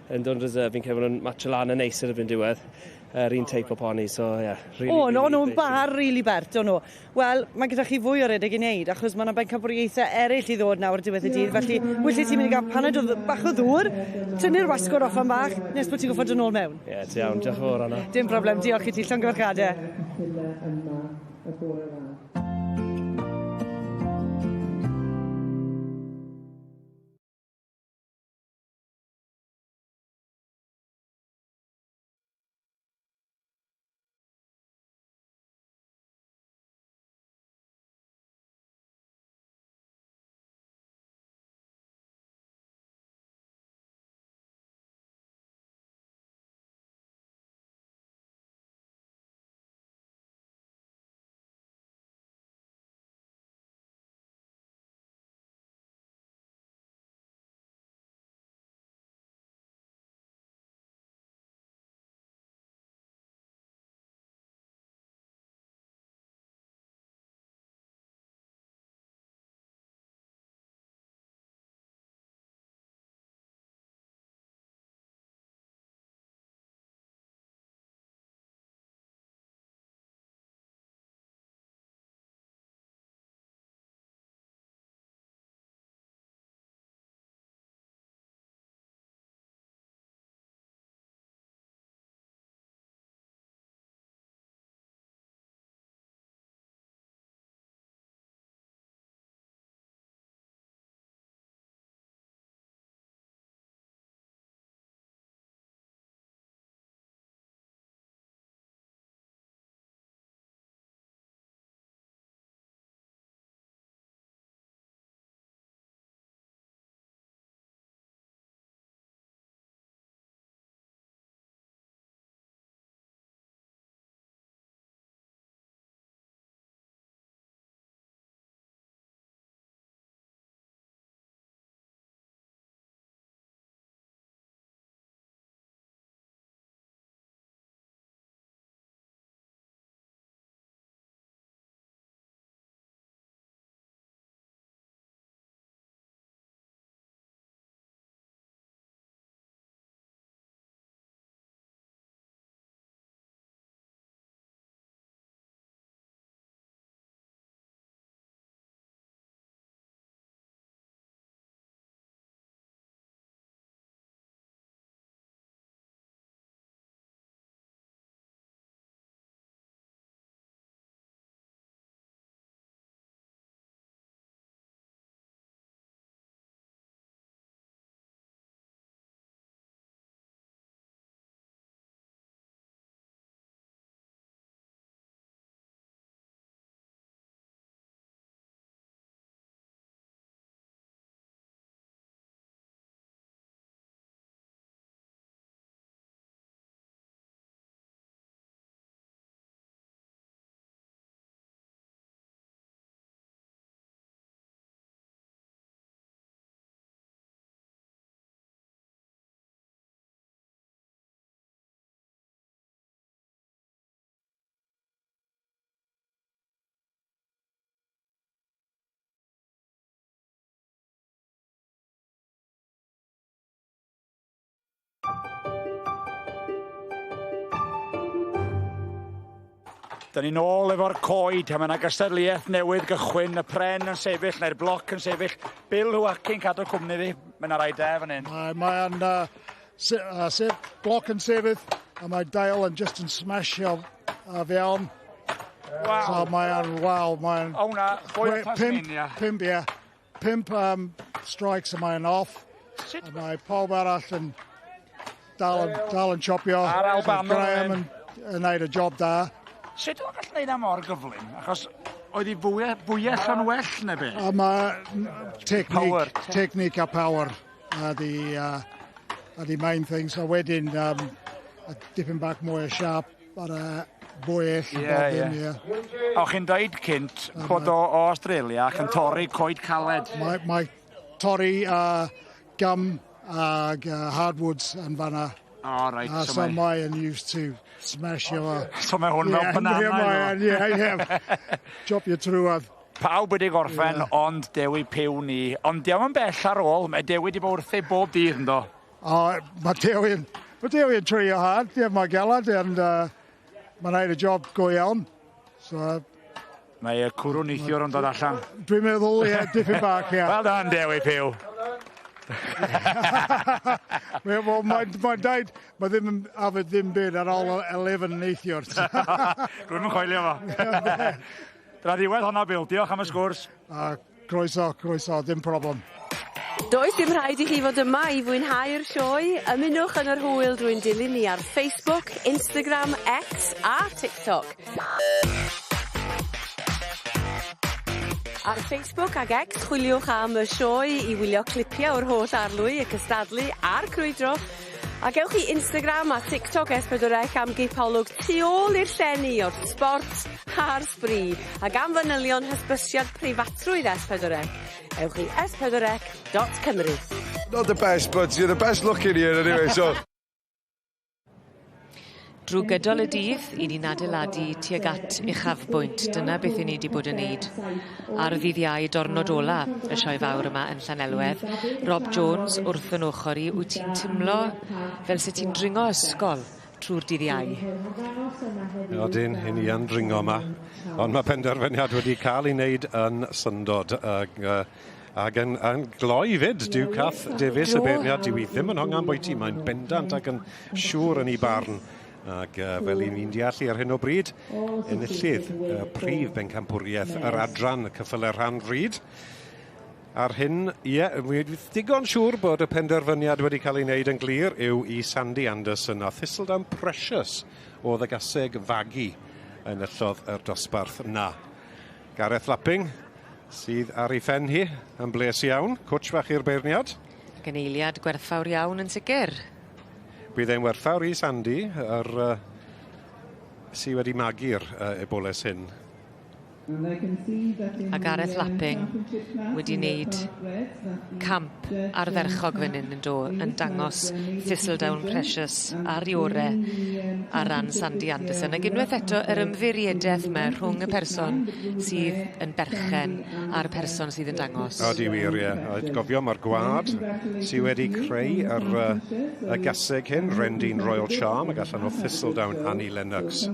yn dod yn reserve. Fi'n credu bod nhw'n matcho lan yn neis erbyn diwedd. Yr un teip o poni, so ie. Yeah, really, O, no, nhw'n bar rili bert, o'n nhw. Wel, mae gyda chi fwy o redeg i wneud, achos mae yna bencampwriaethau eraill i ddod nawr diwedd y dydd, felly well i ti'n mynd i gael paned o bach o ddŵr, tynnu'r wasgod off am bach, nes bod ti'n goffod dod nôl mewn. Ie, yeah, ti iawn, diolch yn fawr, Anna. Dim problem, diolch i ti, llongyfarchiadau. Dyn ni'n ôl efo'r coed, a mae yna gystadleuaeth newydd gychwyn, y pren yn sefyll, neu'r bloc yn sefyll. Bill Hwacki'n cadw cwmni fi, mae yna rai da fan hyn. Mae yn bloc yn sefyll, a mae Dale yn just yn smashio fewn. Wow. So mae yn, wow, mae'n... O, hwnna, fwy o Tasmania. Pump, ie. 5 strikes a mae'n off. Sut? A mae pawb arall yn dal yn chopio. A'r Albanwr. So Graham yn neud y job da. Sut o'n gallu neud am mor gyflym? Achos oedd hi fwyell yn well neu be? A mae technique a power are the main thing. So wedyn, a dipyn bach mwy o sharp ar y bwyell. Ie, ie. O, chi'n dweud cynt bod o Australia ac yn torri coed caled. Mae torri gum ag hardwoods yn fanna. O, reit. So mae yn used to smash your... So mae hwn fel banana. Ie, ie. Chop your trwad. Pawb wedi gorffen, ond Dewi Pugh ni. Ond diolch yn bell ar ôl, mae Dewi wedi bod wrth ei bob dydd, ynddo? O, mae Dewi yn trio hard, ie, mae galad, and mae'n neud y job go iawn. So, mae y cwrw neithiwr yn dod allan. Dwi'n meddwl, ie, dipyn bach, ie. Well done, Dewi Pugh. Wel, mae'n dweud, mae ddim yn afed ddim byd ar ôl 11 neithiwr. Dwi'm yn coelio fo. Dyna ddiwedd honna, Bill. Diolch am y sgwrs. Croeso, dim problem. Does dim rhaid i chi fod yma i fwynhau'r sioe. Ymunwch yn yr hwyl drwy'n dilyn ni ar Facebook, Instagram, X a TikTok. Ar Facebook ag X, chwiliwch am y sioe i wylio clipiau o'r holl arlwy, y cystadlu a'r crwydro. A gewch chi Instagram a TikTok S4C am gipolwg tu ôl i'r llenni o'r sbort a'r sbri. Ac am fanylion hysbysiad preifatrwydd S4C, ewch i s4c.cymru. Not the best, but you're the best looking here anyway, so... Drwy gydol y dydd, i ni'n adeiladu tuag at uchafbwynt. Dyna beth i ni wedi bod yn neud ar ddydd Iau diwrnod ola y sioe fawr yma yn Llanelwedd. Rob Jones wrth yn ochr i, wyt ti'n timlo fel se ti'n dringo ysgol trwy'r dydd Iau? Odyn, i ni yn dringo yma. Ond mae penderfyniad wedi cael ei wneud yn syndod. Ac yn gloi fyd, dyw Cath Davies y beirniad, dyw hi ddim yn hongan bwyty, mae'n bendant ac yn siŵr yn ei barn. Ac fel i ni'n deall ar hyn o bryd, enillydd prif bencampwriaeth yr adran y ceffylau rhan fryd. Ar hyn, ie, digon siŵr bod y penderfyniad wedi cael ei wneud yn glir yw i Sandy Anderson a Thistledown Precious o ddygaseg fagu enillodd yr dosbarth na. Gareth Lapping sydd ar ei phen hi yn bles iawn, cwtsh fach i'r beirniad. Ac yn eiliad gwerthfawr iawn yn sicr. Bydd e'n werthfawr i Sandy, sydd wedi magu'r eboles hyn. A Gareth Lapping wedi wneud camp ardderchog fan hyn yn do, yn dangos Thistledown Precious ar ei ore ar ran Sandy Anderson. Ac unwaith eto yr ymddiriedaeth yma rhwng y person sydd yn berchen a'r person sydd yn dangos. Odi wir, ie. A gofio mae'r gwad sydd wedi creu yr y gaseg hyn, Rendine Royal Charm, ac allan o Thistledown Annie Lennox.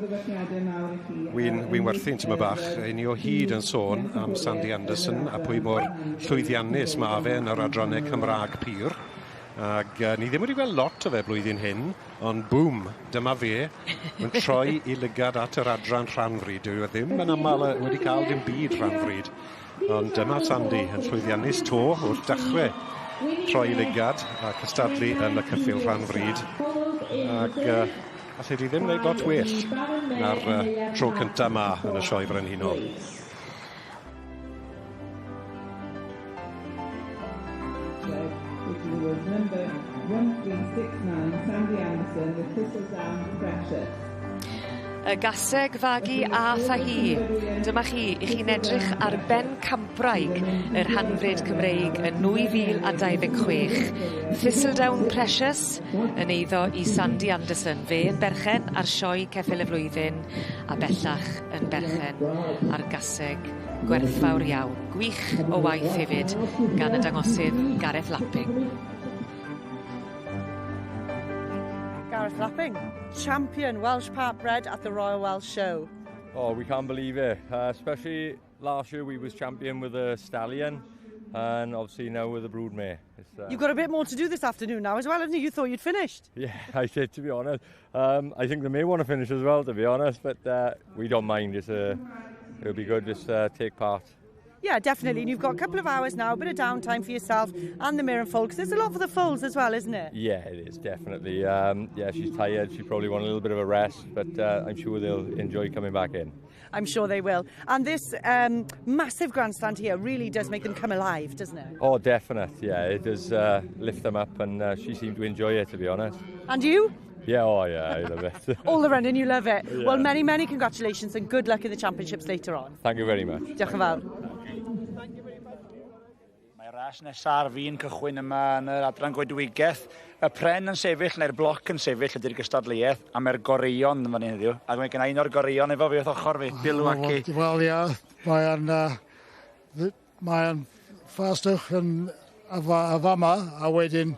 Wi'n werthu'n tyma bach, i ni o hyd yn sôn am Sandy Anderson a pwy mor llwyddiannus mae fe yn yr adrannau Cymraeg pur. Ac ni ddim wedi gweld lot o fe blwyddyn hyn, ond bŵm, dyma fe, yn troi i lygad at yr adran rhanfryd. Dyw e ddim yn aml wedi cael dim byd rhanfryd. Ond dyma Sandy yn llwyddiannus to wrth dechrau troi i lygad a cystadlu yn y cyffil rhanfryd. Ac allai di ddim wneud lot well na'r tro cyntaf ma yn y sioe frenhinol. Was number 1369, Sandy Anderson with Thistledown Precious. Y gaseg fagu a thahi. Dyma chi, i chi'n edrych ar ben campraig yr hanfryd Cymreig yn 2026. Thistledown Precious yn eiddo i Sandy Anderson. Fe yn berchen ar sioe ceffyl y flwyddyn a bellach yn berchen ar gaseg gwerthfawr iawn. Gwych o waith hefyd gan y dangosydd Gareth Lapping. Gareth Lapping, champion Welsh Part Bred at the Royal Welsh Show. Oh, we can't believe it. Especially last year we was champion with a stallion, and obviously now with the broodmare. You've got a bit more to do this afternoon now as well, haven't you? You thought you'd finished. Yeah, I did, to be honest. I think they may want to finish as well, to be honest, but we don't mind. It'll be good just take part. Yeah, definitely. And you've got a couple of hours now, a bit of downtime for yourself and the mare and foal, because there's a lot for the foals as well, isn't it? Yeah, it is, definitely. Yeah, she's tired. She probably wants a little bit of a rest, but I'm sure they'll enjoy coming back in. I'm sure they will. And this massive grandstand here really does make them come alive, doesn't it? Oh, definitely, yeah. It does lift them up, and she seemed to enjoy it, to be honest. And you? Yeah, oh yeah, I love it. All the running, you love it. Yeah. Well, many, many congratulations and good luck in the championships later on. Thank you very much. Diolch yn fawr. Mae'r ras nesaf ar fin cychwyn yma yn yr adran goedwigaeth. Y pren yn sefyll neu'r bloc yn sefyll ydy'r gystadleuaeth, a mae'r goreuon yn fan hyn heddiw. Ac mae gen i un o'r goreuon efo fi wrth ochr fi, Bill Wacky. Wel, ia, mae'n fastach yn y fama, a wedyn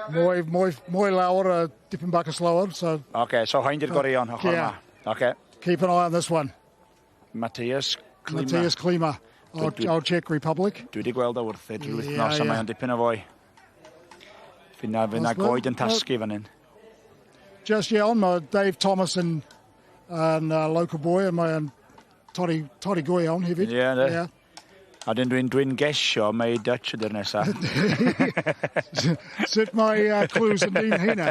mwy lawr a dipyn bach yn slower. So, OK, so rhain di'r goreuon ochr yma. OK. Keep an eye on this one. Matthias Klima. Matthias Klima o'r Czech Republic. Dwi wedi gweld o wrth e drwy wythnos, a mae o'n dipyn o foi. Fydd na goed yn tasgu fan hyn. Just iawn, mae Dave Thomas yn local boy, a mae'n torri go iawn hefyd. Ie, yeah. A dyn dwi'n gesio mae Dutch ydy'r nesaf. Sut mae clues yn dyn hynna?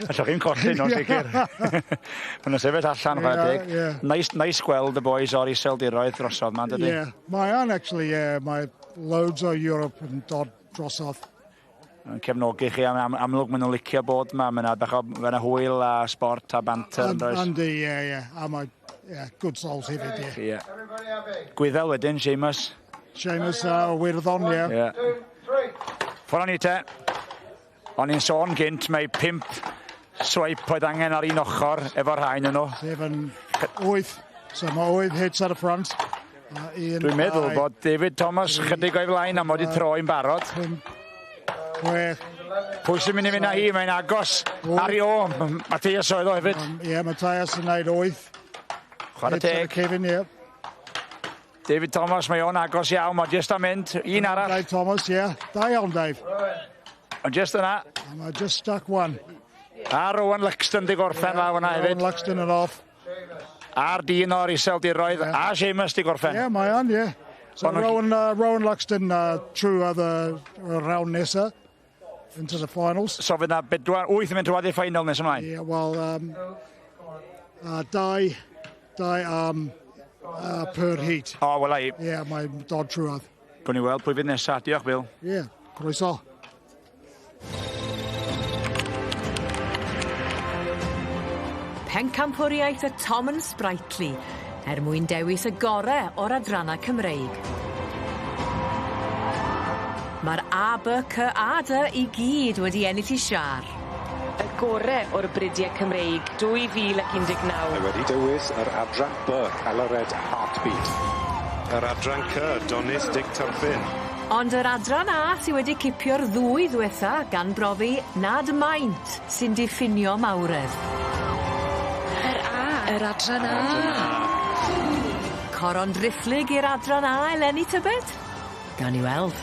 Allwch chi'n colli nhw'n sicr. Maen nhw'n sefyll allan, chwarae teg. Nice gweld y boys o'r iseldiroedd drosodd ma'n dydy? Yeah, mae yn actually, yeah, mae loads o Europe yn dod drosodd. Yn cefnogi chi, am amlwg maen nhw'n licio bod yma, mae'n bach o ma hwyl a sport a banter. Yndi, ie, ie, a mae, yeah, good souls hefyd, ie. Yeah. Gwyddel wedyn, Seamus. Seamus o Wirddon, ie. Yeah. Ffwrdd ni te. O'n i'n sôn gynt, mae 5 swipe oedd angen ar un ochr efo'r rhain yn nhw. 7, 8. So mae 8 hits ar y front. Dwi'n meddwl bod David Thomas chydig o'i flaen a mod i troi'n barod. 5, 6. Pwy sy'n mynd i fynd â hi? Mae'n agos. Ar i o, Matthias oedd o hefyd. Ie, Matthias yn neud 8. Chwarae teg. Kevin, ie. David Thomas, mae o'n agos iawn, mae jyst am mynd. Un arall. Dave Thomas, ie. Yeah. Da iawn, Dave. Ond jyst yna. Mae just stuck one. A Rowan Luxton di gorffen lawr yna hefyd. Rowan Luxton yn off. A'r dyn o'r iseldiroedd, a Seamus di gorffen. Ie, yeah, mae o'n, ie. Yeah. So Rowan Luxton trwy other round nesa into the finals. So fydd na 4, 8 yn mynd trwy i'r final nes ymlaen? Ie, yeah, wel, dau per heat. O, wela i. Ie, yeah, mae'n dod trwad. Gwni weld pwy fydd nesaf. Diolch, Bill. Ie, yeah, croeso. Pencampwriaeth y Tom and Sprightly, er mwyn dewis y gore o'r adrannau Cymreig. Mae'r A, B, C a D i gyd wedi ennill i siar. Y gore o'r bridiau Cymreig 2019. Mae wedi dewis yr adran B, Calored Heartbeat. Yr adran C, Donis Dick Turpin. Ond yr adran A sydd wedi cipio'r ddwy ddwetha gan brofi nad maint sy'n diffinio mawredd. Yr A. Yr adran A. Coron driphlyg i'r adran A eleni tybed? Gawn ni weld.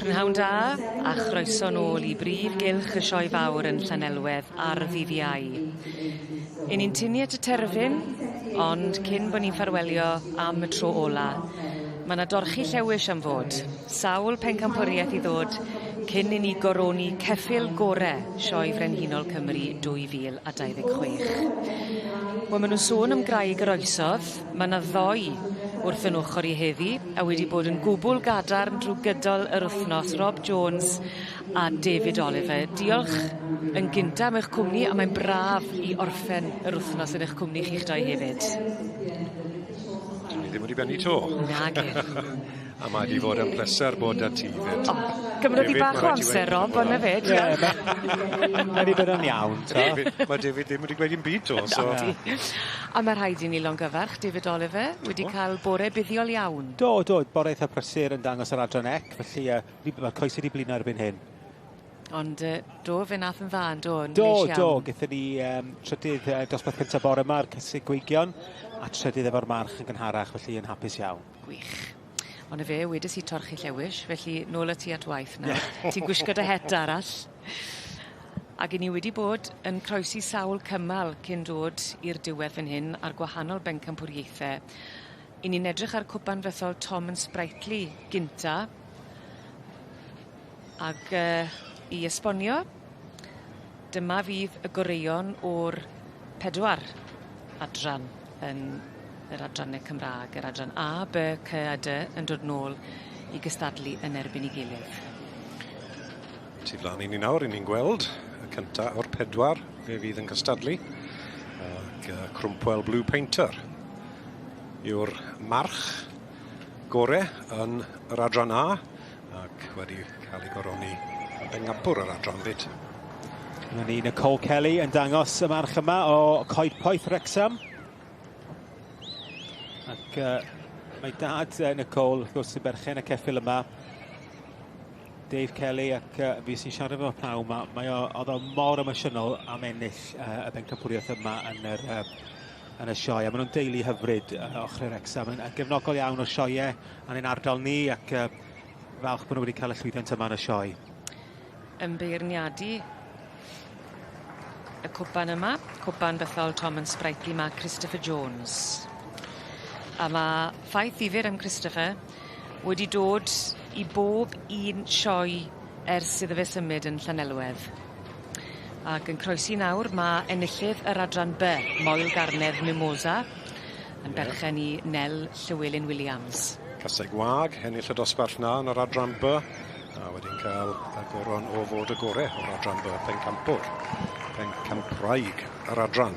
Prynhawn da, a chroeso nôl i brif gylch y Sioe Fawr yn Llanelwedd ar ddydd Iau. Y'n ni'n tynnu at y terfyn, ond cyn bod ni'n ffarwelio am y tro ola, mae 'na dorchi llewis am fod, sawl pencampwriaeth i ddod cyn i ni goroni ceffyl gore Sioe Frenhinol Cymru 2026. Wel, maen nhw'n sôn am graig yr oesodd, mae 'na ddoi wrth yn ochr i heddi, a wedi bod yn gwbl gadarn drwy gydol yr wythnos, Rob Jones a David Oliver. Diolch yn gynta am eich cwmni, a mae'n braf i orffen yr wythnos yn eich cwmni chi'ch doi hefyd. Dyn ni ddim wedi bennu to. Nage. A mae wedi fod yn pleser bod â ti fyd. Gymrodd i bach o amser, Rob, ond na fe. Mae wedi bod yn iawn. Mae David ddim wedi gweud dim byd to. So. A mae rhaid i ni longyfarch David Oliver wedi cael bore buddiol iawn. Do, do, bore eitha prysur yn dangos yr adran ec, felly mae'r coesau wedi blino erbyn hyn. Ond yy do fe nath yn dda yn do? Yn Do do gethon ni yym trydydd yy dosbarth cynta bore 'ma'r cysig gweigion a trydydd efo'r march yn gynharach felly yn hapus iawn. Gwych. On' 'na fe wedes i torchi llewis felly nôl â ti at waith nawr. Ti'n gwisgo dy het arall. Ag 'yn ni wedi bod yn croesi sawl cymal cyn dod i'r diwedd fan hyn ar gwahanol bencampwriaethe. 'Yn ni'n edrych ar cwpan fythol Tom and Sprightly gynta. Ag yy i esbonio dyma fydd y goreuon o'r pedwar adran yn yr adranne Cymra'g yr adran A By Cy a Dy yn dod nôl i gystadlu yn erbyn 'i gilydd. Tu flan i ni nawr 'yn ni'n gweld y cynta o'r pedwar fe fydd yn cystadlu ag yy Crwmpwell Blue Painter yw'r march gore yn yr adran A ac wedi cael ei goroni yn bengampwr yr adran 'fyd. Dyna ni Nicole Kelly yn dangos y march yma o Coed Poeth Wrecsam. Ac uh, mae dad Nicole, wrth gwrs, yn berchen y ceffyl yma. Dave Kelly ac uh, fi sy'n siarad efo pnawn ma, mae o, oedd o mor emosiynol am ennill uh, y bencampwriaeth yma yn yr, uh, yn y sioe. A maen nhw'n deulu hyfryd uh, ochr yr Wrecsam, yn, yn gefnogol iawn o'r sioeau yn ein ardal ni ac uh, falch bod nhw wedi cael y llwyddiant yma yn y sioe. Yn beirniadu y cwpan yma, cwpan bythol Tom and Sprightly ma' Christopher Jones. A ma' ffaith ddifyr am Christopher wedi dod i bob un sioe ers iddo fe symud yn Llanelwedd. Ac yn croesi nawr ma' enillydd yr adran By, Moel Garnedd Mimosa, yn berchen i Nel Llywelyn Williams. Caseg wag, ennill y dosbarth 'na yn yr adran By, a wedyn cael y goron o fod y gore o'r adran By, pencampwr, pencampwraig yr adran.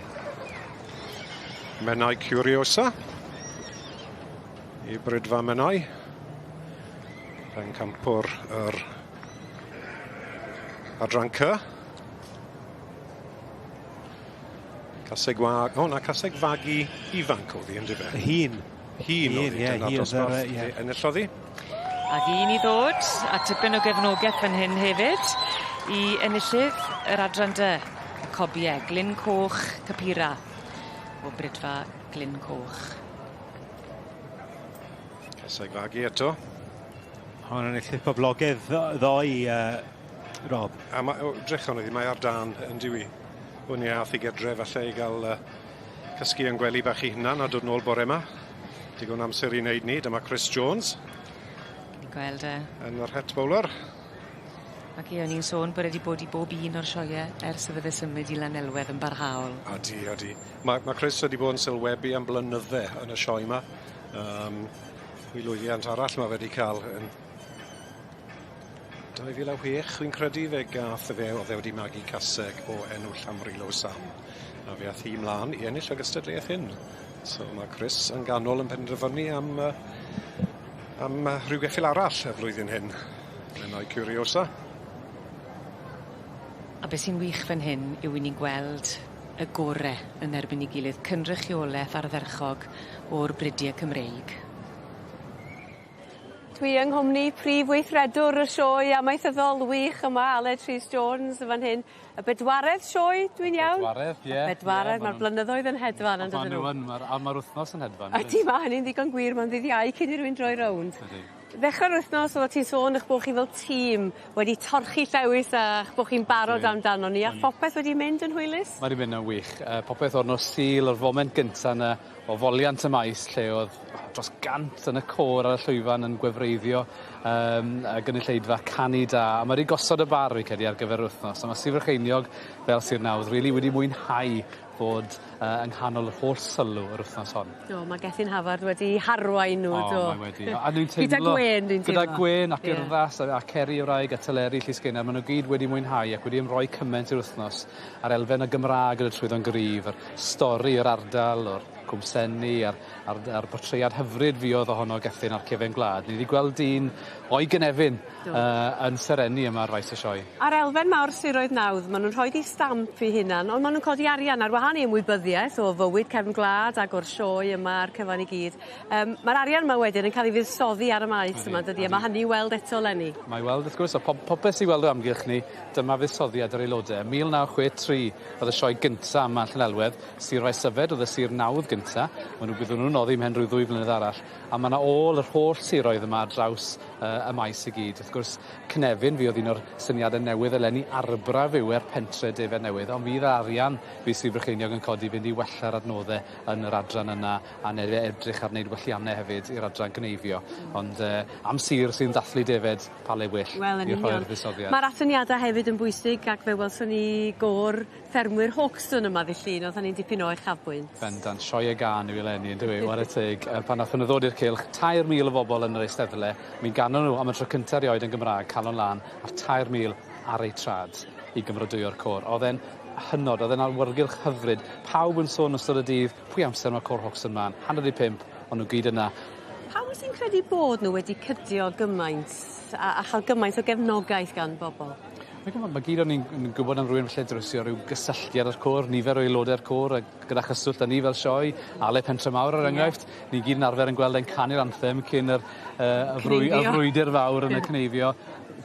Menai Curiosa i Brydfa Menai. Pencampwr yr adran C. Caseg wag, o na, caseg fagu ifanc oedd hi, yndyfe? Hŷn. Hŷn oedd hi, dyna'r dosbarth yeah. enillodd hi. Ac un i ddod, a tipyn o gefnogaeth fan hyn hefyd, i enillydd yr adran dy, y cobie, Glyn Coch Capira, o Brydfa Glyn Coch. Caseg fagu eto. Hon yn enillydd poblogaidd ddoe, uh, Rob. A ma' o drych arno hi, mae ar dân yn dyw 'i. Wn i ath i gedre falle i ga'l yy cysgu yn gwely bach 'i hunan a dod nôl bore 'ma. Digon amser i wneud 'ny. Dyma Chris Jones. Ni'n gweld e. Yn yr het bowler. Ac ie o'n i'n sôn bod e 'di bod i bob un o'r sioee ers iddo fe symud i Lanelwedd yn barhaol. Odi odi. Ma' ma' Chris wedi bod yn sylwebu am blynydde yn y sioe 'ma. Yym 'i lwyddiant arall ma' fe 'di ca'l yn 2006 fi'n credu fe gath fe o'dd e wedi magu caseg o enw Llanfrilo Sam a fe ath hi mlan i ennill y gystadleuaeth hyn. So ma' Chris yn ganol yn penderfynu am yy am yy rhyw geffyl arall y flwyddyn hyn. Menai Curiosa. A be' sy'n wych fan hyn yw 'yn ni'n gweld y gore yn erbyn 'i gilydd, cynrychioleth ardderchog o'r bridie Cymreig. Dwi yng nghwmni prif weithredwr y sioe amaethyddol wych yma Aled Rhys Jones yn fan hyn. Y bedwaredd sioe, dwi'n iawn? Bedwaredd, ie. Y bedwaredd, yeah, ma'r blynyddoedd yn hedfan on'd ydyn nhw? Ma' nhw yn, ma'r a ma'r wythnos yn hedfan. Ydi ma' hynny'n ddigon gwir ma'n ddydd Iau cyn i rywun droi rownd. Ydi. Ddechre'r wythnos oddat ti'n sôn 'ych bo' chi fel tîm wedi torchi llewis a'ch bo' chi'n barod amdano ni a phopeth wedi mynd yn hwylus? Ma' 'di mynd yn wych. Yy popeth o'r nos Sul o'r foment gynta 'na o foliant y maes lle o'dd dros gant yn y côr ar y llwyfan yn gwefreiddio yym y gynulleidfa canu da a ma' 'di gosod y bar fi'n credu ar gyfer yr wythnos a ma' Sir Frycheiniog fel Sir Nawdd rili wedi mwynhau fod yy yng nghanol yr holl sylw yr wythnos hon. Do ma' Gethin Havard wedi harwain nhw do? O mae wedi. A dwi'n teimlo... Gyda gwên dwi'n teimlo. Gyda gwên ac urddas a Ceri y wraig a Teleri Llys Genna ma' nw gyd wedi mwynhau ac wedi ymroi cyment i'r wythnos a'r elfen y Gymra'g yn dod trwyddo'n gryf yr stori yr ardal o'r Cwmsenni a'r a'r a'r portread hyfryd fuodd ohono Gethin a'r cefen gwlad. Ni 'di gweld dyn o'i gynefin yn serennu yma ar faes y sioe. A'r elfen mawr siroedd nawdd, ma' nw'n rhoid 'u stamp 'u hunan on' ma' nw'n codi arian ar wahân i ymwybyddiaeth o fywyd cefn gwlad ag o'r sioe yma a'r cyfan i gyd. Yym ma'r arian 'ma wedyn yn ca'l 'i fuddsoddi ar y maes yma yndydi a ma' hynny i weld eto leni. Mae i weld wrth gwrs a pob popeth sy i weld o amgylch ni dyma fuddsoddiad yr aelode. 1963 o'dd y sioe gynta yma yn Llanelwedd, Sir Faesyfed o'dd y sir nawdd gynta. Ma' nw byddwn nw'n noddi mhen rhyw ddwy flynedd arall. A ma' 'na ôl yr holl siroedd yma ar draws y maes i gyd. Wrth gwrs Cynefin fuodd un o'r syniade newydd eleni, arbraf yw e'r pentre defaid newydd on' fydd arian fydd Sir Brycheiniog yn codi fynd i wella'r adnodde yn yr adran yna a ne- edrych ar wneud wellianne hefyd i'r adran gneifio. Ond yy am sir sy'n dathlu defed, pa le well Wel yn i rhoi'r union. fuddsoddiad. Ma'r atyniada hefyd yn bwysig ac fe welson ni gôr ffermwyr Hawkstone yma ddy' Llun o'dd hynny'n dipyn o uchafbwynt. Bendant, sioe gân yw eleni yndyw 'i? 'Ware teg yy pan nathon nw ddod i'r cylch, 3,000 o bobol yn yr eisteddle, mi ganon nw am y tro cynta erioed yn Gymra'g, Calon Lân, a'r 3,000 ar eu trad i gymrydwyo'r côr. O'dd e'n hynod, o'dd e'n awyrgylch hyfryd, pawb yn sôn ystod y dydd, pwy amser ma' côr Hoxton mlan? 4:30, o'n nw gyd yna. Pam wyt ti'n credu bod nw wedi cydio gymaint a a cha'l gymaint o gefnogaeth gan bobol? Fi'n gwbod ma' gyd o'n ni'n yn gwbod am rywun falle drysio ryw gysylltiad â'r côr, nifer o aelode'r côr a gyda chyswllt â ni fel sioe, Ale Pentre Mawr er enghraifft. Ni gyd yn arfer yn gweld e'n canu'r anthem cyn yr yy y frwy- y frwydyr fawr yn y cneifio.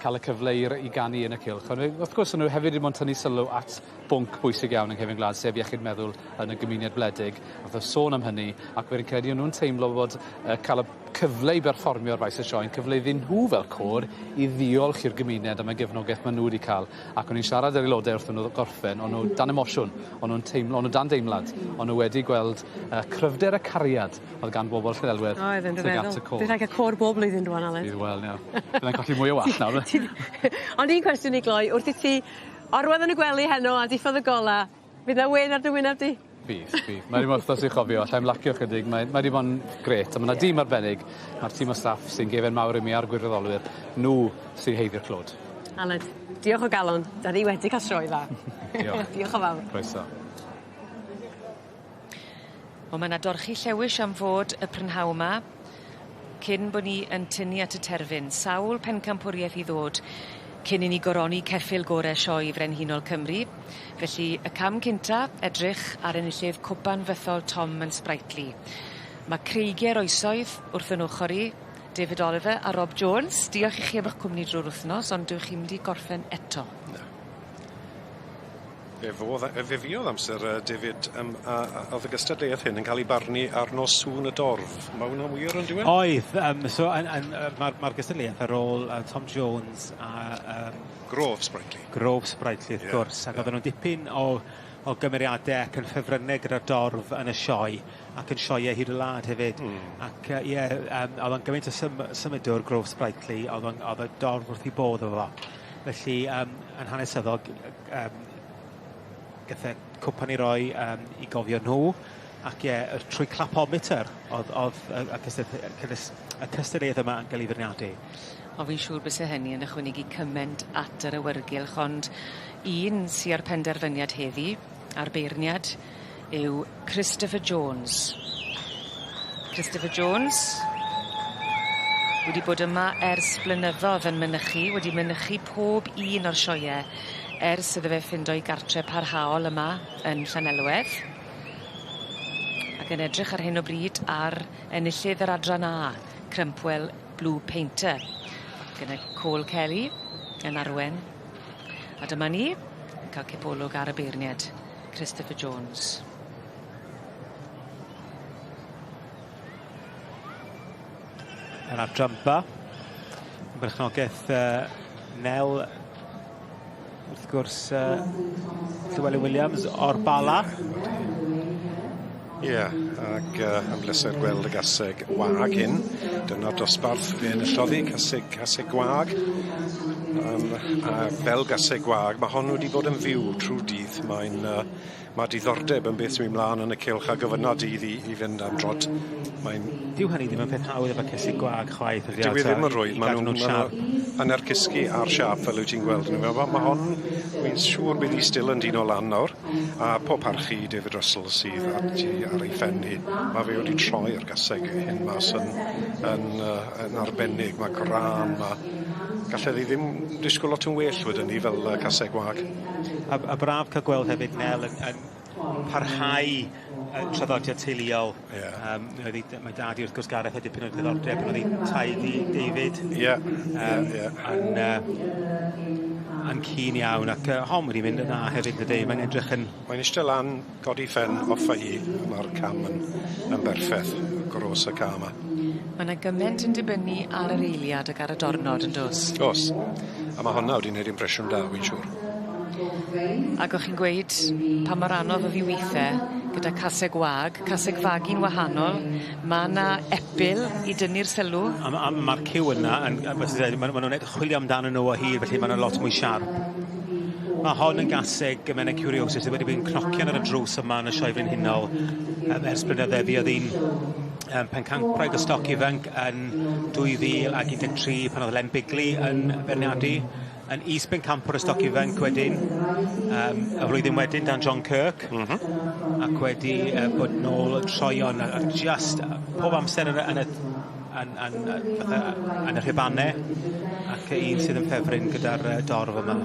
Ca'l y cyfle i r- i ganu yn y cylch. On' wrth gwrs o'n nw hefyd 'di mod yn tynnu sylw at bwnc bwysig iawn yng nghefn gwlad sef iechyd meddwl yn y gymuned wledig. Nath o sôn am hynny ac fi'n credu o'n nw'n teimlo fod yy ca'l y cyfle i berfformio ar faes y sioe yn cyfle iddyn nhw fel côr i ddiolch i'r gymuned am y gefnogaeth ma' nhw wedi ca'l ac o'n i'n siarad â'r aelode wrth nhw gorffen o'n nhw dan emosiwn o'n nhw'n teimlo o'n nhw dan deimlad o'n nhw wedi gweld y cryfder y cariad o'dd gan bobol Llanelwedd Oedd yn tuag at y côr. Bydd rhaid ca'l côr bob blwyddyn rŵan Aled. Bydd wel ie. Byddai'n colli mwy o wallt nawr. Ond un cwestiwn i gloi wrth i ti orwedd yn y gwely heno a diffodd y gola, fydd 'na wên ar dy wyneb di? Bydd, bydd. Mae 'di bod wthnos i'w chofio allai'm lacio chydig mae mae 'di bod yn grêt a ma' 'na dîm arbennig ma'r tîm o staff sy'n gefen mawr i mi a'r gwirfoddolwyr nhw sy'n haeddu'r clod. Aled, diolch o galon. 'Dan ni wedi ca'l sioe dda. Diolch. Diolch yn fawr. Croeso. Wel ma' 'na dorchi llewis am fod y prynhaw 'ma cyn bo' ni yn tynnu at y terfyn. Sawl pencampwriaeth i ddod cyn i ni goroni ceffyl gore sioe Frenhinol Cymru. Felly y cam cynta, edrych ar enillydd Cwpan Fythol Tom and Sprightly. Ma' creigie'r oesoedd wrth 'yn ochor i, David Oliver a Rob Jones. Diolch i chi am 'ych cwmni drw'r wthnos ond dywch chi'm 'di gorffen eto. Na. Fe fodd yy fe fuodd amser yy David yym a a o'dd y gystadleuaeth hyn yn ca'l 'i barnu ar nos Sŵn y Dorf. Ma' wnna'n wir on'd yw e? Oedd yym so yn yn yy ma'r ma'r gystadleuaeth ar ôl yy Tom Jones a yym... Grove Sprightly. Grove Sprightly wrth gwrs ac odden nw'n dipyn o o gymeriade ac yn ffefrynne gyda'r dorf yn y sioe ac yn sioee hyd y wlad hefyd. Hmm. Ac yy ie yym o'dd o'n gymaint o sym- symudwr Grove Sprightly o'dd o'n o'dd y dorf wrth 'u bodd efo fo. Felly yym yn hanesyddol yym gath e cwpan 'i roi yym i gofio nhw ac ie yr trwy clapometer o'dd o'dd y y cystadlu- y cydys- y cystadleuaeth yma yn ga'l 'i feirniadu. O fi'n siŵr byse hynny yn ychwanegu cyment at yr awyrgylch ond un sy â'r penderfyniad heddi a'r beirniad yw Christopher Jones. Christopher Jones wedi bod yma ers blynyddodd yn mynychu, wedi mynychu pob un o'r sioee ers iddo fe ffindo'i gartre parhaol yma yn Llanelwedd. Ac yn edrych ar hyn o bryd ar enillydd yr adran A, Crumpwell Blue Painter. Gyda Cole Kelly yn arwen. A dyma ni, yn ca'l cipolwg ar y beirnied, Christopher Jones. Yr adran ba. Yn berchnogaeth yy Nel wrth gwrs yy Llewelyn Williams o'r Bala. Ie, ag yy yn bleser gweld y gaseg wag hyn. Dyna'r dosbarth fe enillodd 'i caseg caseg gwag. Yym. A fel gaseg gwag, mae hon wedi bod yn fyw trwy'r dydd. Mae'n uh, mae diddordeb yn beth sy'n mynd mlaen yn y cylch a gofynna di iddi i fynd am drot. Mae'n... Dyw hynny ddim yn peth hawdd efo cesig gwag chwaith. Dyw e ddim yn rwydd. Maen nhw'n ma nhw yn cysgu ar siâp fel wyt ti'n gweld. Mae ma hon, wy'n siŵr bydd hi still yn dino lan nawr. A pob parch i David Russell sydd ati ar ei phen hi. Mae fe wedi troi'r gaseg hyn mas yn, yn, yn arbennig. Mae gwrân, mae... Gallai ddi ddim disgwyl lot yn well wedyn ni fel caseg wag. A braf cael gweld hefyd Nel yn, yn parhau y traddodiad teuluol. Yeah. Mae dad i wrth gwrs Gareth a dipyn o ddiddordeb yn oedd ei taid i David. Ie. Yn keen iawn ac hon wedi mynd yn dda hefyd dydy. Mae'n edrych yn... Mae'n eistedd lan, godi phen off â hi. Mae'r cam yn, yn berffeth, gros y cam yma. Mae yna gymaint yn dibynnu ar yr eiliad ac ar y dornod yn dos. Os. A mae honna wedi gwneud impresiwn da, wy'n siŵr. Ac o'ch chi'n gweud pa mor anodd oedd hi weithe gyda caseg wag, caseg fagu'n wahanol, ma' 'na epil i dynnu'r sylw. A ma' a ma'r cyw yna yn yy ma' ma' nw'n chwilio amdanyn nhw o hyd felly ma' nw lot mwy siarp. Ma' hon yn gaseg Mena Curiosa sydd wedi bod yn cnocian ar y drws yma yn y Sioe Frenhinol ers blynydde. Fuodd hi'n pencampwraig y stoc ifanc yn 2013 pan oedd Len Bigley yn beirniadu, yn is-bencampwr y stoc ifanc wedyn, y flwyddyn wedyn dan John Kirk. Ac wedi bod nôl troion a just pob amser yn y, yn y, yn, yn, fatha, yn y rhubanne ac un sydd yn ffefryn gyda'r dorf yma.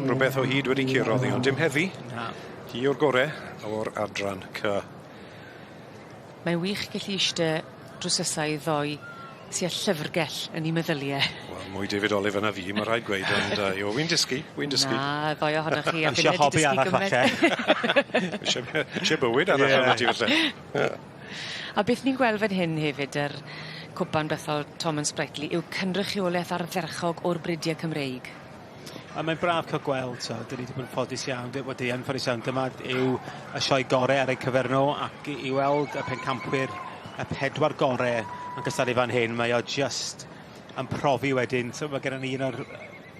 Rhywbeth o hyd wedi curo ddi, ond dim heddi. Na. Hi o'r gore o'r adran C. Mae'n wych gallu iste drws nesa i ddoi sy â llyfrgell yn 'u meddylie. Wel, mwy David Oliver na fi, ma' rhaid gweud, ond o, wi'n dysgu, wi'n dysgu. Na, ddoi ohonoch chi a Isie finne 'di hobi dysgu arall gymaint. falle. Isie isie bywyd arall Ie. arnat ti falle. Ie. A beth ni'n gweld fan hyn hefyd yr cwpan bythol Tom and Sprightly yw cynrychioleth ardderchog o'r bridiau Cymreig. A mae'n braf cael gweld, so, dyn ni wedi bod yn ffodus iawn, wedi yn ffodus iawn, dyma yw y sioe gore ar eu cyfer nhw, ac i weld y pencampwyr, y pedwar gore yn cystadlu fan hyn, mae o just yn profi wedyn, so mae gennym ni un o'r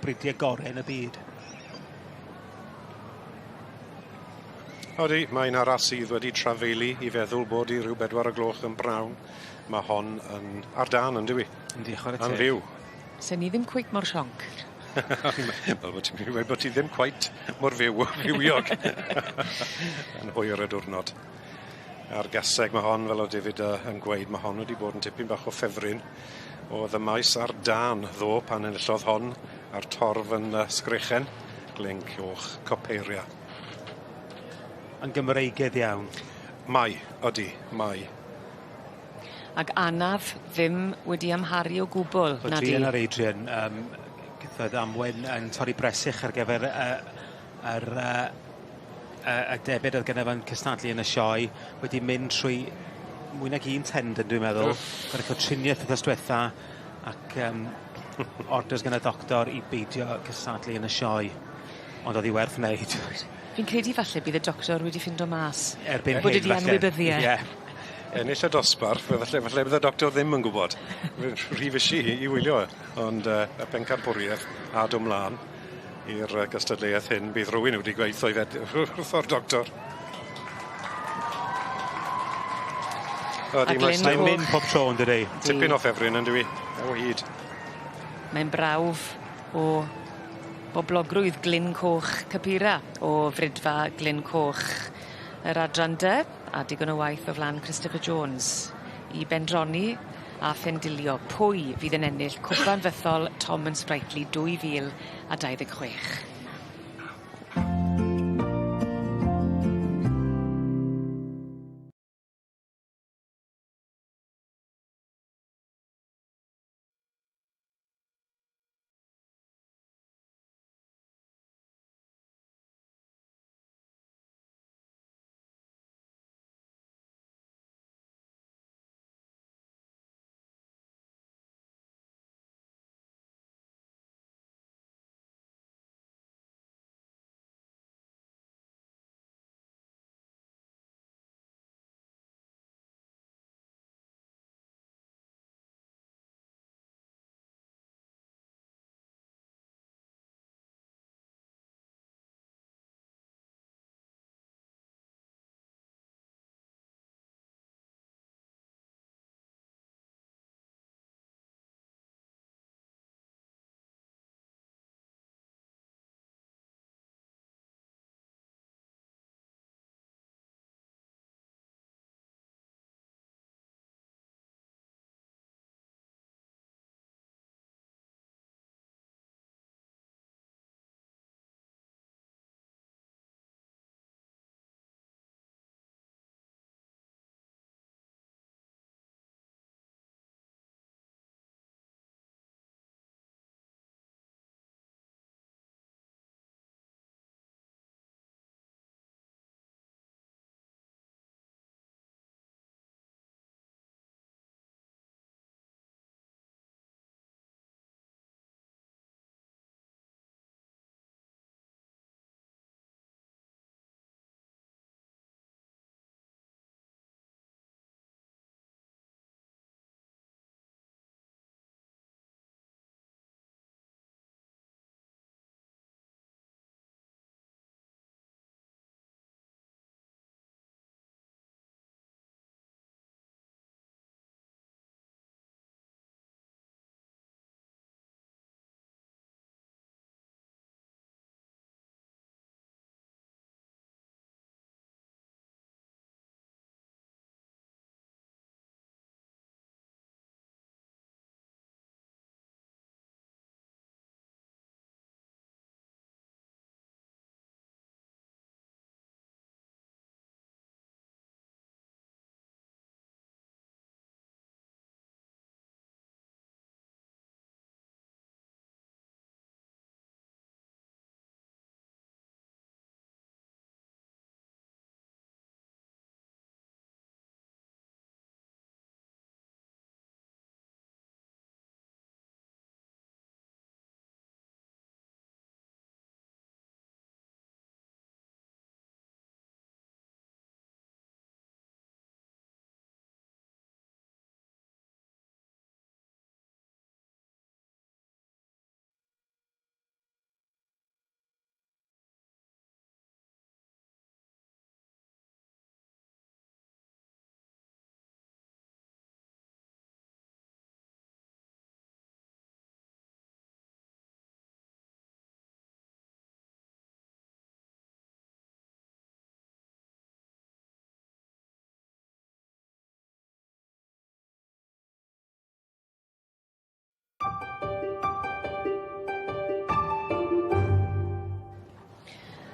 bridiau gore yn y byd. Odi, mae'n arall sydd wedi trafeili i feddwl bod i ryw 4 o gloch yn brawn. Mae hon yn ar dân, yn dyw i? Yndi, chwarae Yn teg. fyw. Se ni ddim cweit mor sionc. Wel, bod ti'n mynd i weud bod ti ddim cweit mor fyw, fywiog. Yn hwyr y diwrnod. A'r gaseg mae hon, fel oedd David yn gweud, mae hon wedi bod yn tipyn bach o ffefryn. Oedd y maes ar dân ddo pan enillodd hon a'r torf yn sgrechen. Glyn Coch Copeiria. Yn Gymreigedd iawn. Mai, odi, mai. Ac anaf ddim wedi amharu o gwbl, O na di? druan ar Adrian, gath ddamwen yn torri bresych ar gyfer y debyd oedd gynno fo'n cystadlu yn y sioe, wedi mynd trwy mwy nag un tendon, dwi'n meddwl. Gor'o' cael triniaeth wythnos diwetha, ac orders gan y doctor i beidio cystadlu yn y sioe. Ond oedd hi werth wneud. Fi'n credu falle bydd y doctor wedi ffindo mas. Erbyn Bod hyn, e 'di falle. anwybyddu e. Ie. Ennill y dosbarth, falle bydd y doctor ddim yn gwybod. Rhy fysi i wylio e. Ond y pencampwriaeth a dod mlaen i'r gystadleuaeth hyn, bydd rhywun wedi gweithio i fed wrtho'r doctor. Odi, A Glyn Mae'n mynd pob tro, yn dydi? Tipyn o ffefryn, yn dyw i? O hyd. Mae'n brawf o boblogrwydd Glyn Coch Capira o Fridfa Glyn Coch yr adran dy a digon o waith o flan Christopher Jones i bendroni a phendilio pwy fydd yn ennill cwpan fythol Tom and Sprightly 2026.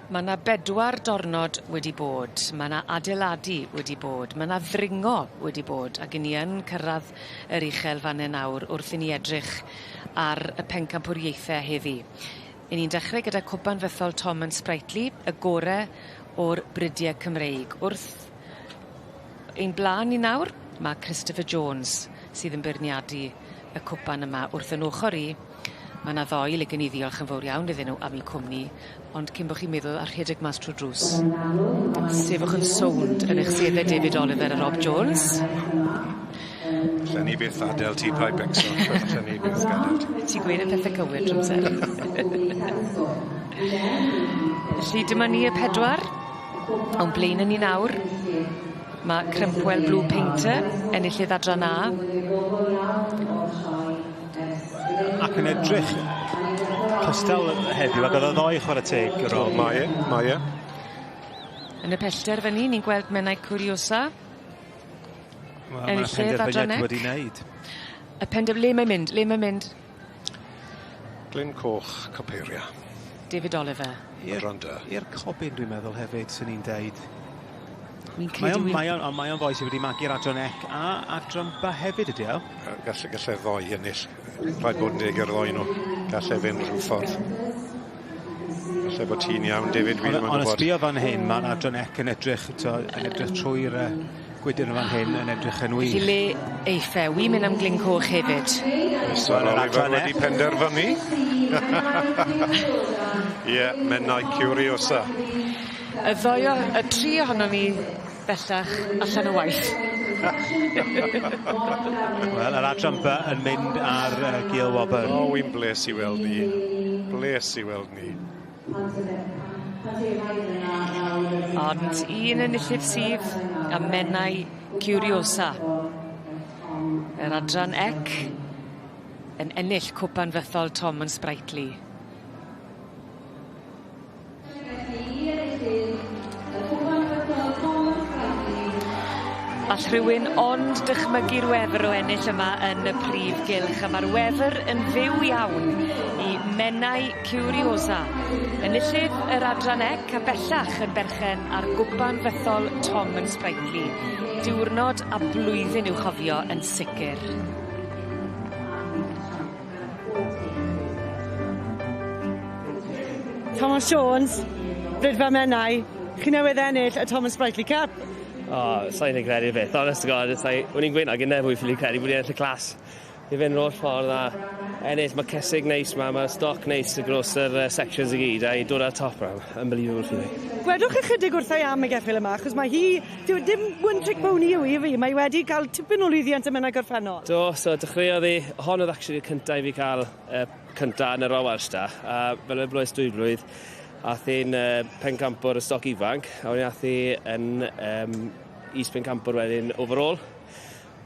Ma' 'na bedwar dornod wedi bod, ma' 'na adeladu wedi bod, ma' 'na ddringo wedi bod, ag 'yn ni yn cyrradd yr uchel fanne nawr wrth i ni edrych ar y pencampwriaethe heddi. 'Yn ni'n dechre gyda cwpan fythol Tom and Sprightly, y gore o'r bridie Cymreig. Wrth ein bla'n ni nawr, ma' Christopher Jones sydd yn beirniadu y cwpan yma wrth 'yn ochor i. Ma' 'na ddoi le gen i ddiolch yn fowr iawn iddyn nhw am 'u cwmni, ond cyn bo' chi'n meddwl a rhedeg mas trw'r drws. Sefwch yn sownd yn eich sedde David Oliver a Rob Jones. Allen ni byth adel ti paid becso. Allen ni byth gadel ti. Ti'n gweud y pethe cywir trw amser. Felly dyma ni y pedwar. O'n blaene ni nawr ma' Crumpwell Blue Painter, enillydd adran A. Ac yn edrych cystal heddiw ag o'dd o ddoe chware teg Rob. Mae e, mae e. Yn y pellter fyn 'ny ni'n gweld Menai Curiosa. Wel ma' penderfyniad wedi wneud. Y pender- le mae'n mynd? Le mae'n mynd? Glyn Coch, Copeiria. David Oliver. Adran dy. I'r cobyn dwi'n meddwl hefyd swn i'n deud. Wi'n credu Mae o'n mae o'n on' mae o'n foi sy wedi magu'r adran ec a adran ba hefyd ydi o? Galle galle ddoi ennill. Rhaid bod yn deg i'r ddoi nw. Galle fynd rhyw ffordd. Falle bod ti'n iawn David fi ddim yn gwbod. Ond sbio fan hyn ma'r adran ec yn edrych t'o' yn edrych trwy'r yy gwydyr yn fan hyn yn edrych yn wych. Felly le eiff e? Wi'n mynd am Glyn Coch hefyd. Mister Oliver wedi penderfynu. Ie, Menai Curiosa. Y ddoi o y tri ohonon ni bellach allan o waith. Wel yr adran By yn mynd ar yy Gil Wobr. O wi'n bles i weld 'ny. Bles i weld 'ny. Ond un enillydd sydd a Menai Curiosa. Yr adran ec yn ennill cwpan fythol Tom and Sprightly. All rhywun ond dychmygu'r wefr o ennill yma yn y prif gylch a ma'r wefr yn fyw iawn i Menai Curiosa. Enillydd yr adran ec a bellach yn berchen ar gwpan fythol Tom and Sprightly. Diwrnod a blwyddyn i'w chofio yn sicir. Thomas Jones, Rhydfa Menai, chi newydd ennill y Thomas Sprightly Cup. O, sai'n gallu credu'r peth, honest to God, it's like, o'n i'n gweud 'na gyne pwy ffili credu bod 'di ennill y class. I fynd yr holl ffordd a ennill, ma' cesig neis 'ma, ma' stoc neis across yr sections i gyd a i dod ar top 'na, unbelievable feeling. Gwedwch ychydig wrtha i am y geffyl yma, achos mae hi, dyw e dim one trick pony yw 'i yw 'i, mae wedi ca'l tipyn o lwyddiant ym Menai Gorffennol. Do, so dechreuodd 'i, hon oedd actually y cynta i fi ca'l cynta yn y Royal Welsh 'da, a fel y blwys dwy blwydd, ath hi'n pencampwr y stoc ifanc, a wedyn ath hi yn is pencampwr wedyn overall.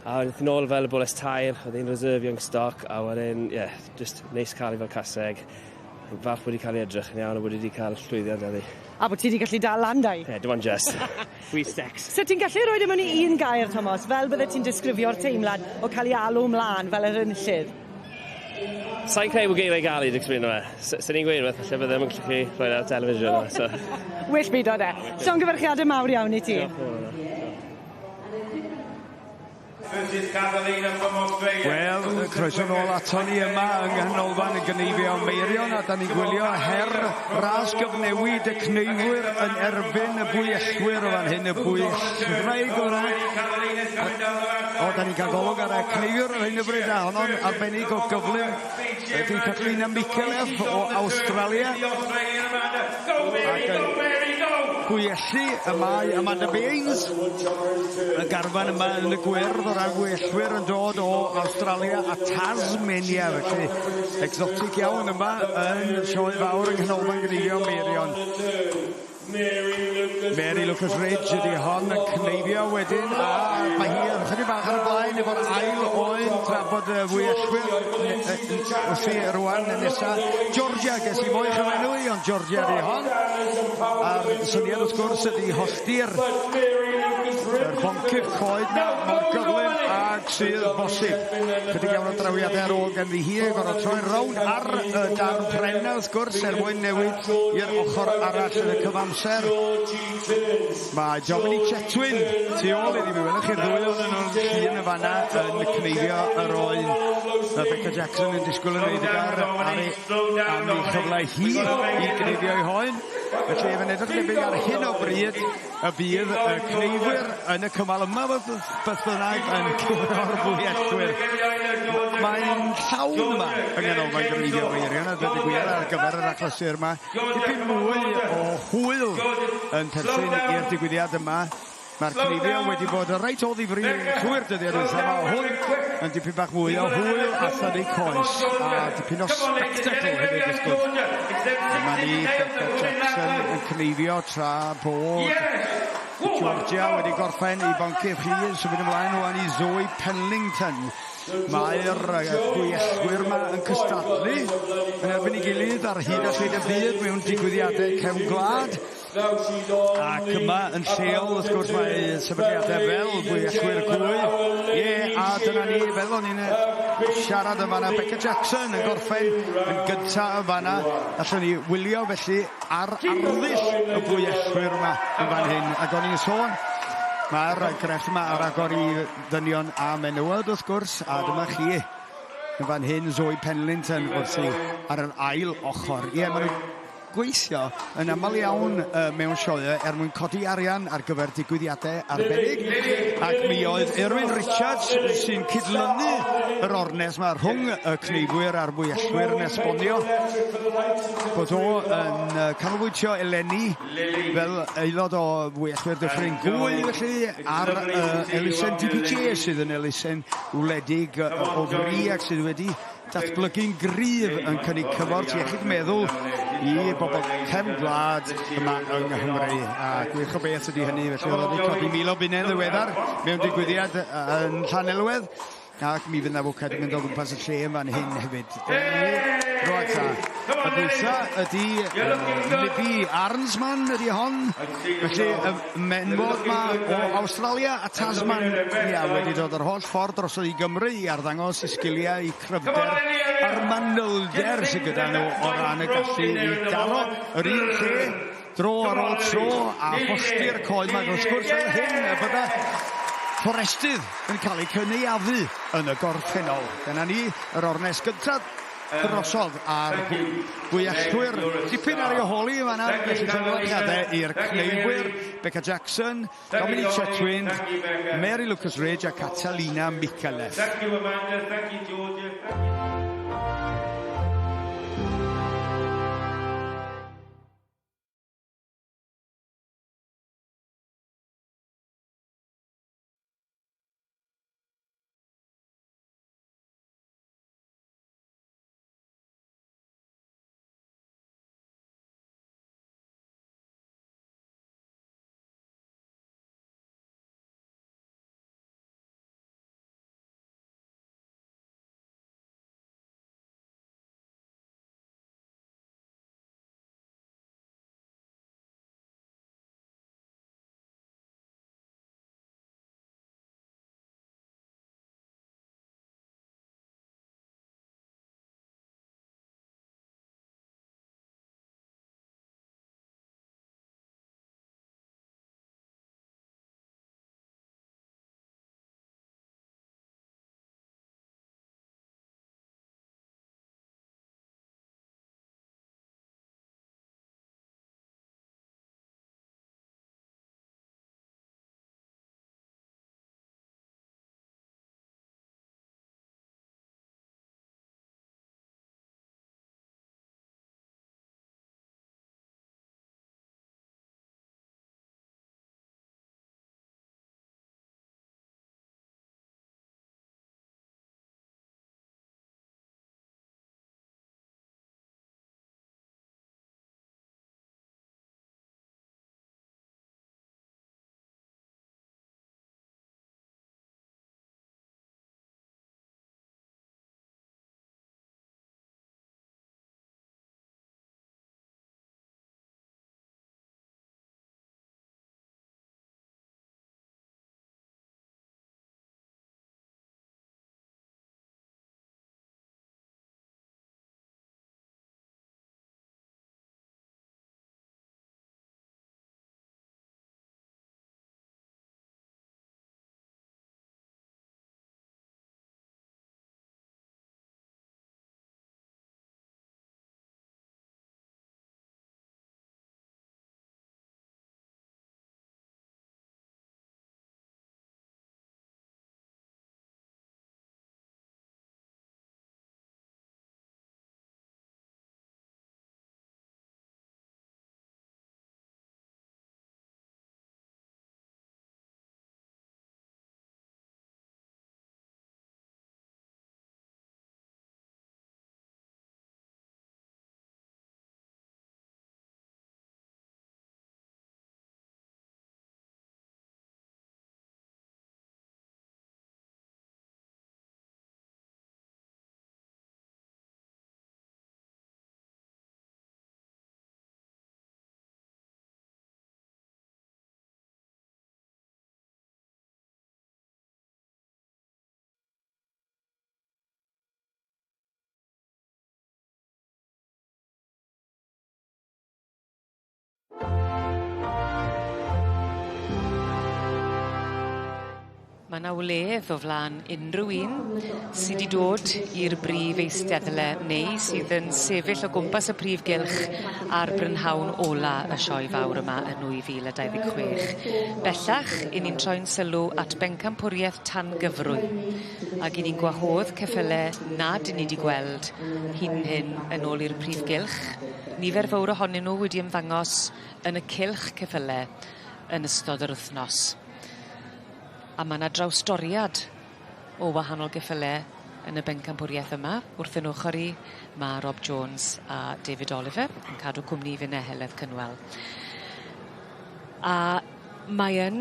A wedyn ath hi nôl fel y bowles tair, oedd hi'n reserve young stock, a wedyn, ie, yeah, just neis cael hi fel caseg. Falch bod wedi cael ei edrych yn iawn a bod wedi cael llwyddiant heddi. A bod ti wedi gallu dal lan 'da 'i. Ie, dim ond jyst. Wee stecs. So ti'n gallu roid e mewn i un gair, Thomas, fel bydde ti'n disgrifio'r teimlad o cael ei alw mlan fel yr enillydd? Sai'n credu bod geiriau i ga'l i disgrifio fe. Sen i'n gweud rwbeth falle bydde ddim yn gallu rhoi ar television so. Well beido de. Llongyfarchiade mawr iawn i ti. Diolch yn fawr. Wel, croeso nôl ato ni yma yng Nghanolfan y Gneifio Meirion a da ni'n gwylio her ras gyfnewid y cneifwyr yn erbyn y bwyellwyr o fan hyn, y bwyellwraig o ran. O, da ni'n cael golwg ar y cneifiwr ar hyn o bryd a honno'n arbennig o gyflym ydy Catalina Micallef o Awstralia. Ac yn bwyellu y mae Amanda Baines, y garfan yma yn y gwyrdd o ran gwyellwyr yn dod o Awstralia a Tasmania, felly exotic iawn yma yn sioe fawr yng Nghanolfan Gneifio Meirion. Mary Lucas Ridge ydy hon yn cneifio wedyn, a mae hi ychydig bach ar y blaen efo'r ail oen tra bod y fwyellwyr wrthi rwan yn nesa. Georgia, ges i mwy chyfenw i, ond Georgia ydy hon. A'r syniad wrth gwrs ydy hollti'r yr boncyff coed na mor gyflym ag sydd bosib. Chydig iawn o drawiadau ar ôl ganddi hi, gorfod troi rownd ar y darn pren wrth gwrs er mwyn newid i'r ochr arall yn y cyfamser. Mae Dominic Chetwynd tu ôl iddi, mi welwch chi'r ddwy ohonyn nhw'n llun yn fanna yn cneifio yr oen. Mae Becca Jackson yn disgwyl yn eiddgar ar ei, am ei chyfle hi i gneifio ei hoen. Felly mae'n edrych yn debyg ar hyn o bryd y bydd y cneifwyr yn y cymal yma beth bynnag yn curo'r fwyellwyr. Mae'n llawn yma yng Nghanolfan Greiddiol Meirion a dweud y gwir ar gyfer yr achlysur yma. Dipyn mwy o hwyl yn perthyn i'r digwyddiad yma. Mae'r cneifio wedi bod yn reit o ddifri trwy'r dyddiau dwytha. Mae hwn yn dipyn bach mwy o hwyl a thynnu coes a dipyn o spectacle hefyd wrth gwrs. Dyma ni Becca Jackson yn cneifio tra bod Georgia wedi gorffen i boncyff hi, symud ymlaen rwan i Zoe Penlington. Mae'r gwyellwyr yma yn cystadlu yn erbyn ei gilydd ar hyd a lled y byd mewn digwyddiadau cefn gwlad. Ac yma yn lleol, wrth gwrs, mae sefydliadau fel Bwyellwyr Gwy. Ie, a dyna ni, fel o'n i'n siarad yn fanna, Becca Jackson yn gorffen yn gynta yn fanna. Allwn ni wylio felly ar arddull y bwyellwyr yma yn fan hyn. Ac o'n i'n sôn, mae'r grefft yma ar agor i ddynion a menywod, wrth gwrs, a dyma chi yn fan hyn, Zoe Penlington wrthi ar yr ail ochr. Ie, maen nhw gweithio yn aml iawn mewn sioeau er mwyn codi arian ar gyfer digwyddiadau arbennig, ac mi oedd Erwin Richards sy'n cydlynu yr ornes yma rhwng y cneifwyr a'r fwyellwyr yn esbonio bod o yn canolbwyntio eleni fel aelod o fwyellwyr Dyffryn Gwy felly ar elusen DPJ sydd yn elusen wledig o fri ac sydd wedi datblygu'n gryf yn cynnig cymorth iechyd meddwl i bobl cefn gwlad yma yng Nghymru. A gwych o beth ydy hynny, felly oedd wedi codi 1,000 o bunnau yn ddiweddar mewn digwyddiad yn Llanelwedd, ac mi fydd 'na fwced yn mynd o gwmpas y lle yn fan hyn hefyd. Rwan ta, y gweitha ydy Libby Arnsman ydy hon, felly y menwod ma o Awstralia a Tasmania wedi dod yr holl ffordd drosodd i Gymru i arddangos y sgiliau, i cryfder a'r manylder sydd gyda nhw o ran y gallu i daro yr un lle dro ar ôl tro a hollti'r coed 'ma. Wrth gwrs fel hyn y bydda fforestydd yn cael eu cynaeafu yn y gorffennol. Dyna ni yr ornest gyntaf drosodd a'r fwyellwyr dipyn ar ei hôl hi yn fan'na, felly llongyfarchiadau i'r cneifwyr, Becca Jackson, Dominic Chetwynd, Mary Lucas Ridge a Catalina Micallef. Thank you, Amanda. Thank you, Georgia. Thank you. Mae 'na wledd o flan unryw un sy 'di dod i'r brif eisteddle neu sydd yn sefyll o gwmpas y prif gylch ar brynhawn ola y sioe fawr yma yn 2026. Bellach, 'yn ni'n troi'n sylw at bencampwrieth tan gyfrwy ag 'yn ni'n gwahodd ceffyle nad 'yn ni 'di gweld hyd yn hyn yn ôl i'r prif gylch. Nifer fowr ohonyn nw wedi ymddangos yn y cylch ceffyle yn ystod yr wthnos. A ma' 'na drawstoriad o wahanol geffyle yn y bencampwriaeth yma. Wrth 'yn ochor i ma' Rob Jones a David Oliver yn cadw cwmni i finne Heledd Cynwal. A mae yn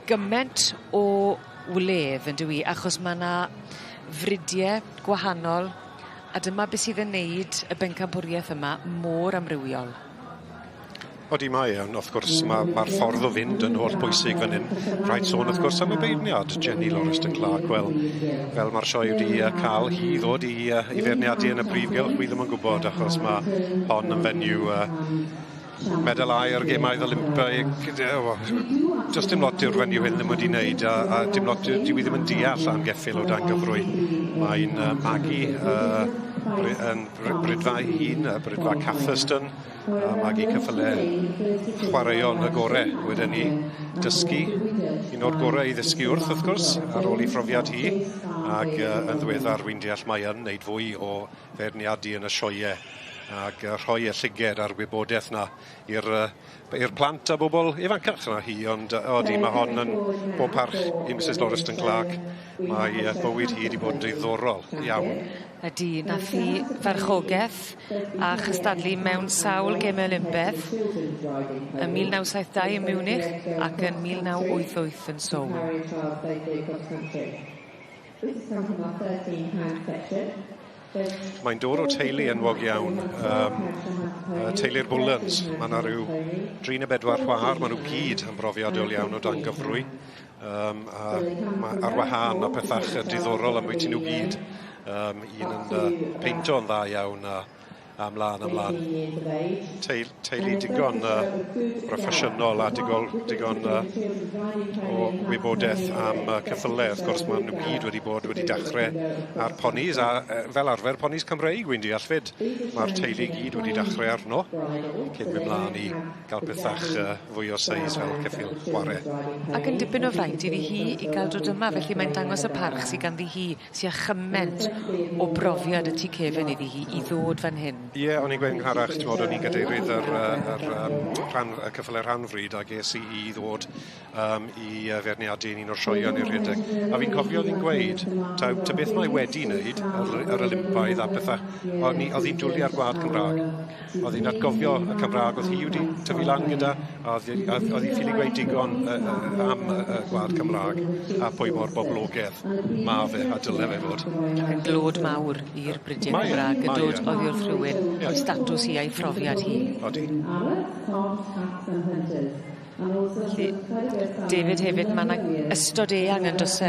gyment o wledd yndyw 'i achos ma' 'na fridie gwahanol a dyma be' sydd yn neud y bencampwriaeth yma mor amrywiol. Odi mae e, ond wrth gwrs ma' ma'r ffordd o fynd yn holl bwysig fan hyn. Rhaid sôn wrth gwrs am y beirniad, Jenny Lauriston Clark, wel, fel ma'r sioe wedi yy ca'l hi ddod i yy i feirniadu yn y prif gylch, wi ddim yn gwbod achos ma' hon yn fenyw yy medal aur Gemau'r Olympaidd, do's dim lot yw'r fenyw hyn ddim wedi wneud a a dim lot dyw 'i ddim yn deall am geffyl o dan gyfrwy. Mae'n yy magu yy bry- yn bry- brydfa ei hun, yy brydfa Catherston. A magu ceffyle chwaraeon y gore weden i. Dysgu, un o'r gore i ddysgu wrth wrth gwrs, ar ôl 'i phrofiad hi, ag yy yn ddiweddar wi'n deall mae yn neud fwy o feirniadu yn y sioee ag yy rhoi y llyged a'r wybodeth 'na i'r yy i'r plant a bobol ifancach na hi ond yy odi ma' hon yn bob parch i Misys Lauriston Clark mae 'i bywyd hi 'di bod yn diddorol iawn. Ydi, nath hi farchogeth a chystadlu mewn sawl geme Olympedd ym 1972 ym Munich ac yn 1988 yn Seoul. Mae'n dod o teulu enwog iawn, yym yy teulu'r Bullens. Ma' 'na ryw dri ne' bedwar chwa'r, ma' nw gyd yn brofiadol iawn o dan gyfrwy. Yym a ma' ar wahân ma' pethach yy diddorol ambwyty nw gyd. Yym un yn yy peinto'n dda iawn a a mlan a mlan. Teil- teulu digon yy broffesiynol a digol digon yy o wybodeth am y ceffyle wrth gwrs ma' nw gyd wedi bod wedi dachre ar ponis a yy fel arfer ponis Cymreig wi'n deall 'fyd. Ma'r teulu i gyd wedi dachre arno cyn myn' mlan i ga'l pethach yy fwy o seis fel ceffyl chware. Ac yn dipyn o fraint iddi hi i ga'l dod yma felly mae'n dangos y parch sy ganddi hi sy â chyment o brofiad y tu cefen iddi hi i ddod fan hyn. Ie, o'n i'n gweud yn gynharach, t'mod, o'n i'n gadeirydd yr yy yr yym rhan y ceffyle rhanfryd a ges i i ddod yym i yy feirniadu yn un o'r sioeau o'n i'n rhedeg. A fi'n cofio o'dd 'i'n gweud taw ta beth mae wedi wneud yr yr Olympaidd a petha o'n i o'dd 'i'n dwli ar gwlad Cymra'g. O'dd 'i'n atgofio y Cymra'g o'dd hi wedi tyfu lan gyda a o'dd 'i a o'dd 'i ffili gweud digon yy yy am y y gwlad Cymra'g a pwy mor boblogedd ma' fe a dyle fe fod. Ac yn glod mawr i'r brydie Cymra'g yn dod oddi wrth rhywun o'i statws hi a'i phrofiad hi. Odi. Felly, David hefyd ma' 'na ystod eang on'd o's e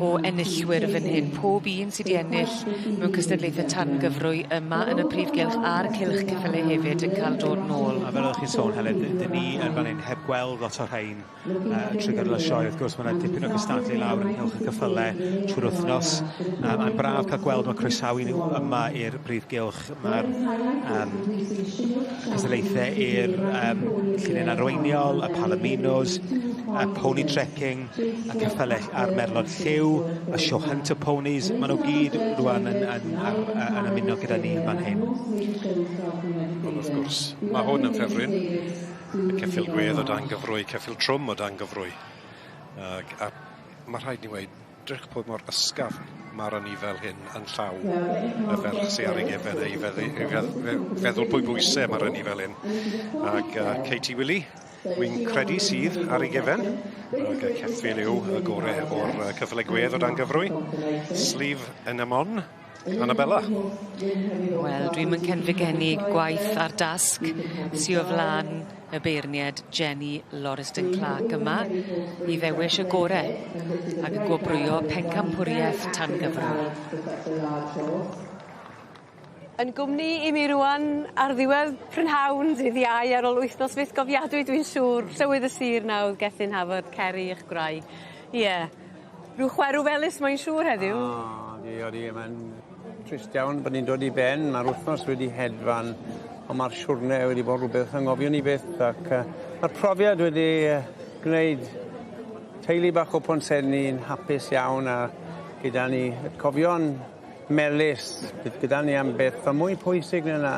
o enillwyr fyn hyn. Pob un sy 'di ennill mewn cystadlaethe tan gyfrwy yma yn y prif gylch a'r cylch ceffyle hefyd yn ca'l dod nôl. A fel oddech chi'n sôn Heledd 'dyn ni yn fan 'yn heb gweld lot o rhein yy trwy gydol y sioe wrth gwrs ma' 'na dipyn o gystadlu lawr yng nghylch y cyffyle trwy'r wthnos. A mae'n braf ca'l gweld ma' croesawu n'w yma i'r brif gylch. Ma'r yym cystadlaethe i'r yym llinyn arweiniol, y palominos, y pony trekking, y ceffyle a'r merlod lliw, y show hunter ponies, ma' nw gyd rŵan yn yn ar yy yn ymuno gyda ni fan hyn. Ond wrth gwrs, ma' hwn yn ffefryn. Y ceffyl gwedd o dan gyfrwy, ceffyl trwm o dan gyfrwy. Ag a ma' rhaid ni weud Drych pa mor ysgafn ma'r anifel hyn yn llaw y ferch sy ar ei gefen e i feddu i fedd- fe- feddwl pwy bwyse ma'r anifel hyn. Ag yy Katie Willie wi'n credu sydd ar ei gefen. Ag y ceffyl yw y gore o'r yy ceffyle gwedd o dan gyfrwy. Sleeve Enamon. Annabella. Wel, dwi'm yn cenfigennu gwaith a'r dasg sy o flan y beirnied Jenny Lauriston Clark yma i ddewis y gore ac yn gwobrwyo pencampwriaeth tan gyfrwy. Yn gwmni i mi rŵan ar ddiwedd prynhawn dydd Iau ar ôl wythnos fythgofiadwy dwi'n siŵr, Llywydd y Sir nawdd Gethin Hafod, Ceri i'ch gwraig. Ie. Rhyw chwerw felys mae'n siŵr heddiw. O, di, odi, mae'n trist iawn bod ni'n dod i ben. Mae'r wythnos wedi hedfan, ond mae'r siwrne wedi bod rhywbeth anghofio ni byth ac mae'r profiad wedi gwneud teulu bach o Pontsenni'n hapus iawn a gyda ni atgofion melys bydd gyda ni am byth, ond mwy pwysig na 'na,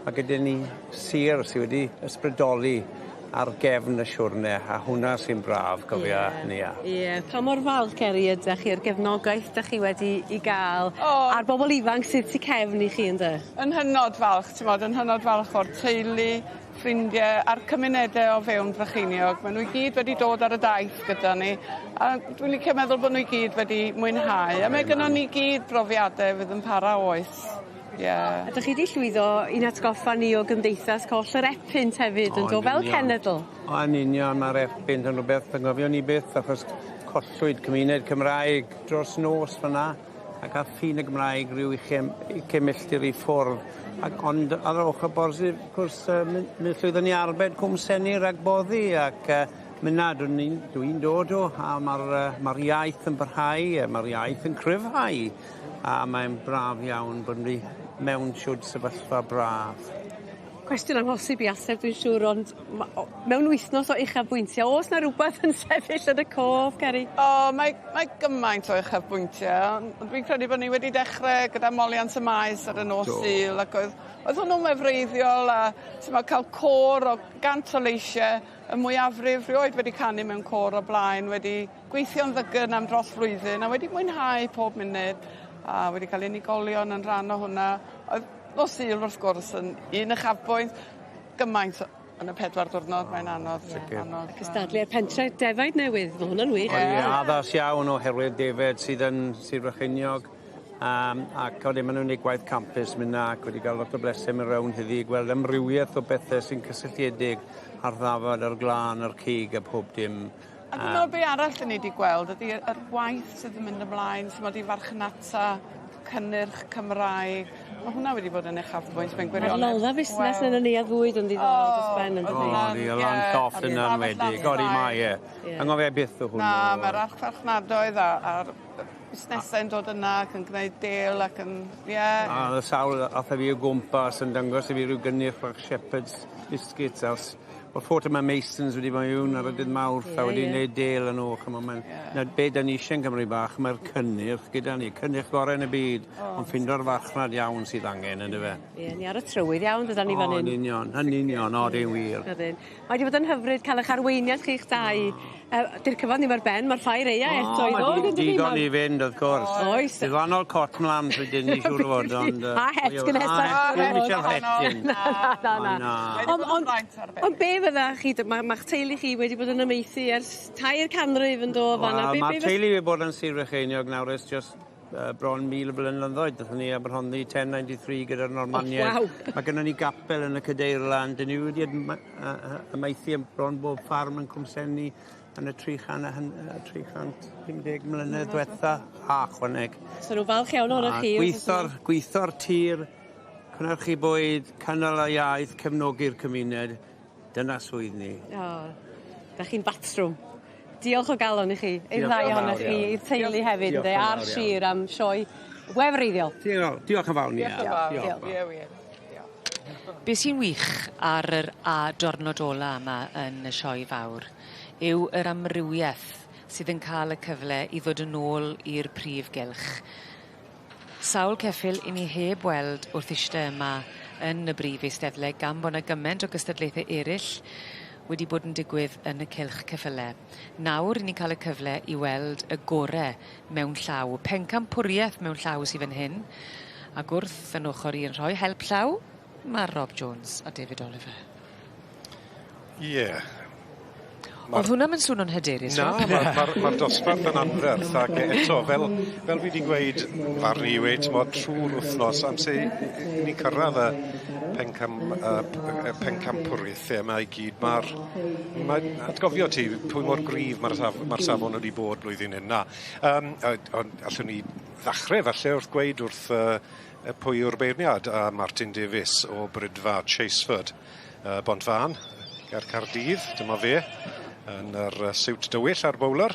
ma' gyda ni sir sy wedi ysbrydoli ar gefn y siwrne a hwnna sy'n braf cofia Ie. Nia. Ie pa mor falch Ceri ydach chi o'r gefnogaeth 'dach chi wedi 'i ga'l O. a'r bobol ifanc sydd tu cefn i chi ynde? Yn hynod falch t'mod yn hynod falch o'r teulu, ffrindie a'r cymunede o fewn Brycheiniog. Ma' nw i gyd wedi dod ar y daith gyda ni a dwi'n licio meddwl bo' nw i gyd wedi mwynhau a mae gynnon ni gyd brofiade fydd yn para oes. Ie. A 'dych chi 'di llwyddo i'n atgoffa ni o gymdeithas coll yr Epynt hefyd O, yn do yn fel union. cenedl. O yn union ma'r Epynt yn rwbeth anghofio ni byth achos collwyd cymuned Cymraeg dros nos fan 'na ac ath ffin y Gymraeg ryw uchen uchen milltir i ffwrdd ac ond ar yr ochor bosib wrth gwrs yy mi llwyddon ni arbed Cwm Senni rag boddi ac my' 'na dwn i'n dwi'n dod o a ma'r yy ma'r iaith yn parhau a ma'r iaith yn cryfhau a mae'n braf iawn bod ni mewn shwd sefyllfa braf. Cwestiwn amhosib i ateb dwi'n siŵr ond ma' o mewn wythnos o uchafbwyntie o's 'na rwbeth yn sefyll yn y cof Ceri? O mae mae gymaint o uchafbwyntie on' ond dwi'n credu bo' ni wedi dechre gyda moliant y maes ar y nos Do. Sul ac oedd oedd hwnnw'n wefreiddiol a t'mo' ca'l côr o gant o leisie y mwyafrif rioed wedi canu mewn côr o blaen wedi gweithio'n ddygyn am dros flwyddyn a wedi mwynhau pob munud a wedi ca'l unigolion yn rhan o hwnna. Oedd nos Sul wrth gwrs yn un uchafbwynt gymaint yn y pedwar diwrnod mae'n anodd. Sicir. Anodd. Cystadlu ar pentre defaid newydd ma' hwnna'n wych. Ie. Addas iawn oherwydd defed sydd yn Sir Frycheiniog ac wedyn ma' nw'n neud gwaith campus myn 'na ac wedi ga'l lot o bleser myn' rownd heddi i gweld amrywieth o bethe sy'n cysylltiedig â'r ddafad a'r glân a'r cig a pob dim. A dwi me'wl be' arall 'dyn ni 'di gweld ydi yr gwaith sydd yn mynd ymlaen t'mod i farchnata cynnyrch Cymraeg. Ma' hwnna wedi bod yn uchafbwynt mewn Ma'r gwirionedd. lolfa fusnes yn y neuadd fwyd yn ddiddorol dros ben yndydi? O 'di y Llangollen yn enwedig. Odi mae e. Ie. Anghofia byth o hwnnw. Na ma'r archfarchnadoedd a a'r busnese'n dod yna ac yn gneud dêl ac yn ie. A o'dd y sawl ath â fi o gwmpas yn dangos i fi ryw gynnyrch bach Shepherd's biscuits a o'dd Fortnum and Masons wedi bod miwn ar y dydd Mawrth a wedi neud dêl yn o ch'mo' ma'n 'na be' 'dan ni isie yn Cymru bach ma'r cynnyrch gyda ni cynnyrch gore yn y byd ond ffindo'r farchnad iawn sydd angen on'd yfe? Ie ni ar y trywydd iawn dydan ni fan O 'yn. yn union yn union odi'n wir. Ydyn. Mae 'di bod yn hyfryd ca'l 'ych arweiniad chi'ch dau. Dyw'r cyfan ddim ar ben ma'r ffair aea eto i ddod yndydi? Digon i fynd wrth gwrs. Oes. Bydd waanol cot mlan pryd 'ny siŵr o fod ond A het gynhesach. A het ddim isie'r het 'yn. Na na na na. Na. Ond ond ond be' fydda chi dy- ma' ma'ch teulu chi wedi bod yn amaethu ers tair canrif yn do fan 'na Wel be' ma'r be' fys- teulu wedi bod yn Sir Frycheiniog nawr ers jyst bron 1000 o blynyddoedd. Dathon ni Aberhonddu 1093 gyda'r Normaniaid. Oh, waw. Ma' gynnon ni gapel yn y Cadeirlan. 'Dyn ni wedi amaethu yn bron bob ffarm yn Cwmsenni yn y 300 a 350 mlynedd dwetha a chwaneg. So nhw falch iawn ohonoch chi. Gweitho'r gweitho'r tir, cynhyrchu bwyd, cynnal y iaith, cefnogi'r cymuned. Dyna swydd ni. O, da chi'n batrwm. Diolch o galon i chi, i'r Diolch ddau yn ohonoch fawr chi, iawn. i'r teulu hefyd, Diolch ynde, yn a'r fawr iawn. sir am sioe wefreiddiol. Diolch, diolch yn fawr Nia. Diolch yn fawr. Diolch. Ie wir. Be' sy'n wych ar yr A diwrnod ola yma yn y sioe fawr yw yr amrywieth sydd yn ca'l y cyfle i ddod yn ôl i'r prif gylch. Sawl ceffyl 'yn ni heb weld wrth iste yma yn y brif eisteddle gan bo' 'na gyment o gystadlaethe eryll wedi bod yn digwydd yn y cylch ceffyle. Nawr 'yn ni'n ca'l y cyfle i weld y gore mewn llaw, pencampwrieth mewn llaw sy fyn hyn ag wrth 'yn ochor i yn rhoi help llaw, ma' Rob Jones a David Oliver. Ie. O'dd hwnna 'im yn swno'n hyderus Na, Rob. ma'r ma'r ma'r dosbarth yn anferth ag eto fel fel fi 'di gweud farn i yw e t'mod trw'r wthnos amser i ni cyrradd y pencam- y pencampwriaethe yma i gyd ma'r ma' atgofio ti pwy mor gryf ma'r saf- ma'r safon wedi bod blwyddyn hyn na. Ond allwn ni ddachre falle wrth gweud wrth pwy yw'r beirniad a Martin Davies o Brydfa Chaseford Bontfaen ger Caerdydd, dyma fe yn yr siwt dywyll a'r bowler.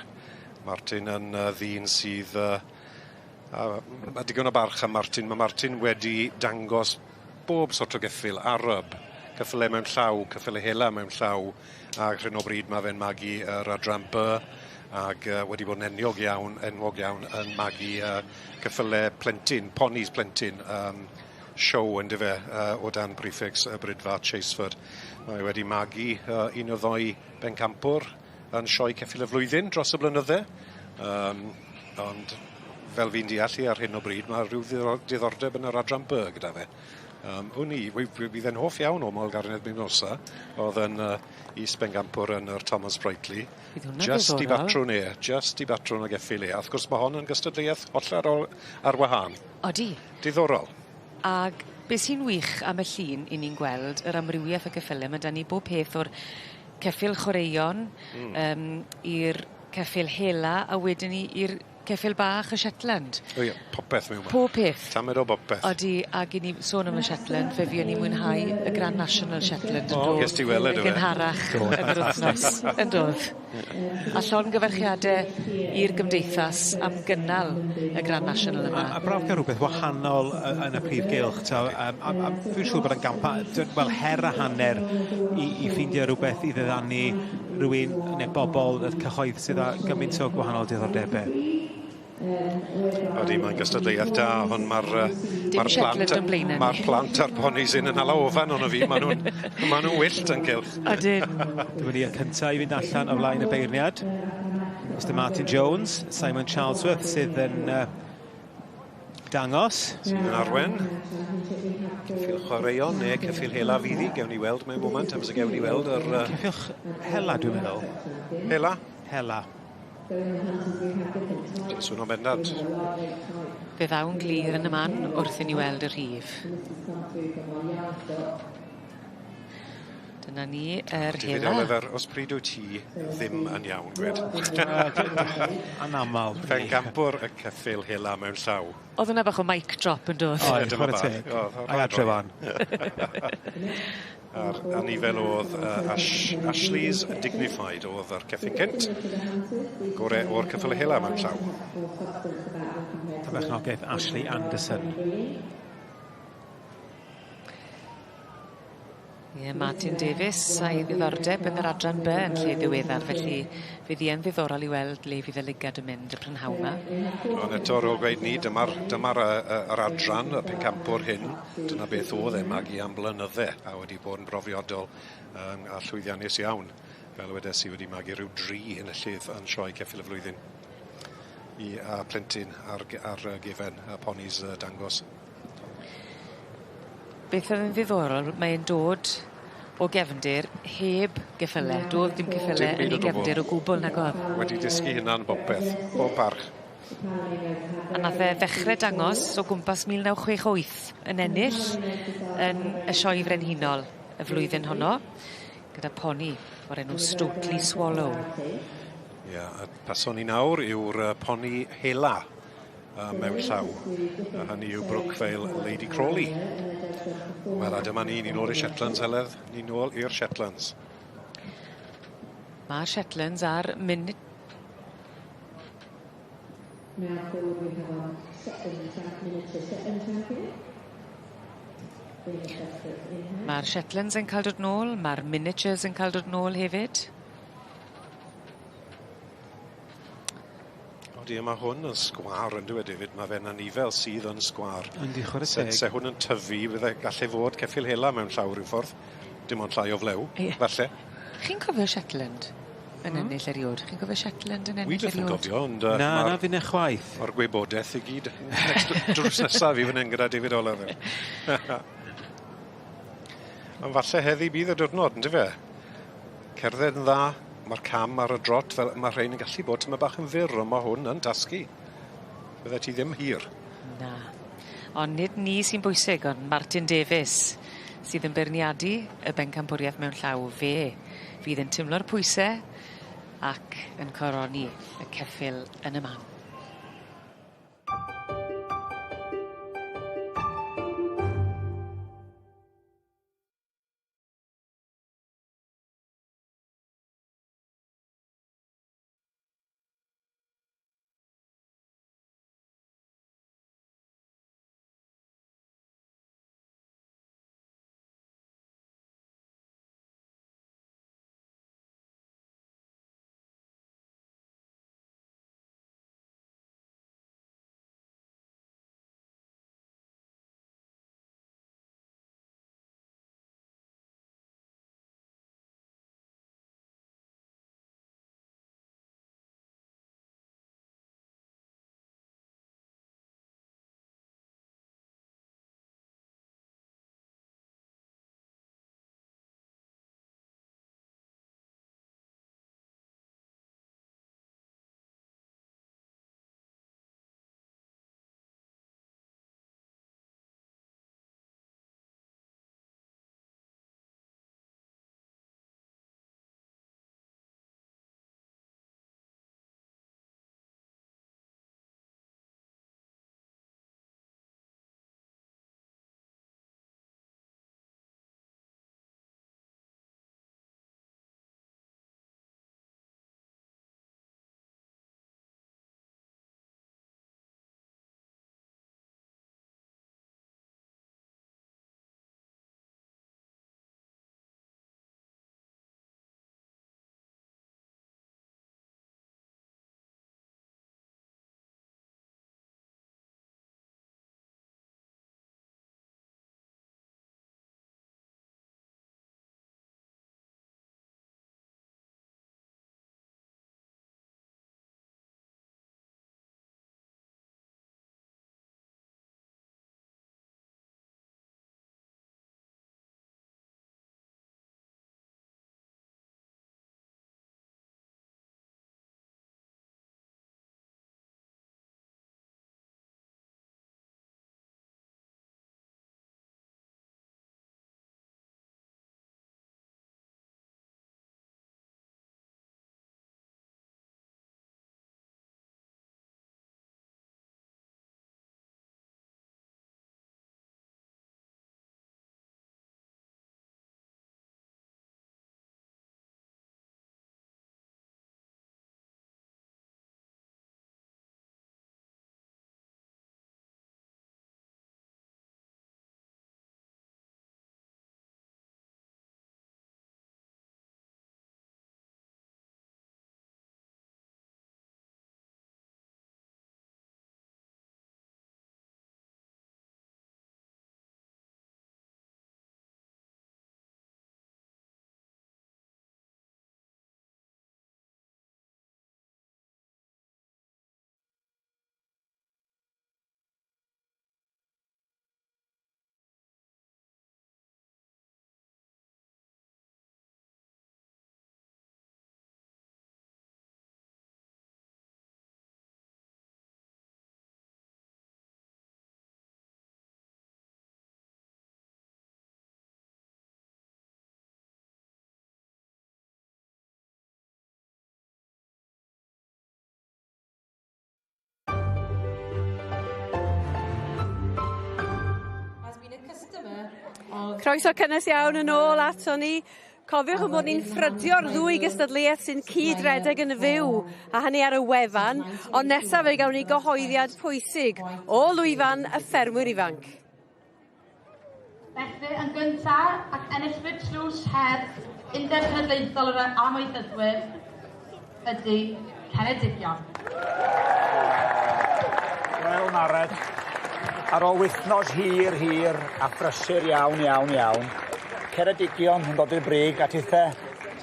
Martin yn ddyn sydd a ma' digon o barch am Martin. Ma' Martin wedi dangos bob sort o geffyl, Arab, ceffyle mewn llaw, ceffyle hela mewn llaw, ag ar hyn o bryd ma' fe'n magu yr adran By ag wedi bod yn eniog iawn, enwog iawn yn magu ceffyle plentyn, ponis plentyn, show yndyfe, o dan prefix y Bridfa Chaseford. Mae wedi magu un o ddoi bencampwr yn sioe ceffyl y flwyddyn dros y blynydde. Ond fel fi'n deall i ar hyn o bryd, mae rhyw diddordeb yn yr adran B gyda fe. Wn i, bydd e'n hoff iawn o Moel Garnedd Mimosa, oedd yn is-bencampwr yn yr Thomas Brightly. Just i batrwn e, just i batrwn o geffyl e. A wrth gwrs mae hon yn gystadleuaeth hollol ar wahân. Odi. Diddorol. Ag be' sy'n wych am y llun 'yn ni'n gweld yr amrywieth o geffyle ma' 'da ni bob peth o'r ceffyl chwaraeon i'r ceffyl hela a wedyn 'ny i'r ceffyl bach y Shetland. O ie, popeth mewn 'ma. Pob peth. Tamed o bopeth. Odi, ag i ni sôn am y Shetland, fe fuon ni mwynhau y Grand National Shetland yn do? O, ges ti weled yn gynharach yn yr wythnos. Yn dodd? A llongyfarchiade i'r gymdeithas am gynnal y Grand National yma. A braf cael rhywbeth wahanol yn y prif gylch, t'o' a dwi'n siŵr bod yn gampa, wel, her a hanner i ffeindio rhywbeth i ddiddanu rhywun neu bobl y cyhoedd sydd â gymaint o gwahanol diddordebe. Odi, mae'n gystadleuaeth da, ond mae'r ma plant, mae'r plant a'r ponis hyn yn hala ofan ono fi, maen nhw'n ma nhw wyllt yn cylch. Ydyn. Dyma ni y cyntaf i fynd allan o flaen y beirniad. Mr Martin Jones, Simon Charlesworth sydd yn dangos. Sydd yn arwen. Ceffyl chwaraeon neu ceffyl hela fydd hi, gewn ni weld mewn moment, amser gewn ni weld yr... Ceffyl hela, dwi'n meddwl. Hela? Hela. Swn o'n bendant. Fe ddaw'n glir yn y man wrth i ni weld y rhif. Dyna ni yr hela. David Oliver, os pryd wyt ti ddim yn iawn, gwed. Anamal. Pencampwr y ceffyl hela mewn llaw. Oedd yna bach o mic drop yn dod. Oedd, chwarae teg. Ai adre fan. A'r anifel oedd Ashley's Dignified oedd yr ceffyn cynt. Gore o'r ceffyl hela mewn llaw. Perchnogaeth Ashley Anderson. Ie, Martin Davies a'i ddiddordeb yn yr adran B yn lle ddiweddar, felly fydd hi yn ddiddorol i weld le fydd y ligad yn mynd y prynhawn 'ma. Ond eto ar ôl gweud ni, dyma'r dyma yr adran, y pencampwr hyn, dyna beth oedd e magu am blynydde a wedi bod yn brofiadol a llwyddiannus iawn. Fel wedes i wedi magu rhyw 3 enillydd yn sioe ceffyl y flwyddyn i a plentyn ar gefen y ponis dangos. Beth oedd yn ddiddorol, mae'n dod o gefndir heb geffyle. Doedd dim ceffyle yn ei gefndir o gwbl nag oedd. Wedi dysgu hynna'n bopeth, bob parch. A nath e ddechrau dangos o gwmpas 1968 yn ennill yn y sioe frenhinol y flwyddyn honno, gyda poni o'r enw Stokely Swallow. Ie, a pason ni nawr yw'r poni hela mewn llaw. A hynny yw Brookvale Lady Crawley. Wel, a dyma ni, ni'n ôl i'r Shetlands, Heledd. Ni'n ôl i'r Shetlands. Mae'r Shetlands ar munud... Mae'r Shetlands yn cael dod nôl, mae'r miniatures yn cael dod nôl hefyd. Odi, mae hwn yn sgwâr yn dweud David, mae fe'n anifel sydd yn sgwâr. Yndi, chwarae teg. Se hwn yn tyfu, fydde gallai fod ceffyl hela mewn llaw rhyw ffordd. Dim ond llai o flew, falle. Chi'n cofio Shetland yn ennill eriod? Chi'n cofio Shetland yn ennill Wi byth yn eriod? cofio, ond... Na, na, finne chwaith. Mae'r gwybodaeth i gyd. Next, drws nesaf i fan hyn gyda David Oliver. Ond falle heddi bydd y diwrnod, yndyfe? Cerdded yn dda, mae'r cam ar y drot, fel mae rhain yn gallu bod tyma bach yn fyr, ond mae hwn yn tasgu. Bydde ti ddim hir. Na. Ond nid ni sy'n bwysig, ond Martin Davies sydd yn beirniadu y bencampwriaeth mewn llaw fe fydd yn teimlo'r pwyse ac yn coroni y ceffyl yn y man. Croeso cynnes iawn yn ôl ato ni. Cofiwch ein bod ni'n ffrydio'r ddwy gystadleuaeth sy'n cyd-redeg yn fyw, a hynny ar y wefan, ond nesaf fe gawn ni gyhoeddiad pwysig o lwyfan y ffermwyr ifanc. Felly, yn gyntaf, ac enillwyr tlws her Undeb Cenedlaethol yr Amaethyddwyr ydy Ceredigion. Wel, Mared, ar ôl wythnos hir, hir a phrysur iawn, iawn, iawn, Ceredigion yn dod i'r brig a tithe,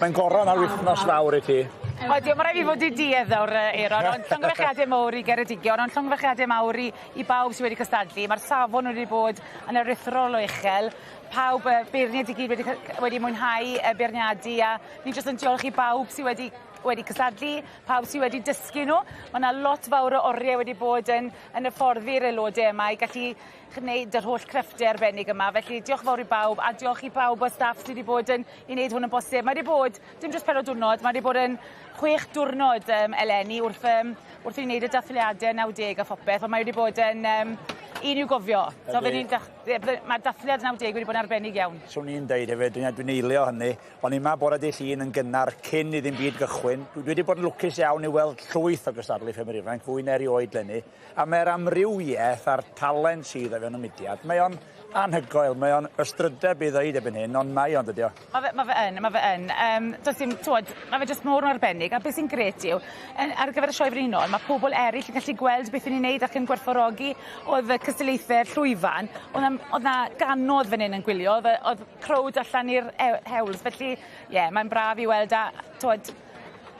mae'n goron ar wythnos fawr i ti. Odi, ma' raid fi fod i duedd nawr yy Euron, ond llongyfarchiade mowr i Geredigion, ond llongyfarchiade mawr i i bawb sy wedi cystadlu. Ma'r safon wedi bod yn aruthrol o uchel. Pawb yy beirniaid i gyd wedi wedi mwynhau y beirniadu a ni jyst yn diolch i bawb sy wedi wedi cystadlu, pawb sy wedi dysgu nhw. Ma' 'na lot fawr o orie wedi bod yn yn hyfforddi'r aelode yma i gallu gneud yr holl creffte arbennig yma felly diolch yn fawr i bawb a diolch i bawb o staff sy 'di bod yn i neud hwn yn bosib. Mae 'di bod dim jyst pedwar diwrnod mae 'di bod yn chwech diwrnod yym eleni wrth yym wrth i ni neud y dathliade 90 a phopeth on' mae wedi bod yn yym un i'w gofio. So fy' ni'n dach- ie bydde ma'r dathliad 90 wedi bod yn arbennig iawn. Swn i'n deud hefyd dwi'n dwi'n eilio hynny o'n i 'ma bore dy' Llun yn gynnar cyn i ddim byd gychwyn. Dwi dwi 'di bod yn lwcus iawn i weld llwyth o gystadlu ffermwyr ifanc fwy na erioed leni. A mae'r amrywiaeth a'r talent sydd o fewn y mudiad, mae o'n anhygoel, mae o'n ystrydeb i ddeud erbyn hyn, ond mae o'n dydi o? Ma' fe ma' fe yn ma' fe yn. Yym does dim t'wod ma' fe jyst mor arbennig a beth sy'n grêt yw yn ar gyfer y Sioe Frenhinol ma' pobol eryll yn gallu gweld beth 'yn ni'n neud ac yn gwerthfawrogi o'dd y cystadlaethe llwyfan o'dd 'na m- o'dd 'na ganodd fan 'yn yn gwylio o'dd yy o'dd crowd allan i'r e- hewl felly ie mae'n braf i weld a t'wod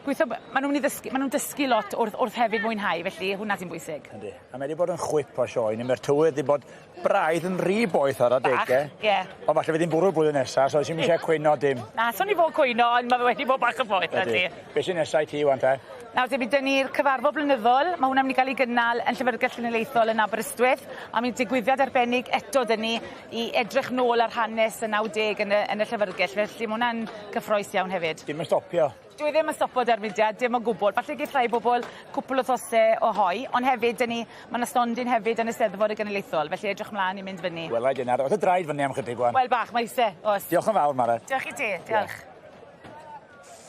Gweitho b- ma' nw'n myn' i ddysgu ma' nw'n dysgu lot wrth wrth hefyd mwynhau felly hwnna sy'n bwysig. Yndi. A mae 'di bod yn chwip o sioe ni ma'r tywydd 'di bod braidd yn rhy boeth ar adege. Bach ie. Ond falle fydd 'i'n bwrw blwyddyn nesa so sim isie cwyno dim. Na swn i fod cwyno ond ma' fe wedi bod bach yn boeth ydi. Be' sy nesa i ti ŵan te? Nawr te bydd 'dyn ni'r cyfarfod blynyddol ma' hwnna myn' i ga'l 'i gynnal yn Llyfyrgell Genedlaethol yn Aberystwyth a mi digwyddiad arbennig eto 'dyn ni i edrych nôl ar hanes y 90 yn y yn y Llyfyrgell felly ma' wnna'n cyffrous iawn hefyd. Dim yn stopio. Dyw e ddim yn stopo 'da'r mudiad, dim o gwbwl. Falle geith rhai bobol cwpwl o wthose o hoe, on' hefyd 'dyn ni ma' 'na stondin hefyd yn y Steddfod y Genedlaethol, felly edrych mlan i mynd fyny. Welai di nawr, o'dd dy draed fyny am chydig ŵan. Wel bach, mae ise, o's. Diolch yn fawr Mared. Diolch i ti, diolch.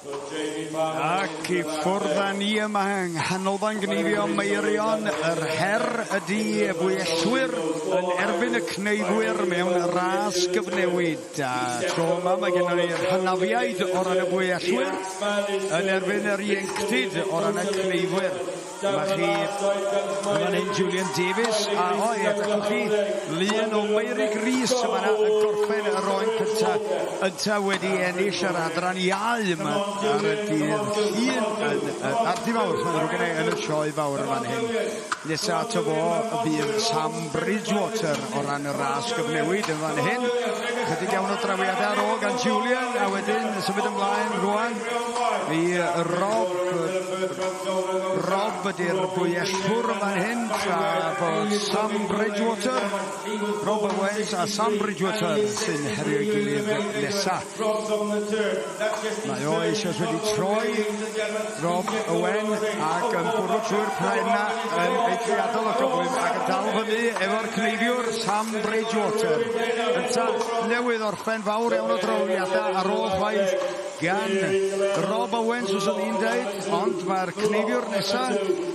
Ac i ffwrdd â ni yma yng Nghanolfan Gneifio Meirion, yr her ydy fwyellwyr yn erbyn y cneifwyr mewn ras gyfnewid. A tro yma mae gennym ni'r hynafiaid o ran y fwyellwyr yn erbyn yr ieuenctid o ran y cneifwyr. Dyma chi fan hyn Julian Davies a o ie gallwch chi lun o Meurig Rees yma yna yn gorffen y roen cynta ynta wedi ennill yr adran iau yma ar y dydd Llun yn ar dydd Mawrth mae'n ddrwg gen i yn y sioe fawr yn fan hyn. Nesa ato fo fydd Sam Bridgewater o ran y ras gyfnewid yn fan hyn. Chydig iawn o drawiadau ar ôl gan Julian a wedyn symud ymlaen rwan i Rob Rob ydy'r bwyellwr yn fan hyn, tra bod Sam Bridgewater, Rob Owens a Sam Bridgewater sy'n herio'i gilydd nesa. Mae o eisoes wedi troi Rob Owen ac yn bwrw trwy'r pren 'na yn eithriadol o gyflym ac yn dal fyny efo'r cneifiwr Sam Bridgewater. Ynta newydd orffen fawr iawn o drawiadau ar ôl chwaith gan Rob Owens, os o'n i'n deud, ond mae'r cneifiwr nesa,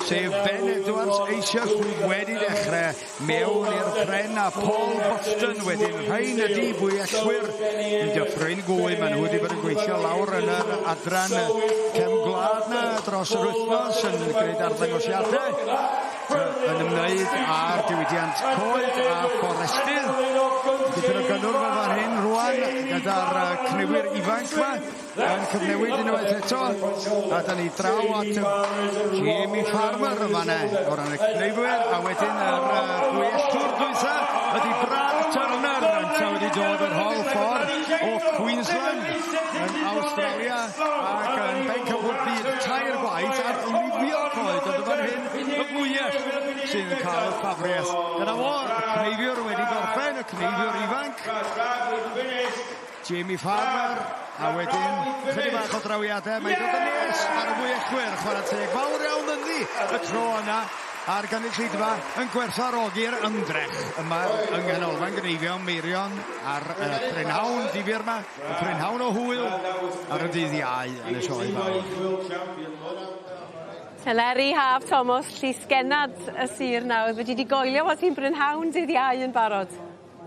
sef Ben Edwards, eisoes wedi dechrau mewn i'r pren a Paul Boston wedyn. Rhain ydy fwyellwyr yn Dyffryn Gwy. Maen nhw wedi bod yn gweithio lawr yn yr adran cefn gwlad na dros yr wythnos yn gwneud arddangosiadau yn ymwneud â'r diwydiant coed a fforestydd. Dipyn o gynnwrf yn fan hyn rwan gyda'r cnewyr ifanc yma yn cyfnewid unwaith eto. A da ni draw at Jamie Farmer yn fanna o ran y cnewyr a wedyn yr gwyellwr dwytha ydy Brad Turner yntau wedi dod yr holl ffordd o Queensland yn Awstralia ac yn bencampwr byd tair gwaith ar lifio coed ond yn fan hyn y fwyell sydd yn cael y ffafriaeth. Dyna fo, y cneifiwr wedi gorffen, y cneifiwr ifanc. Jamie Farmer, a wedyn chydig bach o drawiadau, mae'n dod yn nes ar y fwyellwyr, chwarae teg fawr iawn ynddi y tro yna. A'r gynulleidfa yn gwerthfawrogi'r ymdrech yma yng Nghanolfan Gneifio Meirion ar y prynhawn difyr yma, y prynhawn o hwyl ar y dydd Iau yn y sioe fawr. Teleri Haf Tomos, llysgennad y sir nawr, fedri di goelio fod hi'n brynhawn dydd Iau yn barod?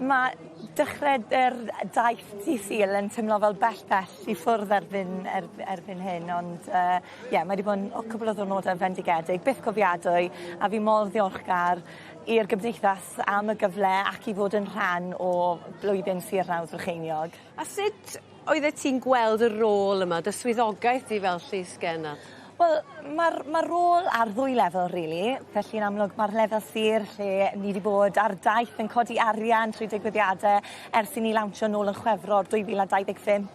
Ma' dechre yr daith dydd Sul yn timlo fel bell bell i ffwrdd erbyn erb- erbyn hyn ond yy ie mae 'di bod yn o cwpwl o ddiwrnode fendigedig, byth cofiadwy a fi mor ddiolchgar i'r gymdeithas am y gyfle ac i fod yn rhan o blwyddyn Sir Nawdd Brycheiniog. A sut oeddet ti'n gweld y rôl yma, dy swyddogaeth di fel llysgennad? Wel ma'r ma' rôl ar ddwy lefel rili. Felly yn amlwg ma'r lefel sir lle ni 'di bod ar daith yn codi arian trwy digwyddiade ers i ni lawnsio nôl yn Chwefror 2025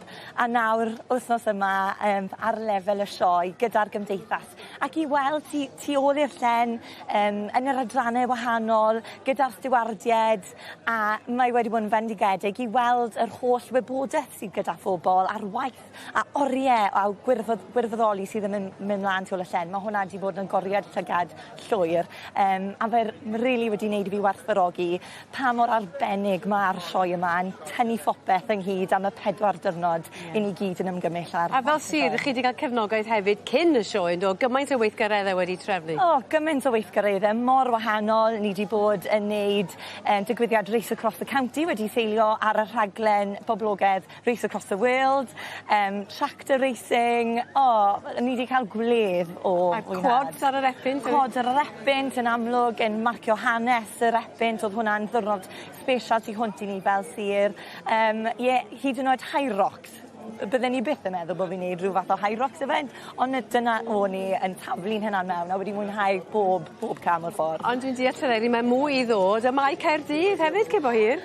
a nawr wthnos yma yym ar lefel y sioe gyda'r gymdeithas ac i weld tu tu ôl i'r llen yym yn yr adranne wahanol gyda'r stiwardied a mae wedi bod yn fendigedig i weld yr holl wybodeth sydd gyda phobol a'r waith A orie a gwirfodd- gwirfoddoli sydd yn myn' myn' mlan tu ôl y llen ma' hwnna 'di bod yn goriad llygad llwyr yym a fe r- rili wedi neud i fi werthfawrogi pa mor arbennig ma'r sioe yma yn tynnu phopeth ynghyd am y pedwar diwrnod Ie. 'yn ni gyd yn ymgymell ar. A fel sir chi 'di ga'l cefnogaeth hefyd cyn y sioe yndo? Gymaint o weithgaredde wedi trefnu. O gymaint o weithgaredde mor wahanol ni 'di bod yn neud yym digwyddiad Race Across the County wedi seilio ar y rhaglen boblogedd Race Across the World yym tractor racing o ni 'di ca'l gwledd o A fwynhad. quads ar yr Epynt hefyd. Quads ar yr Epynt yn amlwg yn marcio hanes yr Epynt o'dd hwnna'n ddiwrnod sbesial tu hwnt i ni fel sir. Yym ie hyd yn oed Hyrox. Bydden ni byth yn meddwl bo' fi'n neud rhyw fath o Hyrox event on' 'na dyna o'n i yn taflu'n hunan mewn a wedi mwynhau bob bob cam o'r ffordd. Ond dwi'n deall Teleri mae mwy i ddod a mae Caerdydd hefyd cyn bo hir.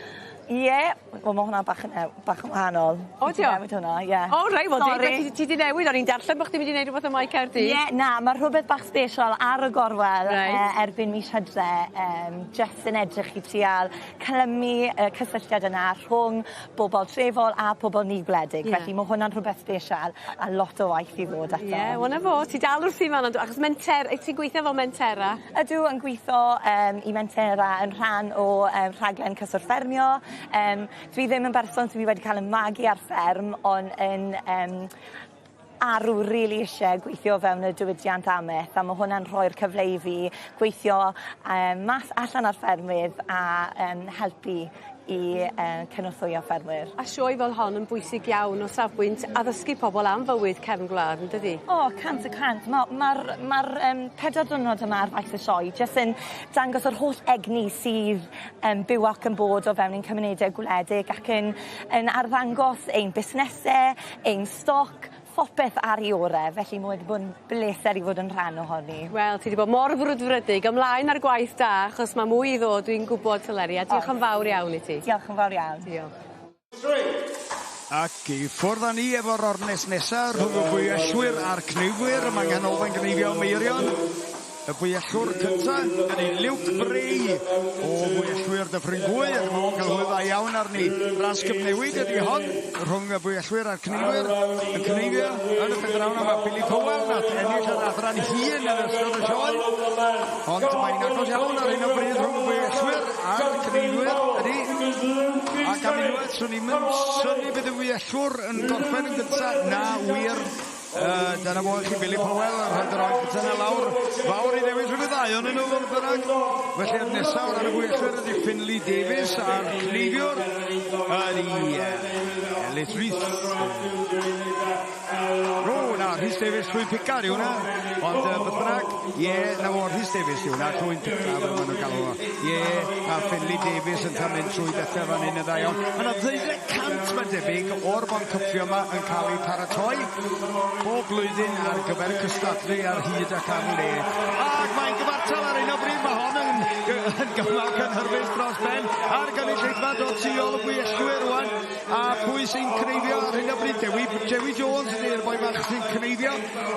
Ie wel ma' hwnna bach yn new- bach yn wahanol. O 'di o? Newid hwnna ie. O reit wel deud Sori. be' ti ti 'di newid o'n i'n darllen bo' chdi mynd i neud rwbeth ym Mae Caerdydd. Ie na ma' rhwbeth bach sbesial ar y gorwel... Reit. ...yy erbyn mis Hydre yym jyst yn edrych i trial clymu y cysylltiad yna rhwng bobol trefol a pobol ni gwledig. Ie. Felly ma' hwnna'n rhwbeth sbesial a lot o waith i ddod eto. Ie wel 'na fo ti dal wrthi fan 'na achos menter wyt ti'n gweithio fel Mentera? Ydw yn gwitho yym i Mentera yn rhan o yym rhaglen Cyswllt Ffermio. Yym dwi ddim yn berson sy wedi ca'l 'yn magu ar fferm on' yn yym arw rili isie gweithio fewn y diwydiant ameth a ma' hwnna'n rhoi'r cyfle i fi gweithio yym mas allan ar ffermydd a yym helpu i yy cynorthwyo ffermwyr. A sioe fel hon yn bwysig iawn o safbwynt addysgu pobol am fywyd cefn gwlad yndydi? O 100%. Ma' ma'r ma'r yym pedwar diwrnod yma ar faes y sioe jyst yn dangos yr holl egni sydd yn byw ac yn bod o fewn ein cymunede gwledig ac yn yn arddangos ein busnese, ein stoc, phopeth ar 'i ore felly ma' wedi bod yn bleser i fod yn rhan ohoni. Wel ti 'di bod mor frwdfrydig ymlaen â'r gwaith da achos ma' mwy i ddod dwi'n gwbod Teleri a diolch yn fawr iawn i ti. Diolch yn fawr iawn. Diolch. Ac i ffwrdd â ni efo'r ornest nesa rhwng y bwyellwyr a'r cneifwyr yma yng Nghanolfan Gneifio Meirion. Y bwyellwr cynta ydy Luke Bray o Fwyellwyr Dyffryn Gwy ac mae o'n cael hwyl dda iawn arni. Ras gyfnewid ydy hon rhwng y bwyellwyr a'r cneifwyr. Y cneifio yn y pen draw 'na ma' Billy Powell nath ennill yr adran hŷn yn ystod y sioe. Ond mae'n agos iawn ar hyn o bryd rhwng y bwyellwyr a'r cneifwyr ydy. Ac am unwaith swn i'm yn synnu bydd y fwyellwr yn gorffen yn gynta. Na wir. Yy dyna fo i chi Billy Powell yn rhoid yr oen cynta 'na lawr. Fawr i ddewis rhwng y ddau onyn nhw fodd bynnag. Felly'r nesa o ran y bwyellwyr ydy Finley Davies a'r cleifiwr ydy Ellis Rees. O na, Rhys Davies Llwyn Picard yw hwnna. Ond beth bynnag, ie, na fo Rhys Davies yw hwnna, Llwyn Picard fel maen nhw'n galw fo. Ie, a Finley Davies yn mynd trwy bethau fan hyn yn dda iawn. Mae yna 200 mae'n debyg o'r boncyffio yma yn cael eu paratoi bob blwyddyn ar gyfer cystadlu ar hyd ac ar led. Ac mae'n gyfartal ar un o bryd, mae hon yn, yn gymal cynhyrfus dros ben a'r gynulleidfa dod tu ôl y bwyellwyr rwan. A pwy sy'n cneifio ar hyn o bryd? Dewi, Dewi Jones ydy'r boi bach sy'n cneifio.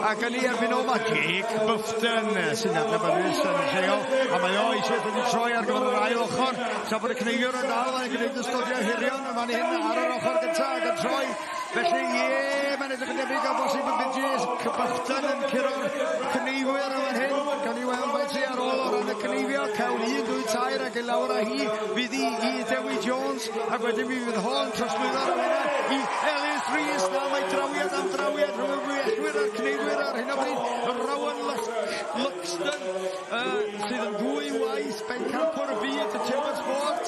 Ac yn ei erbyn o mae Jake Bufton sy'n adnabyddus yn lleol. A mae o eisiau wedi troi ar gyfer yr ail ochr. Tra bod y cneifiwr yn dal yn gwneud y stodiau hirion yn fan hyn ar yr ochr gyntaf ac yn troi. Felly, ie, mae'n edrych yn debyg o bosib y bydd Jake Bufton yn curo'r cneifwyr yn fan hyn. Gawn ni weld faint sydd ar ôl o ran y cneifio. Cawn 1, 2, 3 ac i lawr â hi fydd hi i Dewi Jones ac wedyn mi fydd hon trosglwyddo ar hynna i Ellis Rees. Na, mae drawiad am drawiad rhwng y gwyellwyr a'r cneifwyr ar hyn o bryd. Rowan Luxton sydd yn ddwy waith bencampwr y byd y Timber Sport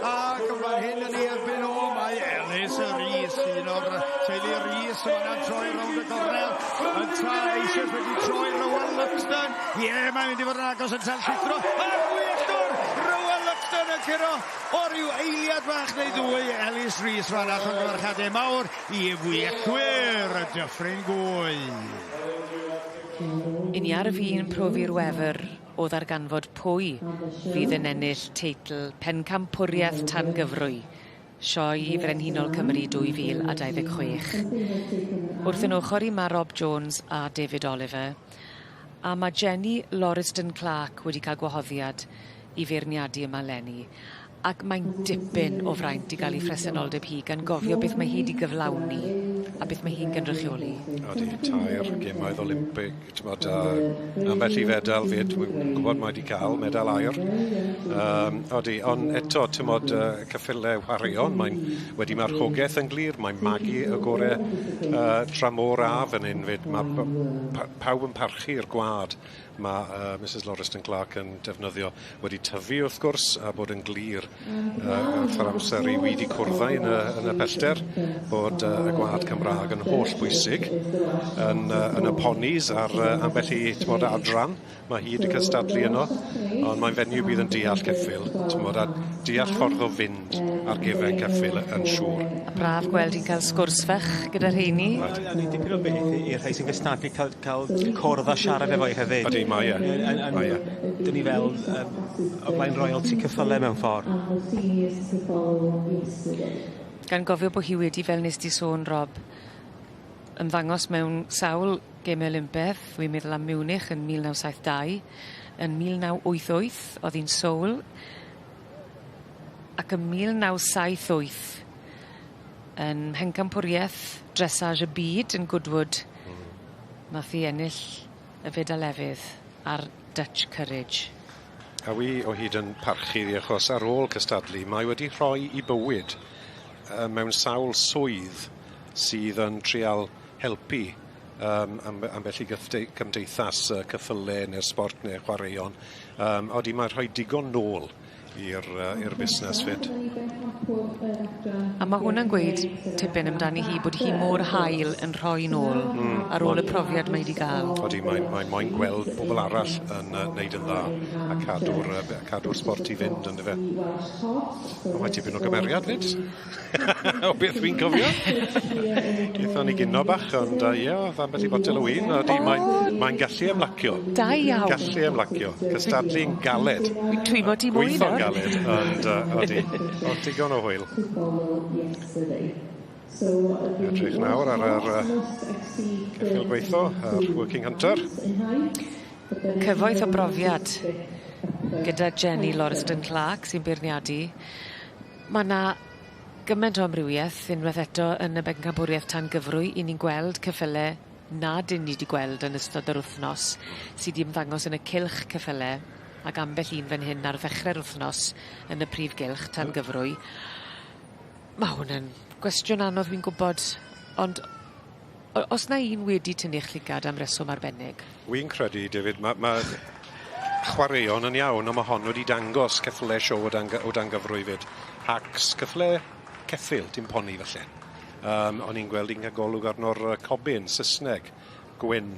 ac yn fan hyn yn ei erbyn o mae Ellis Rees, un o'r teulu Rees yn fanna'n troi rownd y gornel ynta eisoes wedi troi Rowan Luxton. Ie, yeah, mae'n mynd i fod yn agos yn tan llithro a gwylltwr Rowan Luxton yn curo o ryw eiliad fach neu ddwy. Ellis Rees fan llongyfarchiadau mawr i fwyellwyr y Dyffryn Gwy. I ni ar fin profi'r wefr o ddarganfod pwy fydd yn ennill teitl Pencampwriaeth Tan Gyfrwy, Sioe Frenhinol Cymru 2026. Wrth yn ochr i ma' Rob Jones a David Oliver, a ma' Jenny Lauriston Clark wedi ca'l gwahoddiad i feirniadu yma leni ac mae'n dipyn o fraint i ga'l 'i phresenoldeb hi gan gofio beth mae hi 'di gyflawni a beth mae hi'n gynrychioli. Odi, tair gemaudd Olympig, t'mod, a ambell i fedal 'fyd, wi'n gwbod mae 'di ca'l medal aur. Odi, ond eto, t'mod, ceffyle chwaraeon, mae'n wedi marchogaeth yn glir, mae'n magu y gore tramor a fan hyn 'fyd. Ma' pawb yn parchu'r gwad ma' Mrs Lauriston Clark yn defnyddio. Wedi tyfu wrth gwrs a bod yn glir wrth yr amser i wi 'di cwrdd â yn y pellter bod y gwlad Cymraeg yn holl bwysig yn y ponis a'r ambell i t'mod adran mae hi 'di cystadlu yno ond mae'n fenyw bydd yn deall ceffyl t'mod a deall ffordd o fynd ar gefen ceffyl yn siŵr. A braf gweld hi'n cael sgwrs fach gyda rheini. Ydy, dipyn o beth i'r rhai sy'n cystadlu cael, cael cwrdd a siarad efo hi hefyd. Ydy, mae e. Mae e. Dyn ni fel o flaen royalty ceffyle mewn ffordd. Gan gofio bod hi wedi, fel nes di sôn, Rob, ymddangos mewn sawl Gemau Olympedd, wi'n meddwl am Munich yn 1972, yn 1988 o'dd hi'n Seoul, ac ym 1978 yn mhencampwriaeth dressage y byd yn Goodwood, nath hi ennill y fedal efydd ar Dutch Courage. A wi o hyd yn parchu iddi achos ar ôl cystadlu mae wedi rhoi 'i bywyd mewn sawl swydd sydd yn trial helpu ambell i cymdeithas ceffyle neu'r sbort neu'r chwaraeon. Odi mae'n rhoi digon nôl i'r busnes 'fyd. A ma' hwnna'n gweud tipyn amdani hi bod hi mor hael yn rhoi nôl ar ôl y profiad mae 'di ga'l. Odi mae'n mae moyn gweld bobol arall yn neud yn dda a cadw'r cadw'r sbort i fynd on'd yfe? A mae tipyn o gymeriad 'fyd. O beth fi'n cofio. Gaethon ni gino bach ond ie o'dd ambell i botel o win odi mae'n mae'n gallu ymlacio. Da iawn. Gallu ymlacio. Cystadlu'n galed. Wi'n twymo ti mwy nawr. Gweitho'n galed ond odi. O'dd digon o hwyl. Edrych nawr ar yr ceffyl gweitho, yr working hunter. Cyfoeth o brofiad gyda Jenny Lauriston Clark sy'n beirniadu. Ma' 'na gyment o amrywieth unwaith eto yn y bencampwriaeth tan gyfrwy 'yn ni'n gweld ceffyle nad 'yn ni 'di gweld yn ystod yr wthnos sy 'di ymddangos yn y cylch ceffyle ag ambell un fan hyn ar ddechre'r wthnos yn y prif gylch tan gyfrwy. Ma' hwn yn gwestiwn anodd wi'n gwbod ond o's 'na un wedi tynnu'ch llygad am reswm arbennig? Wi'n credu David ma' ma' chwaraeon yn iawn on' ma' hon wedi dangos ceffyle show o dan o dan gyfrwy 'fyd. Hacks cyffle ceffyl dim poni falle. O'n i'n gweld un ca'l golwg arno'r cobyn Sysneg gwyn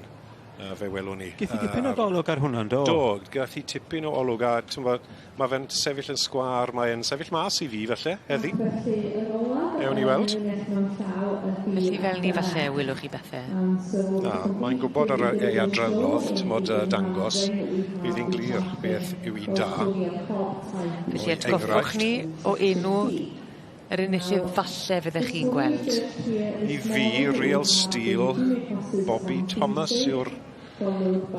fe welwn ni. Geth 'i dipyn o golwg ar hwnna yndo? Do, gath 'i tipyn o olwg a t'mod ma' fe'n sefyll yn sgwâr, mae e'n sefyll mas i fi falle heddi. Ewn ni weld. Felly fel ni falle welwch chi bethe. Na, mae'n gwbod ar ei adrenodd, t'mod dangos, bydd hi'n glir beth yw un da. Felly atgoffwch ni o enw yr enillydd falle fyddech chi'n gweld. I fi, Real Steel, Bobby Thomas yw'r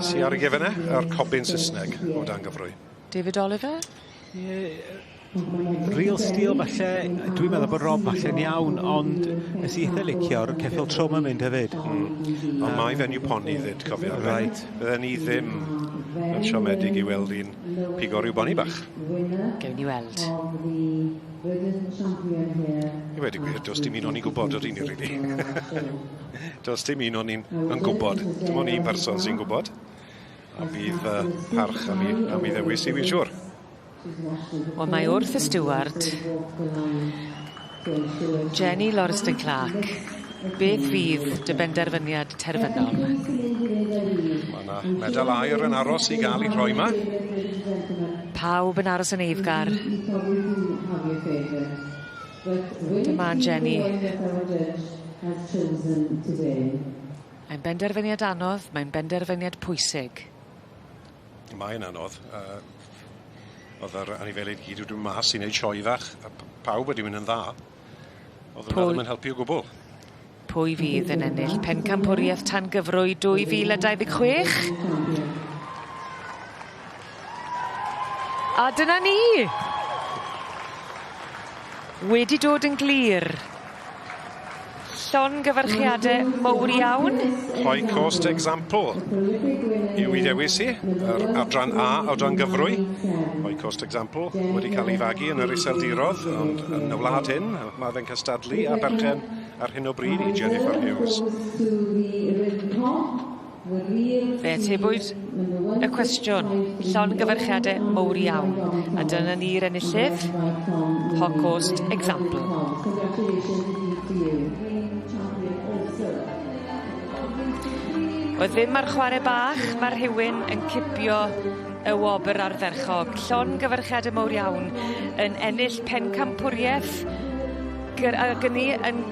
sy ar ei gefn e, a'r cobyn Sysneg o dan gyfrwy. David Oliver? Ie. Real Steel falle, dwi'n meddwl bod Rob falle'n iawn, ond nes i eitha licio'r ceffyl trwm yn mynd hefyd. Ond mae fenyw poni ddyd, cofio. Right. Bydden ni ddim yn siomedig i weld un pigo rhyw boni bach. Gewn ni weld. I wedi gwir, does dim un o'n i'n gwybod o'r un i rili. Does dim un o'n i'n yn gwybod. Dim ond un person sy'n gwybod. A bydd parch am ei ddewis i, fi'n siŵr. Wel, mae wrth y stiward, Jenny Lauriston Clark, beth fydd dy benderfyniad terfynol? Mae yna medal aur yn aros i gael ei rhoi yma. Pawb yn aros yn eiddgar. Dyma Jenny. Mae'n benderfyniad anodd, mae'n benderfyniad pwysig. Mae'n anodd. Oedd yr anifeiliaid gyd wedi mynd mas i wneud sioe fach, a pawb wedi mynd yn dda. Oedd hwnna ddim yn helpu o gwbl. Pwy fydd yn ennill pencampwriaeth tan gyfrwy 2026? A dyna ni! Wedi dod yn glir. Llongyfarchiadau mowr iawn. High cost example yw i ddewis i, yr adran A o dan gyfrwy. High cost example wedi cael ei fagu yn yr Iseldirodd, ond yn y wlad hyn, mae fe'n cystadlu a berchen ar hyn o bryd i Jennifer Hughes. Fe atebwyd y cwestiwn, llongyfarchiadau mowr iawn. A dyna ni'r enillydd, Holocaust Example. Oedd ddim ar chwarae bach, mae rhywun yn cipio y wobr ardderchog. Llongyfarchiadau mowr iawn yn ennill pencampwriaeth a gynni yn.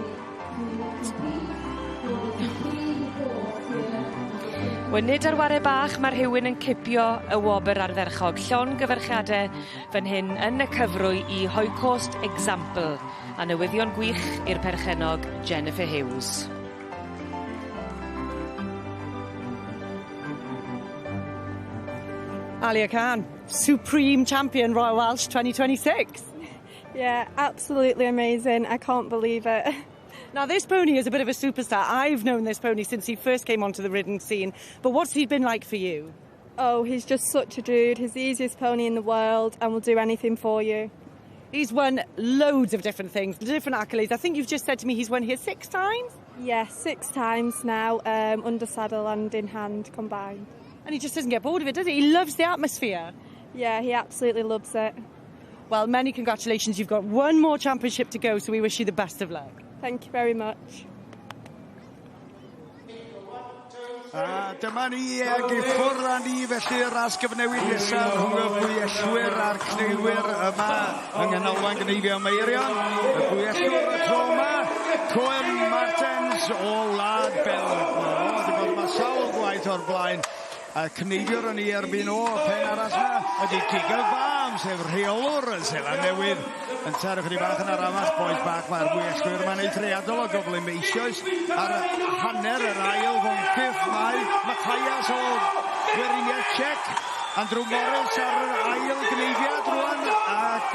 Wel, nid ar ware bach mae rhywun yn cipio y wobr ardderchog. Llongyfarchiadau fan hyn yn y cyfrwy i Holocaust Example. A newyddion gwych i'r perchennog Jennifer Hughes. Alia Khan, Supreme Champion Royal Welsh 2026. Yeah, absolutely amazing. I can't believe it. Now, this pony is a bit of a superstar. I've known this pony since he first came onto the ridden scene. But what's he been like for you? Oh, he's just such a dude. He's the easiest pony in the world and will do anything for you. He's won loads of different things, different accolades. I think you've just said to me he's won here 6 times? Yeah, 6 times now, under saddle and in hand combined. And he just doesn't get bored of it, does he? He loves the atmosphere. Yeah, he absolutely loves it. Well, many congratulations. You've got one more championship to go, so we wish you the best of luck. Thank you very much. A dyma ni ag i ffwrdd â ni felly y ras gyfnewid nesaf rhwng y bwyellwyr a'r cneuwyr yma yng Nghanolfan Gneifio Meirion. Y bwyellwyr y tro yma, Coen Martens o Wlad Belg. O, wedi bod yma sawl gwaith o'r blaen. A cneifiwr yn ei erbyn o, pen arall yma, ydy Giga Farm, sef rheolwr y Seland Newydd. Yn taro chydig bach yn arafach, boes bach, mae'r bwyellwyr yma'n eithriadol o gyflym eisoes. Ar hanner yr ail foncyff mae Matthias o Weriniaeth Czech. Andrew Morris ar yr ail gneifiad rwan, ac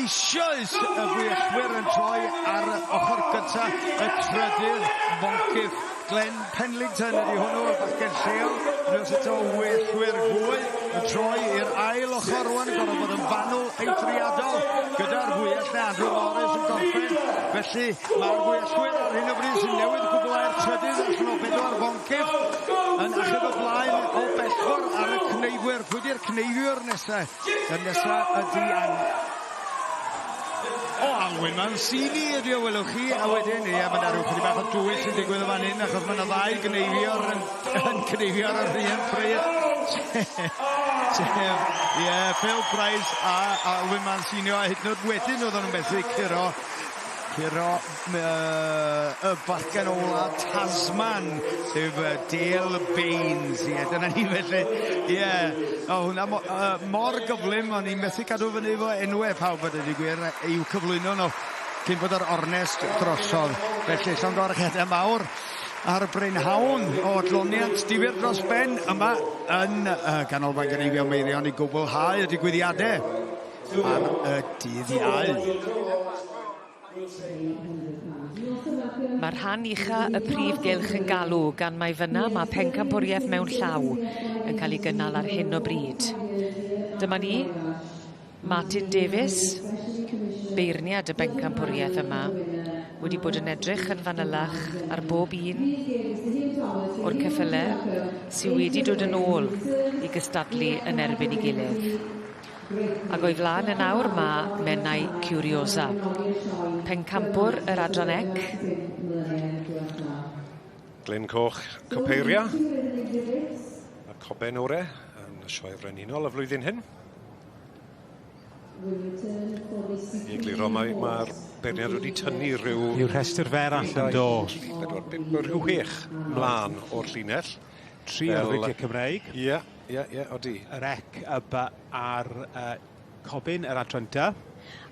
eisoes y bwyellwyr yn troi ar ochr gyntaf y trydydd foncyff. Glenn Penlington ydy hwnnw, y bachgen lleol. Unwaith eto wyllwyr gwy yn troi i'r ail ochr rwan, yn gorfod bod yn fanwl eithriadol gyda'r fwyell na Andrew Morris yn gorffen. Felly mae'r fwyellwyr ar hyn o bryd sy'n newydd gwblhau'r trydydd allan o 4 boncyff yn achub y blaen o bellfor ar y cneifwyr. Pwy di'r cneifiwr nesaf? Y nesaf ydy Alwyn Mancini ydy o, welwch chi, a wedyn, ie, mae 'na ryw chydig bach o dwyll sy'n digwydd yn fan hyn, achos mae 'na ddau gneifiwr yn cneifio ar yr un pryd. Sef, ie, Phil Price a Alwyn Mancini, a hyd yn oed wedyn oedden nhw'n methu curo y bachgen o wlad Tasman, sef Dale Baines, ie, dyna ni felly, ie, o hwnna mor gyflym, o'n i'n methu cadw fyny efo enwau pawb a dweud y gwir, i'w cyflwyno nhw cyn bod yr ornest drosodd. Felly, llongyfarchiadau mawr ar brynhawn o adloniant difyr dros ben yma yn Ganolfan Gneifio Meirion i gwblhau y digwyddiadau. ar y dydd Iau. Mae rhan ucha y prif gylch yn galw gan mai fyna mae pencampwriaeth mewn llaw yn cael ei gynnal ar hyn o bryd. Dyma ni, Martin Davies, beirniad y bencampwriaeth yma, wedi bod yn edrych yn fanylach ar bob un o'r ceffyle sy wedi dod yn ôl i gystadlu yn erbyn 'i gilydd. Ac o'i flaen yn awr ma' Menai Curiosa. Pencampwr yr adran ec. Glyn Coch Copeiria. Y Coben Ore yn y Sioe Frenhinol y flwyddyn hyn. I egluro mae'r ma beirniad wedi tynnu rhyw... Yw rhestr fer allan do. 3, 4, 5, rhyw 6 mlaen o'r llinell. Tri ar feidiau Cymreig. Ie, ie, ie, odi. Yr ec, y by a'r cobyn, yr adran dy.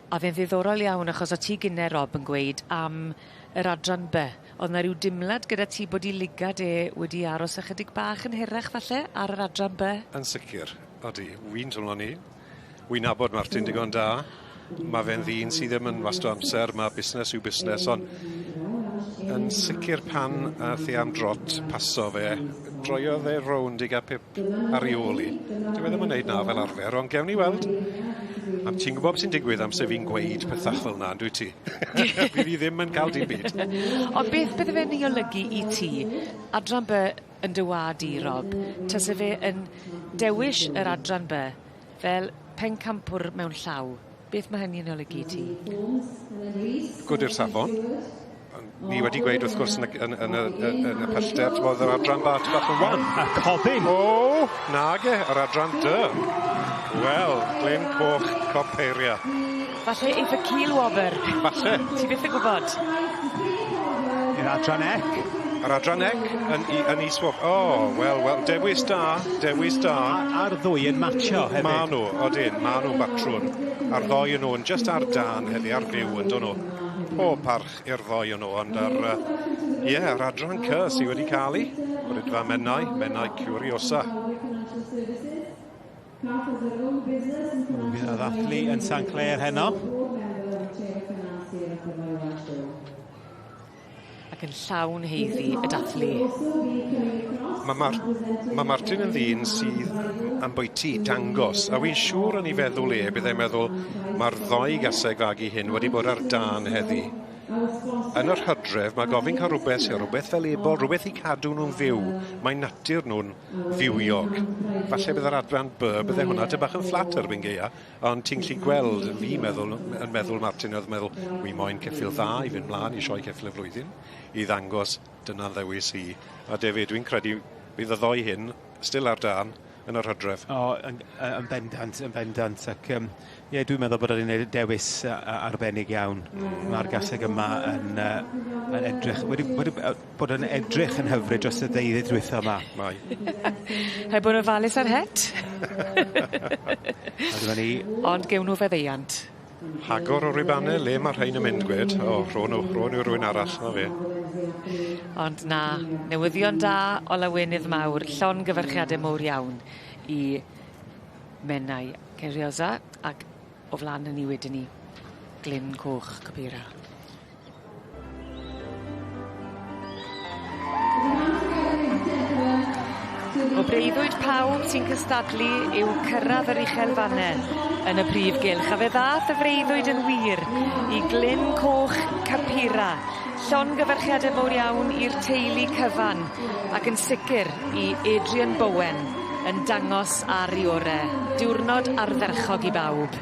A fe'n ddiddorol iawn achos o' ti gynne Rob yn gweud am yr adran By. O'dd 'na ryw dimlad gyda ti bod 'i ligad e wedi aros ychydig bach yn hirach falle ar yr adran By? Yn sicir, odi. Wi'n twmlo 'ny. Wi'n nabod Martin digon da. Ma' fe'n ddyn sy ddim yn wasto amser, ma' busnes yw busnes, on' yn sicir pan ath e am drot paso fe, droiodd e rownd i ga'l pip ar 'i ôl 'i. Dyw e ddim yn neud 'na fel arfer, ond gewn ni weld. A ti'n gwbod be' sy'n digwydd amser fi'n gweud pethach fel 'na on'd wyt ti? Fydd 'i ddim yn ca'l dim byd. Ond beth bydde fe'n ei olygu i ti, adran By yn dy wa'd di Rob, tase fe yn dewish yr adran By fel pencampwr mewn llaw, beth ma' hynny'n olygu i ti? Good i'r safon. Ni wedi gweud wrth gwrs yn y yn yn y yn y pellter t'mod yr adran ba tipyn bach yn wan. A cobyn! O! Nage, yr adran dy. Wel, Glyn Coch Copeiria. Falle eith y cil wobr. Falle. Ti byth yn gwbod. I'r adran ec. Yr adran ec yn i yn is-wop. O, wel, wel, dewis da, dewis da. A'r ddwy yn matcho hefyd. Ma' nhw, odyn, ma' nhw'n batrwn. A'r ddoi o nhw'n jyst ar dân heddi, ar fyw, yndyn nhw. Pob parch i'r ddoi o nhw, ond ar, ie, yeah, yr adran C sydd wedi cael ei. Rydfa Menai, Menai Curiosa. Fydd yna ddathlu yn St Clair heno. Ac yn llawn haeddu y dathlu. Mae Mar ma Martin yn ddyn sydd ambwyty dangos, a wy'n siŵr yn ei feddwl e, bydd e'n meddwl, mae'r ddoi gaseg fagu hyn wedi bod ar dân heddi. Yn yr hydref, mae gofyn cael rhywbeth, rhywbeth fel ebol, rhywbeth i cadw nhw'n fyw. Mae natur nhw'n fywiog. Falle bydd yr adran B, bydde hwnna ty bach yn fflat erbyn gaea, ond ti'n gallu gweld, fi meddwl, yn meddwl Martin oedd meddwl, wi moyn ceffyl dda i fynd mlaen i sioe ceffyl y flwyddyn, i ddangos dyna'n ddewis i. A David, dwi'n credu bydd y ddoi hyn still ar dân yn yr hydref. O, yn, yn bendant, yn bendant. Ac ie, yeah, dwi'n meddwl bod o'n gwneud dewis arbennig iawn. Mm. Mae'r gaseg yma yn, yn edrych, wedi, wedi bod yn edrych yn hyfryd dros y ddeuddydd diwetha yma. Mae. Heb bod yn ofalus ar het. A dyma ni. Ond gewn nhw feddeiant. Rhagor o ribane, le mae rhain yn mynd gwed? O, rho nhw, rho nhw rhywun arall, na fe. Ond na, newyddion da o lawenydd mawr, llongyfarchiade mowr iawn i Menai Ceriosa ac o flan hynny wedyn 'ny, Glyn Coch Copira. O breuddwyd pawb sy'n cystadlu yw cyrradd yr uchelfanne yn y prif gylch a fe ddath y freuddwyd yn wir i Glyn Coch Capira. Llongyfarchiade fowr iawn i'r teulu cyfan ac yn sicir i Adrian Bowen yn dangos ar 'i ore. Diwrnod ardderchog i bawb.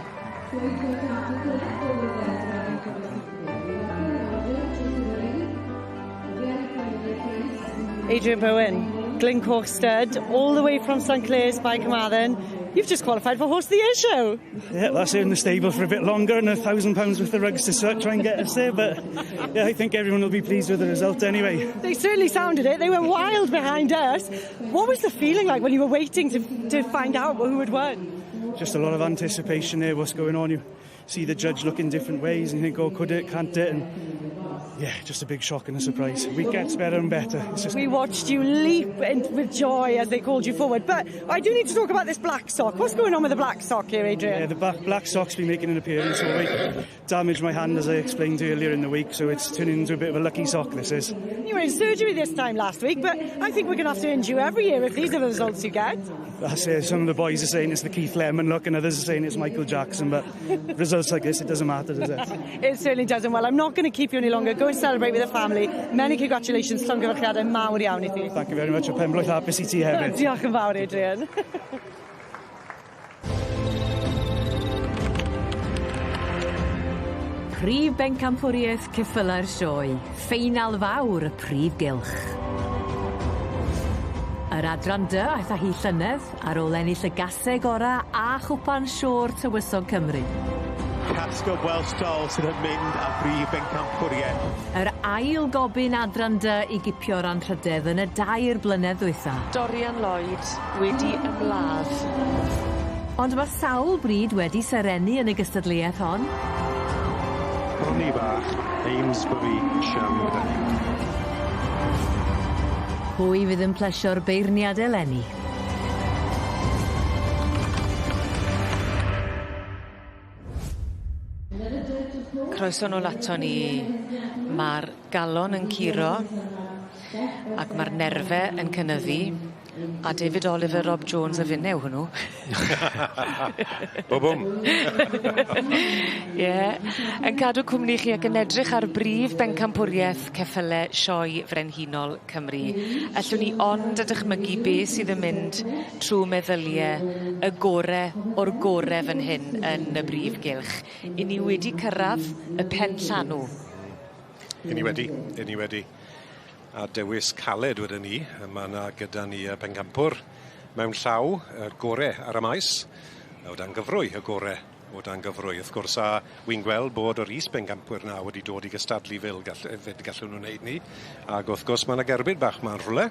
Adrian Bowen, Glyncoch Stud, all the way from St Clears by Carmarthen. You've just qualified for Horse of the Year show. Yeah, that's it in the stable for a bit longer and £1,000 worth of rugs to try and get us there. But yeah, I think everyone will be pleased with the result anyway. They certainly sounded it. They were wild behind us. What was the feeling like when you were waiting to, to find out who had won? Just a lot of anticipation there, what's going on. You see the judge looking different ways and you think, oh, could it, can't it? And Yeah, just a big shock and a surprise. We gets better and better. It's just... We watched you leap with joy as they called you forward. But I do need to talk about this black sock. What's going on with the black sock here, Adrian? Yeah, the black sock's been making an appearance all week. Damaged my hand, as I explained earlier in the week, so it's turning into a bit of a lucky sock, this is. You were in surgery this time last week, but I think we're going to have to injure you every year if these are the results you get. That's it. Some of the boys are saying it's the Keith Lemon look and others are saying it's Michael Jackson, but results like this, it doesn't matter, does it? It certainly doesn't. Well, I'm not going to keep you any longer. Go and celebrate with the family. Many congratulations, llongyfarchiadau mawr iawn i ti. Thank you very much. A penblwydd hapus i ti hefyd. Diolch yn fawr, Adrian. Prif bencampwriaeth ceffylau'r sioe, ffeinal fawr y prif gylch. Yr adran dy aeth â hi llynedd ar ôl ennill y gaseg ora a chwpan Siôr Tywysog Cymru. Casgob Welsh Doll sydd yn mynd â brif bencampwriaeth. Yr ail gobin adran dy i gipio'r anrhydedd yn y 2 blynedd dwytha. Dorian Lloyd wedi ymladd. Ond mae sawl bryd wedi serennu yn y gystadleuaeth hon. Pony bach, Amesbury Sham. Pwy fydd yn plesio'r beirniad eleni? Croeso nôl ato ni. Ma'r galon yn curo ac ma'r nerfe yn cynyddu. A David Oliver Rob Jones a finne yw hwnnw. Bwbwm. Ie. Yn cadw cwmni chi ac yn edrych ar brif bencampwriaeth ceffyle Sioe Frenhinol Cymru. Allwn ni ond a dychmygu be sydd yn mynd trw meddylie y gore o'r gore fan hyn yn y brif gylch. I ni wedi cyrradd y pen llanw. I ni wedi, i ni wedi. A dewis caled wedyn ni, mae yna gyda ni y pencampwr mewn llaw, y gore ar y maes, o dan gyfrwy y gore o dan gyfrwy. Wrth gwrs, a wy'n gweld bod yr is-bencampwyr na wedi dod i gystadlu fel gallwn nhw wneud ni. Ac wrth gwrs, mae yna gerbyd bach ma'n rhywle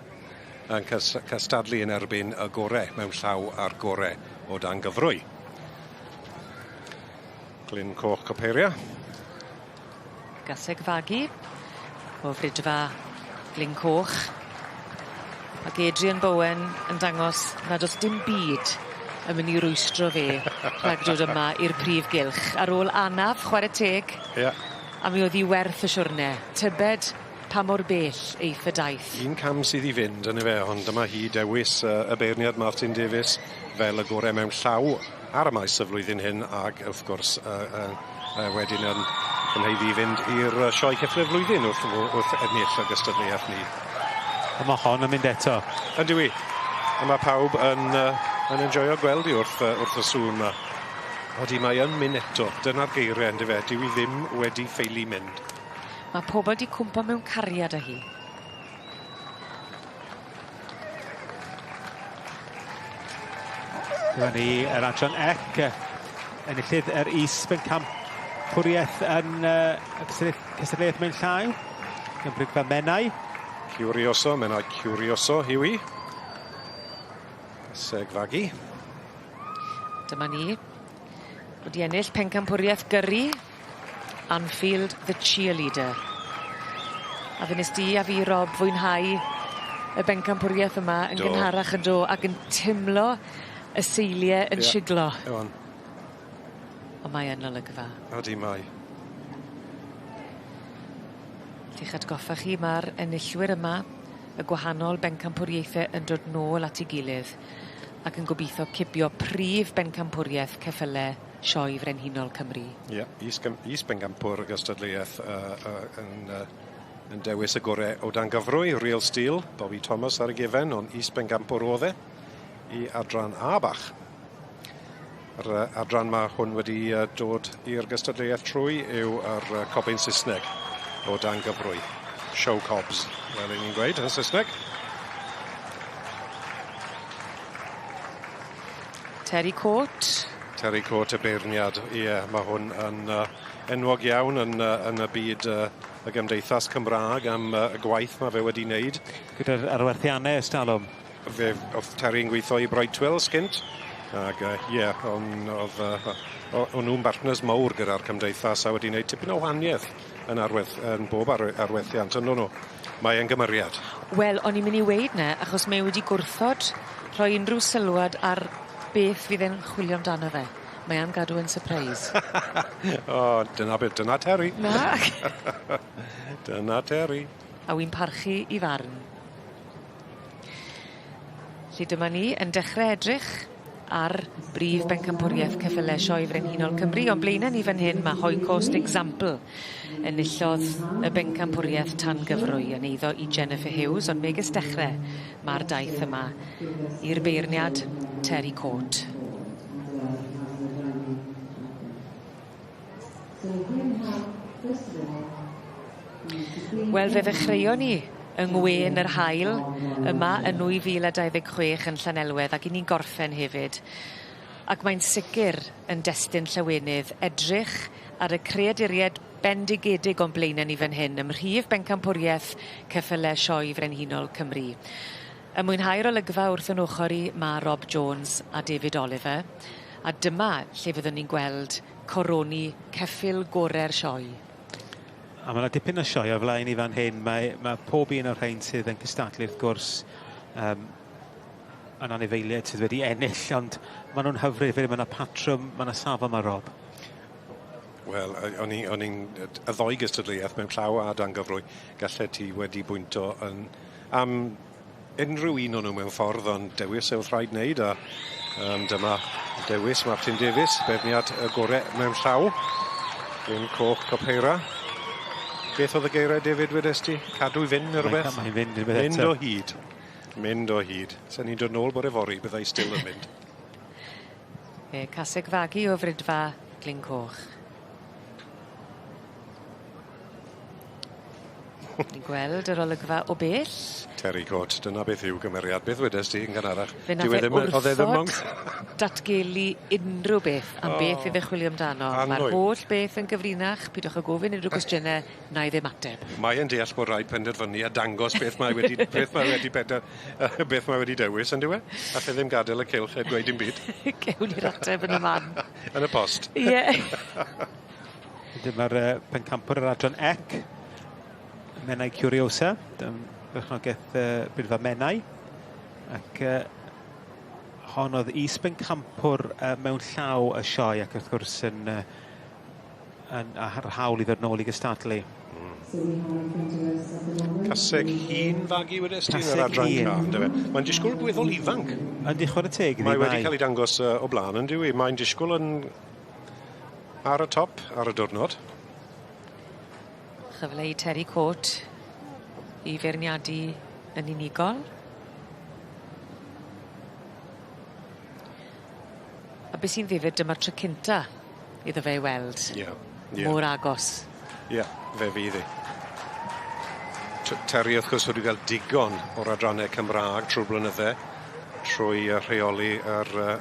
yn cystadlu yn erbyn y gore mewn llaw a'r gore o dan gyfrwy. Glyn Coch Copeiria. Gaseg fagu o Fridfa Glyn Coch. Ac Adrian Bowen yn dangos nad o's dim byd yn mynd i rwystro fe rhag dod yma i'r prif gylch. Ar ôl anaf, chware teg. Ie. A mi o'dd 'i werth y siwrne. Tybed pa mor bell eiff y daith. Un cam sydd i fynd yn fe, ond dyma hi dewis y beirniad Martin Davies fel y gore mewn llaw ar y maes y flwyddyn hyn ag wrth gwrs wedyn yn haeddu i fynd i'r sioe ceffyle'r flwyddyn wrth ennill y gystadleuaeth ni. A mae hon yn mynd eto. Yndyw i. A mae pawb yn enjoio gweld i wrth y sŵn yma. Odi, mae yn mynd eto. Dyna'r geiriau yndyfe. Dyw i ddim wedi ffeili mynd. Mae pobl wedi cwmpo mewn cariad â hi. Dyma ni yr adran ec, enillydd yr is-bencampwriaeth yn cystadleuaeth mewn llaw. Yn Brigfa Menai. Curioso, Menai Curioso yw hi. Seg fagu. Dyma ni. Wedi ennill pencampwriaeth gyrru. Anfield the Cheerleader. A fe nes di a fi, Rob, fwynhau y bencampwriaeth yma yn gynharach yn do ac yn timlo y seilie yn siglo. Iawn. Ond mae yn olygfa. Odi mae. Lli'ch atgoffa chi, ma'r enillwyr yma, y gwahanol bencampwriaethe yn dod nôl at ei gilydd ac yn gobeithio cipio prif bencampwriaeth ceffyle Sioe Frenhinol Cymru. Ie, is-bencampwr y gystadleuaeth yn dewis y gore o dan gyfrwy, Real Steel, Bobby Thomas ar y gefen, ond is-bencampwr o'dd e i adran A bach. Yr adran mae hwn wedi dod i'r gystadleuaeth trwy yw yr cobyn Saesneg o dan gyfrwy. Show cobs, fel 'yn ni'n gweud yn Saesneg. Terry Court. Terry Court y beirniad, ie, mae hwn yn enwog iawn yn y byd y gymdeithas Cymraeg am y gwaith mae fe wedi wneud. Gyda'r arwerthiannau ers talwm. Fe oedd Terry'n gweithio i Brightwells gynt, ac ie, o'n nhw'n bartners mawr gyda'r cymdeithas a wedi wneud tipyn o wahaniaeth yn arweth, yn bob arwethiant, yn nhw. Mae e'n gymeriad. Wel, o'n i'n mynd i weud 'na, achos mae e wedi gwrthod rhoi unrhyw sylwad ar beth fydd e'n chwilio amdano fe. Mae am gadw yn surprise. O, dyna beth, dyna Terry. Na. Dyna Terry. A wi'n parchu 'i farn. 'Lly dyma ni yn dechre edrych ar brif bencampwriaeth ceffyle Sioe Frenhinol Cymru o'n blaene ni fan hyn ma' High Cost Example enillodd y bencampwriaeth tan gyfrwy yn eiddo i Jennifer Hughes ond megis dechre ma'r daith yma i'r beirniad Terry Court. Wel fe ddechreuon ni yng ngwên yr haul yma yn 2026 yn Llanelwedd ac 'yn ni'n gorffen hefyd. Ac mae'n sicir yn destun llawenydd edrych ar y creaduried bendigedig o'n blaene ni fan hyn ym mhrif bencampwrieth ceffyle Sioe Frenhinol Cymru. Yn mwynhau'r olygfa wrth 'yn ochor i ma' Rob Jones a David Oliver a dyma lle fyddwn ni'n gweld coroni ceffyl gore'r sioe. A ma' 'na dipyn o sioe o flaen i fan hyn. Mae ma' pob un o'r rhain sydd yn cystadlu wrth gwrs yym yn anifeiliaid sydd wedi ennill ond ma' nw'n hyfryd hefyd ma' 'na patrwm ma' 'na safon 'ma Rob. Wel o'n i o'n i'n y ddoi gystadleuaeth mewn llaw a dan gyfrwy gallet ti wedi bwynto yn am unrhyw un o'n nhw mewn ffordd ond dewis oedd rhaid wneud a um, dyma dewis Martin Davies, beirniad y gore mewn llaw. Glyn Coch Copeira. Beth oedd y geiriau David wedes ti? Cadw i fynd neu rhywbeth? Mae'n fynd rhywbeth eto. Mynd o hyd. Mynd o hyd. Sen ni'n dod nôl bore fory byddai still yn mynd. E, caseg fagu o Fridfa Glyn Coch. Ni'n gweld yr olygfa o bell. Terry Court, dyna beth yw gymeriad. Beth wedes di yn gynharach? Fe nath e oedd e ddim wrthod datgelu unrhyw beth am beth iddo chwilio amdano. Ma'r holl beth yn gyfrinach, pidwch â gofyn unrhyw gwestiyne, 'nai ddim ateb. Mae e'n deall bod rhaid penderfynu a dangos beth mae wedi beth mae wedi pender beth mae wedi dewis on'd yw e? All e ddim gadel y cylch heb dweud dim byd. Gewn ni'r ateb yn y man. Yn y post. Ie. Wedyn ma'r yy pencampwr yr adran ec. Menai Curiosa, berchnogaeth Bridfa Menai. Ac hon oedd is-bencampwr mewn llaw y sioe ac wrth gwrs yn, yn a'r hawl i ddod nôl i gystadlu. Caseg hun fagu wedes ti yn yr adran ca, on'd yfe? Mae'n disgwl gweddol ifanc. Yndi chware teg iddi. Mae wedi cael ei dangos o blaen on'd yw 'i? Mae'n disgwl yn ar y top ar y diwrnod. Chyfle i Terry Court i feirniadu yn unigol. A be' sy'n ddifyr dyma'r tro cynta iddo fe ei weld. Ie ie. Mor agos. Ie fe fydd 'i. Terry wrth gwrs wedi ga'l digon o'r adranne Cymra'g trw'r blynydde trwy rheoli yr yy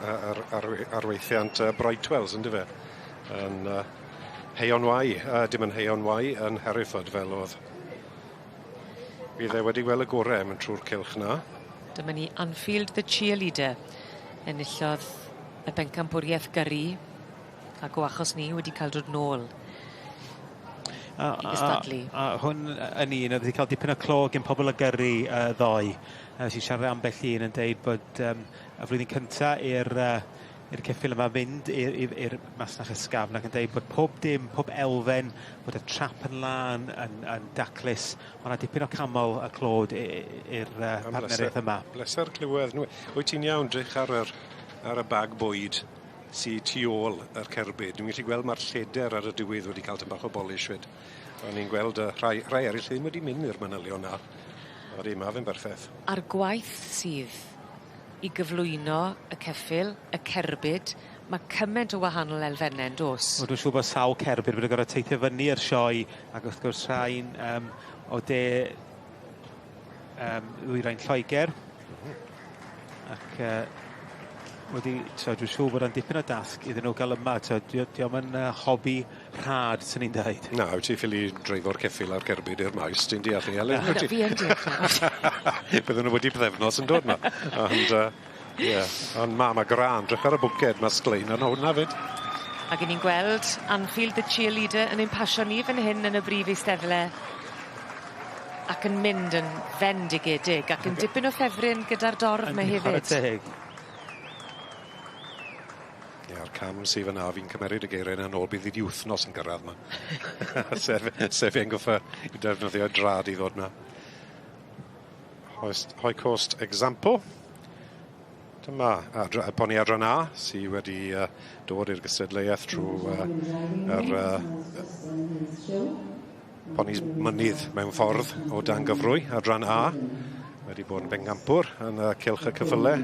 yr arweithiant Brightwells yndyfe? Yn Hay-on-Wye, dim yn Hay-on-Wye, yn Hereford fel o'dd. Fydd e wedi gweld y gore mynd trw'r cylch 'na. Dyma ni Anfield the Cheerleader enillodd y bencampwriaeth gyrru ac o achos ni wedi cael dod nôl i gystadlu. A hwn yn un oedd wedi cael dipyn o clo gen pobl y gyrru ddoe. Nes i siarad ambell un yn deud bod y flwyddyn cynta i'r i'r ceffyl yma fynd i'r masnach ysgafn ac yn deud bod pob dim, pob elfen, bod y trap yn lân, yn, yn daclus. Mae yna dipyn o camol y clod i'r partneriaeth yma. Bleser clywed. Wyt ti'n iawn, drych ar yr, ar y bag bwyd sy tu ôl yr cerbyd. Dwi'n gallu gweld mae'r lleder ar y diwedd wedi cael tyn bach o bolish fyd. O'n i'n gweld rhai, rhai eraill ddim wedi mynd i'r manylion 'na. Odi, ma' fe'n berffeth. A'r gwaith sydd i gyflwyno y ceffyl, y cerbyd, ma' cyment o wahanol elfenne yndos? Wel dwi'n siŵr bod sawl cerbyd wedi gor'o' teithio fyny i'r sioe ac wrth gwrs rhain yym o de yym ddwyrain Lloeger. Ac yy wedi t'od dwi'n siŵr bod o'n dipyn o dasg iddyn nhw ga'l yma t'od 'di o 'di o'm yn yy hobi rhad swn i'n deud. Na wyt ti ffili dreifo'r ceffyl a'r cerbyd i'r maes ti'n deall 'ny Elin wyt ti? Na fi yn deall nawr. Bydden nhw wedi pythefnos yn dod 'ma. Ond yy ie ond ma' ma' grân drych ar y bwced ma' sglein arno hwnna 'fyd. Ac 'yn ni'n gweld Anfield the cheerleader yn ein pasio ni fan hyn yn y brif eisteddle ac yn mynd yn fendigedig ac yn dipyn o ffefryn gyda'r dorf 'my hefyd. Chware teg. Ie a'r cam sy fyn 'na fi'n cymeryd y geiriau 'na nôl bydd 'i 'di wthnos yn gyrradd 'ma. Sef sef e'n goffa i defnyddio drad i ddod 'ma. Hoist High Coast Example. Dyma adra- poni adran A sy wedi yy dod i'r gystadleuaeth trw yy yr yy ponis mynydd mewn ffordd o dan gyfrwy adran A wedi bod yn bencampwr yn y cylch y cyffyle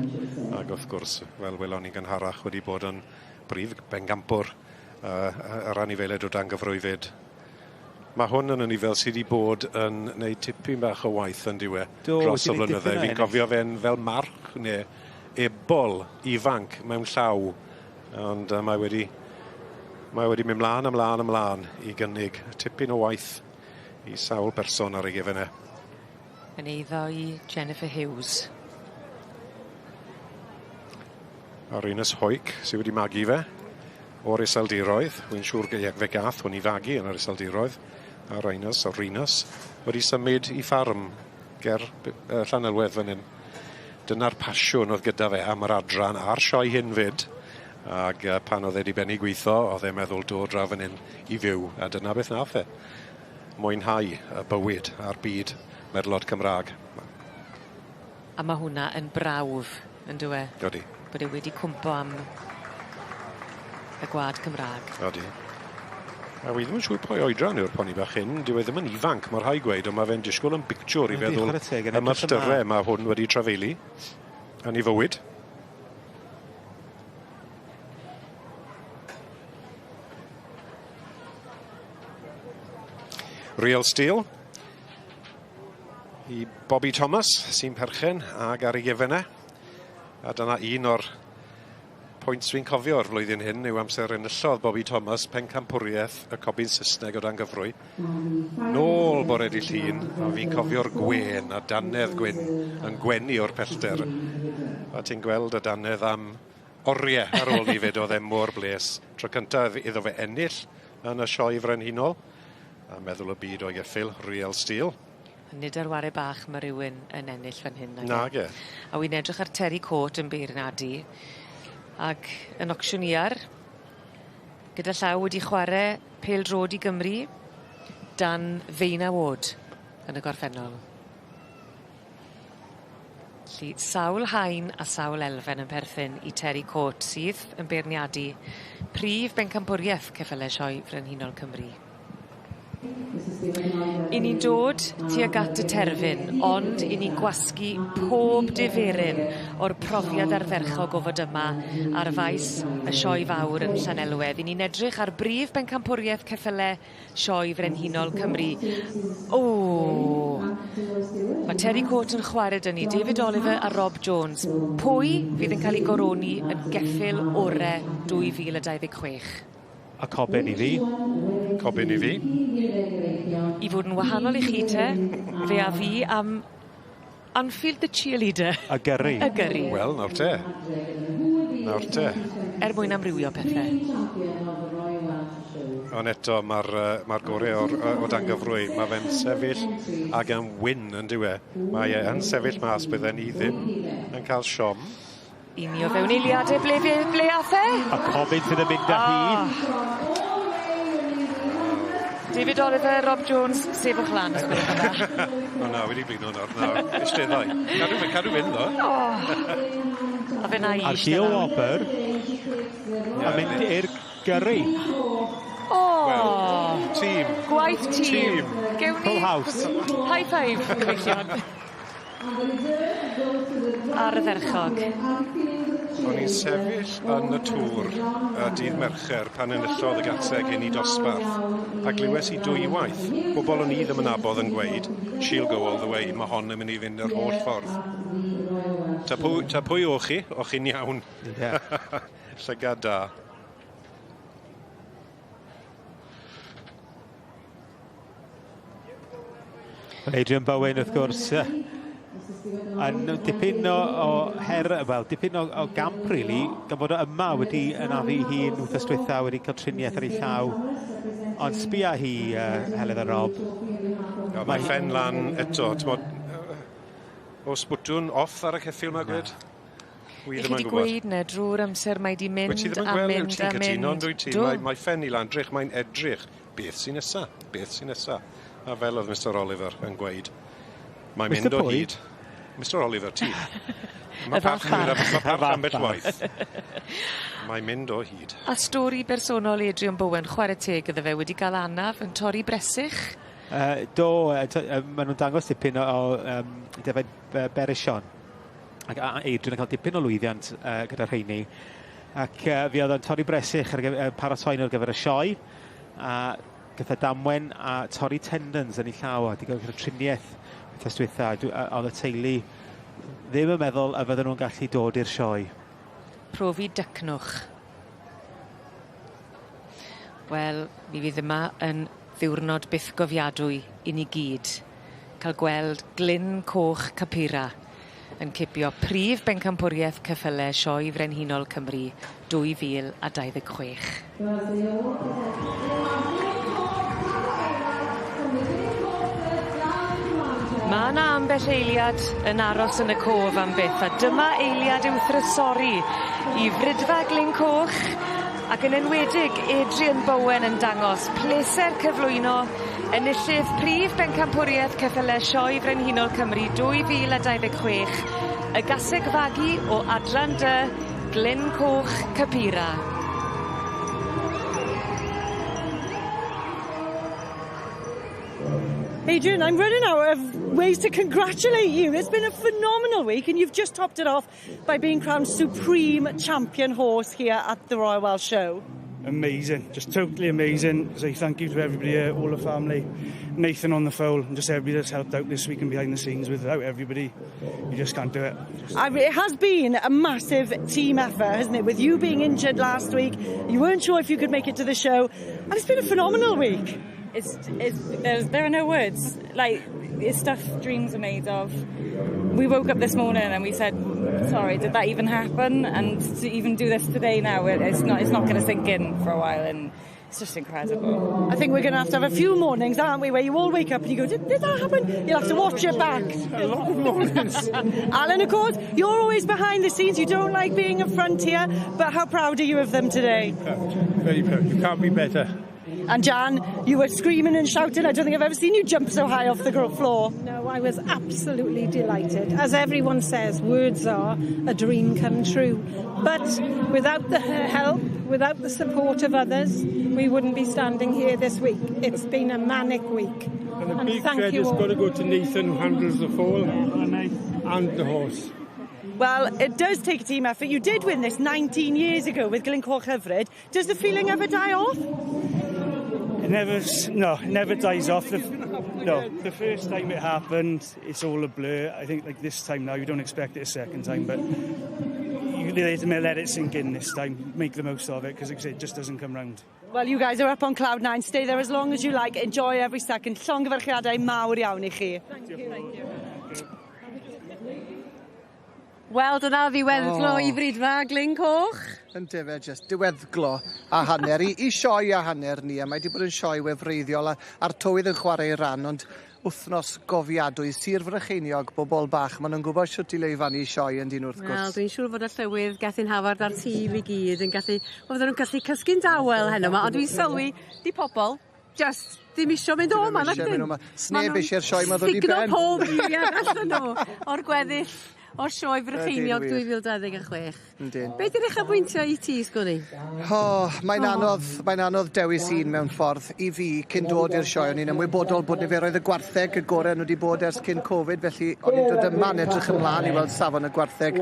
ag wrth gwrs fel welon ni'n gynharach wedi bod yn brif bencampwr yy yr anifeiliaid o dan gyfrwy 'fyd. Ma' hwn yn anifel sy 'di bod yn neud tipyn bach o waith on'd yw e? Do, dros y blynydde. Fi'n cofio fe'n fel march ne' ebol ifanc mewn llaw ond yy mae wedi mae wedi mynd mlan a mlan a mlan i gynnig tipyn o waith i sawl person ar ei gefen e. Yn eiddo i Jennifer Hughes. A Rinus Hoik sy wedi magu fe o'r Iseldiroedd. Wy'n siŵr ge- fe gath hwn 'i fagu yn yr Iseldiroedd. A Rinus o Rinus wedi symud i ffarm ger by- yy Llanelwedd fan 'yn. Dyna'r pasiwn o'dd gyda fe am yr adran a'r sioe hyn 'fyd. Ag yy pan o'dd e 'di bennu gwitho o'dd e'n meddwl dod draw fan 'yn i fyw a dyna beth nath e. Mwynhau y bywyd a'r byd merlod Cymra'g. A ma' hwnna yn brawf on'd yw e? Odi. Bod e wedi cwmpo am y gwlad Cymra'g. Odi. A wi ddim yn siŵr pwy oedran yw'r poni bach hyn, dyw e ddim yn ifanc, ma' rhai gweud, ond ma' fe'n disgwl yn bictiwr i feddwl y milltyre ma' hwn wedi trafeili yn 'i fywyd. Real Steel. I Bobby Thomas sy'n perchen ag ar ei gefen e. A dyna un o'r pwynt dwi'n cofio o'r flwyddyn hyn yw amser enillodd Bobby Thomas pencampwriaeth y Cobyn Saesneg o dan gyfrwy. Nôl bore dy Llun, a fi'n cofio'r gwên a dannedd gwyn yn gwenu o'r pellter. A ti'n gweld y dannedd am orie ar ôl 'ny 'fyd o'dd e mor bles. Tro cyntaf iddo fe ennill yn y sioe frenhinol. A meddwl y byd o'i geffyl, Real Steel. Nid ar ware bach ma' rywun yn ennill fan hyn nage? Nage. A wi'n edrych ar Terry Court yn beirniadu ag yn auctioneer gyda llaw wedi chware pêl-drod i Gymru dan ddeunaw o'd yn y gorffennol. 'Lly sawl haen a sawl elfen yn perthyn i Terry Court sydd yn beirniadu prif bencampwrieth ceffyle Sioe Frenhinol Cymru. 'Yn ni'n dod tuag at y terfyn ond 'yn ni'n gwasgu pob diferyn o'r profiad ardderchog o fod yma ar faes y Sioe Fawr yn Llanelwedd. 'Yn ni'n edrych ar brif bencampwrieth ceffyle Sioe Frenhinol Cymru. O! Ma' Terry Court yn chware 'dy ni David Oliver a Rob Jones. Pwy fydd yn ca'l 'i goroni yn geffyl ore 2026? A cobyn i fi. Cobyn i fi. I fod yn wahanol i chi te, fe a fi am Anfield the cheerleader. Y gyrru. Y gyrru. Wel, nawr te. Nawr te. Er mwyn amrywio pethe. Ond eto ma'r yy ma'r gore o'r yy o dan gyfrwy. Ma' fe'n sefyll ag yn wyn on'd yw e? Mae e yn sefyll mas bydden i ddim yn ca'l siom. I ni o fewn eiliade ble fe ble ath e? Y Cobyn sydd yn mynd â hi. David Oliver, Rob Jones, sefwch lan os gwelwch yn dda. O na, wedi blino nawr, na, eisteddai. Cadw fy- cadw fynd ddo. O! A fe wna i A'r eistedd lawr. wobr yn mynd i'r gyrru. O! Wel, tîm. Gwaith tîm. Tîm. Gewn ni... Full house. High five, gyfeillion. Ardderchog. O'n i'n sefyll yn y tŵr y dydd Mercher pan enillodd y gatseg hyn i dosbarth a glywes i dwywaith bobol o'n i ddim yn nabod yn gweud she'll go all the way ma' hon yn mynd i fynd yr holl ffordd. Ta pwy ta pwy o'ch chi? O'ch chi'n iawn. Ie. Llygad da. Adrian Bowen wrth gwrs Yn dipyn o her, wel, dipyn o gamp, really, gan fod o yma wedi anafu hun wythnos diwetha, wedi cael triniaeth ar ei llaw. Ond sbia hi, Heledd a Rob. Ja, mae phen lan eto, t'mod, o's bwtwn off ar y ceffyl 'ma gwed? Wi I ddim chi yn 'di gwybod. Gweud 'na drw'r amser mae 'di mynd Wyt ti ddim yn a gweld, mynd wyt ti'n a cytuno, mynd. dwyt ti? Do. Mae phen i lan drych, mae'n edrych. Beth sy'n nesa? Beth sy'n nesa? A fel oedd Mr Oliver yn gweud, mae'n Mr mynd o pwy? hyd. Mr Oliver, ti. Mae Y parch, fath mae bach. parch ambell waith. Mae'n mynd o hyd. A stori bersonol Adrian Bowen, chwarae teg iddo fe, wedi cael anaf yn torri bresych. Do, maen nhw'n dangos dipyn o defaid Berrichon. Ac Adrian yn cael dipyn o lwyddiant gyda rheini. Ac fi oedd o'n torri bresych ar paratoi nhw ar gyfer y sioe. A gyda damwen a torri tendons yn ei llaw a wedi cael triniaeth wythnos dwytha. Oedd y teulu ddim yn meddwl y fydden nhw'n gallu dod i'r sioe. Profi dycnwch. Wel, mi fydd yma yn ddiwrnod bythgofiadwy i ni gyd. Cael gweld Glyn Coch Capira yn cipio prif bencampwriaeth ceffyle Sioe Frenhinol Cymru 2026. Ma' 'na ambell eiliad yn aros yn y cof am byth a dyma eiliad i'w thrysori i Fridfa Glyn Coch ac yn enwedig Adrian Bowen yn dangos pleser cyflwyno enillydd prif bencampwriaeth ceffyle Sioe Frenhinol Cymru 2026 y gaseg fagu o adran D Glyn Coch Capira. Adrian, I'm running out of ways to congratulate you. It's been a phenomenal week and you've just topped it off by being crowned Supreme Champion Horse here at the Royal Welsh Show. Amazing, just totally amazing. Say thank you to everybody here, all the family, Nathan on the phone, and just everybody that's helped out this week and behind the scenes. Without everybody, you just can't do it. It has been a massive team effort, hasn't it? With you being injured last week, you weren't sure if you could make it to the show, and it's been a phenomenal week. There are no words. Like, it's stuff dreams are made of. We woke up this morning and we said, sorry, did that even happen? And to even do this today now, it's not going to sink in for a while, and it's just incredible. I think we're going to have to have a few mornings, aren't we, where you all wake up and you go, did that happen? You'll have to watch it back. A lot of mornings. Alan, of course, you're always behind the scenes. You don't like being in front here, but how proud are you of them today? Proud, very proud. You can't be better. And Jan, you were screaming and shouting. I don't think I've ever seen you jump so high off the floor. No, I was absolutely delighted. As everyone says, words are a dream come true. But without the help, without the support of others, we wouldn't be standing here this week. It's been a manic week. And the big thank you credit's all. got to go to Nathan, who handles the foal and the horse. Well, it does take a team effort. You did win this 19 years ago with Glyn Coch Hyfryd. Does the feeling ever die off? It never, no, it never dies off. No, the first time it happened, it's all a blur. I think like this time now, you don't expect it a second time, but you let it sink in this time, make the most of it, because like I say, it just doesn't come round. Well, you guys are up on cloud nine. Stay there as long as you like. Enjoy every second. Llongyfarchiadau mawr iawn i chi. Thank you. Thank you. Wel, dyna ddiweddglo O. i Fridfa Glyn Coch. Yn dyfe, just diweddglo a hanner, i sioe a hanner ni, a mae wedi bod yn sioe wefreiddiol a'r tywydd yn chwarae ei ran, ond wythnos gofiadwy, Sir Frycheiniog, bobl bach, maen nhw'n gwybod sut i lwyfannu sioe yn dyn wrth Wel, gwrs. dwi'n siŵr fod y llywydd Gethin Hafard a'r tîm i gyd yn gallu... Wel, fydden nhw'n gallu cysgu'n dawel heno yma, ond dwi'n sylwi, di pobl just ddim isio mynd o yma, Ddim nag isie mynd o ydyn? 'ma. Sneb isie'r sioe 'ma ddod i Sugno ben. pob eiliad allan nhw o'r gweddill o'r sioe Frycheiniog Ydyn, wir. 2026. Yndyn. Be di'r uchafbwyntiau i ti, sgwn i? O, mae'n anodd, mae'n anodd dewis un mewn ffordd. I fi, cyn dod i'r sioe, o'n i'n ymwybodol bod niferoedd y gwartheg y gorau nhw wedi bod ers cyn Covid, felly o'n i'n dod yma yn edrych ymlaen i weld safon y gwartheg.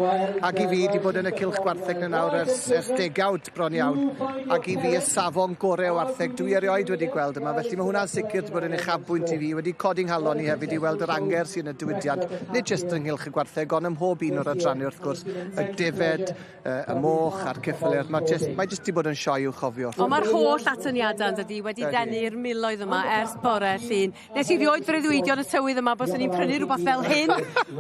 Ac i fi, wedi bod yn y cylch gwartheg na nawr ers degawd bron iawn. Ac i fi, y safon gorau o wartheg dwi erioed wedi gweld yma, felly mae hwnna'n sicr wedi bod yn uchafbwynt i fi, wedi codi nghalon i hefyd i weld yr angerdd sy'n y diwydiant, nid jyst ynghylch y gwartheg, ond ym mhob mhob un o'r adrannau wrth gwrs, y defed, y moch a'r ceffylau. Mae jyst, mae jyst 'di bod yn sioe i'w chofio. Ond mae'r holl atyniadau yn dydi wedi denu'r miloedd yma ers bore Llun. Nes i rioed freuddwydio yn y tywydd yma byswn i'n prynu rhywbeth fel hyn,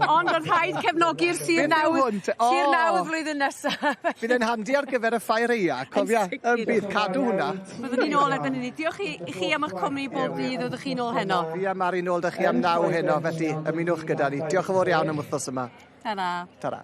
ond roedd rhaid cefnogi'r sir Beth yw nawdd, hwn te? O! sir nawdd flwyddyn nesaf. Bydd e'n handi ar gyfer y ffair aea, cofia, yn bydd cadw hwnna. Byddwn ni'n ôl erbyn hynny. Diolch i chi am eich cwmni bob dydd, oeddech chi'n ôl heno. Fi a Mari nôl 'da chi am 9 heno, felly ymunwch gyda ni. Diolch yn fawr iawn am wythnos yma. Ta-ra. Ta-ra.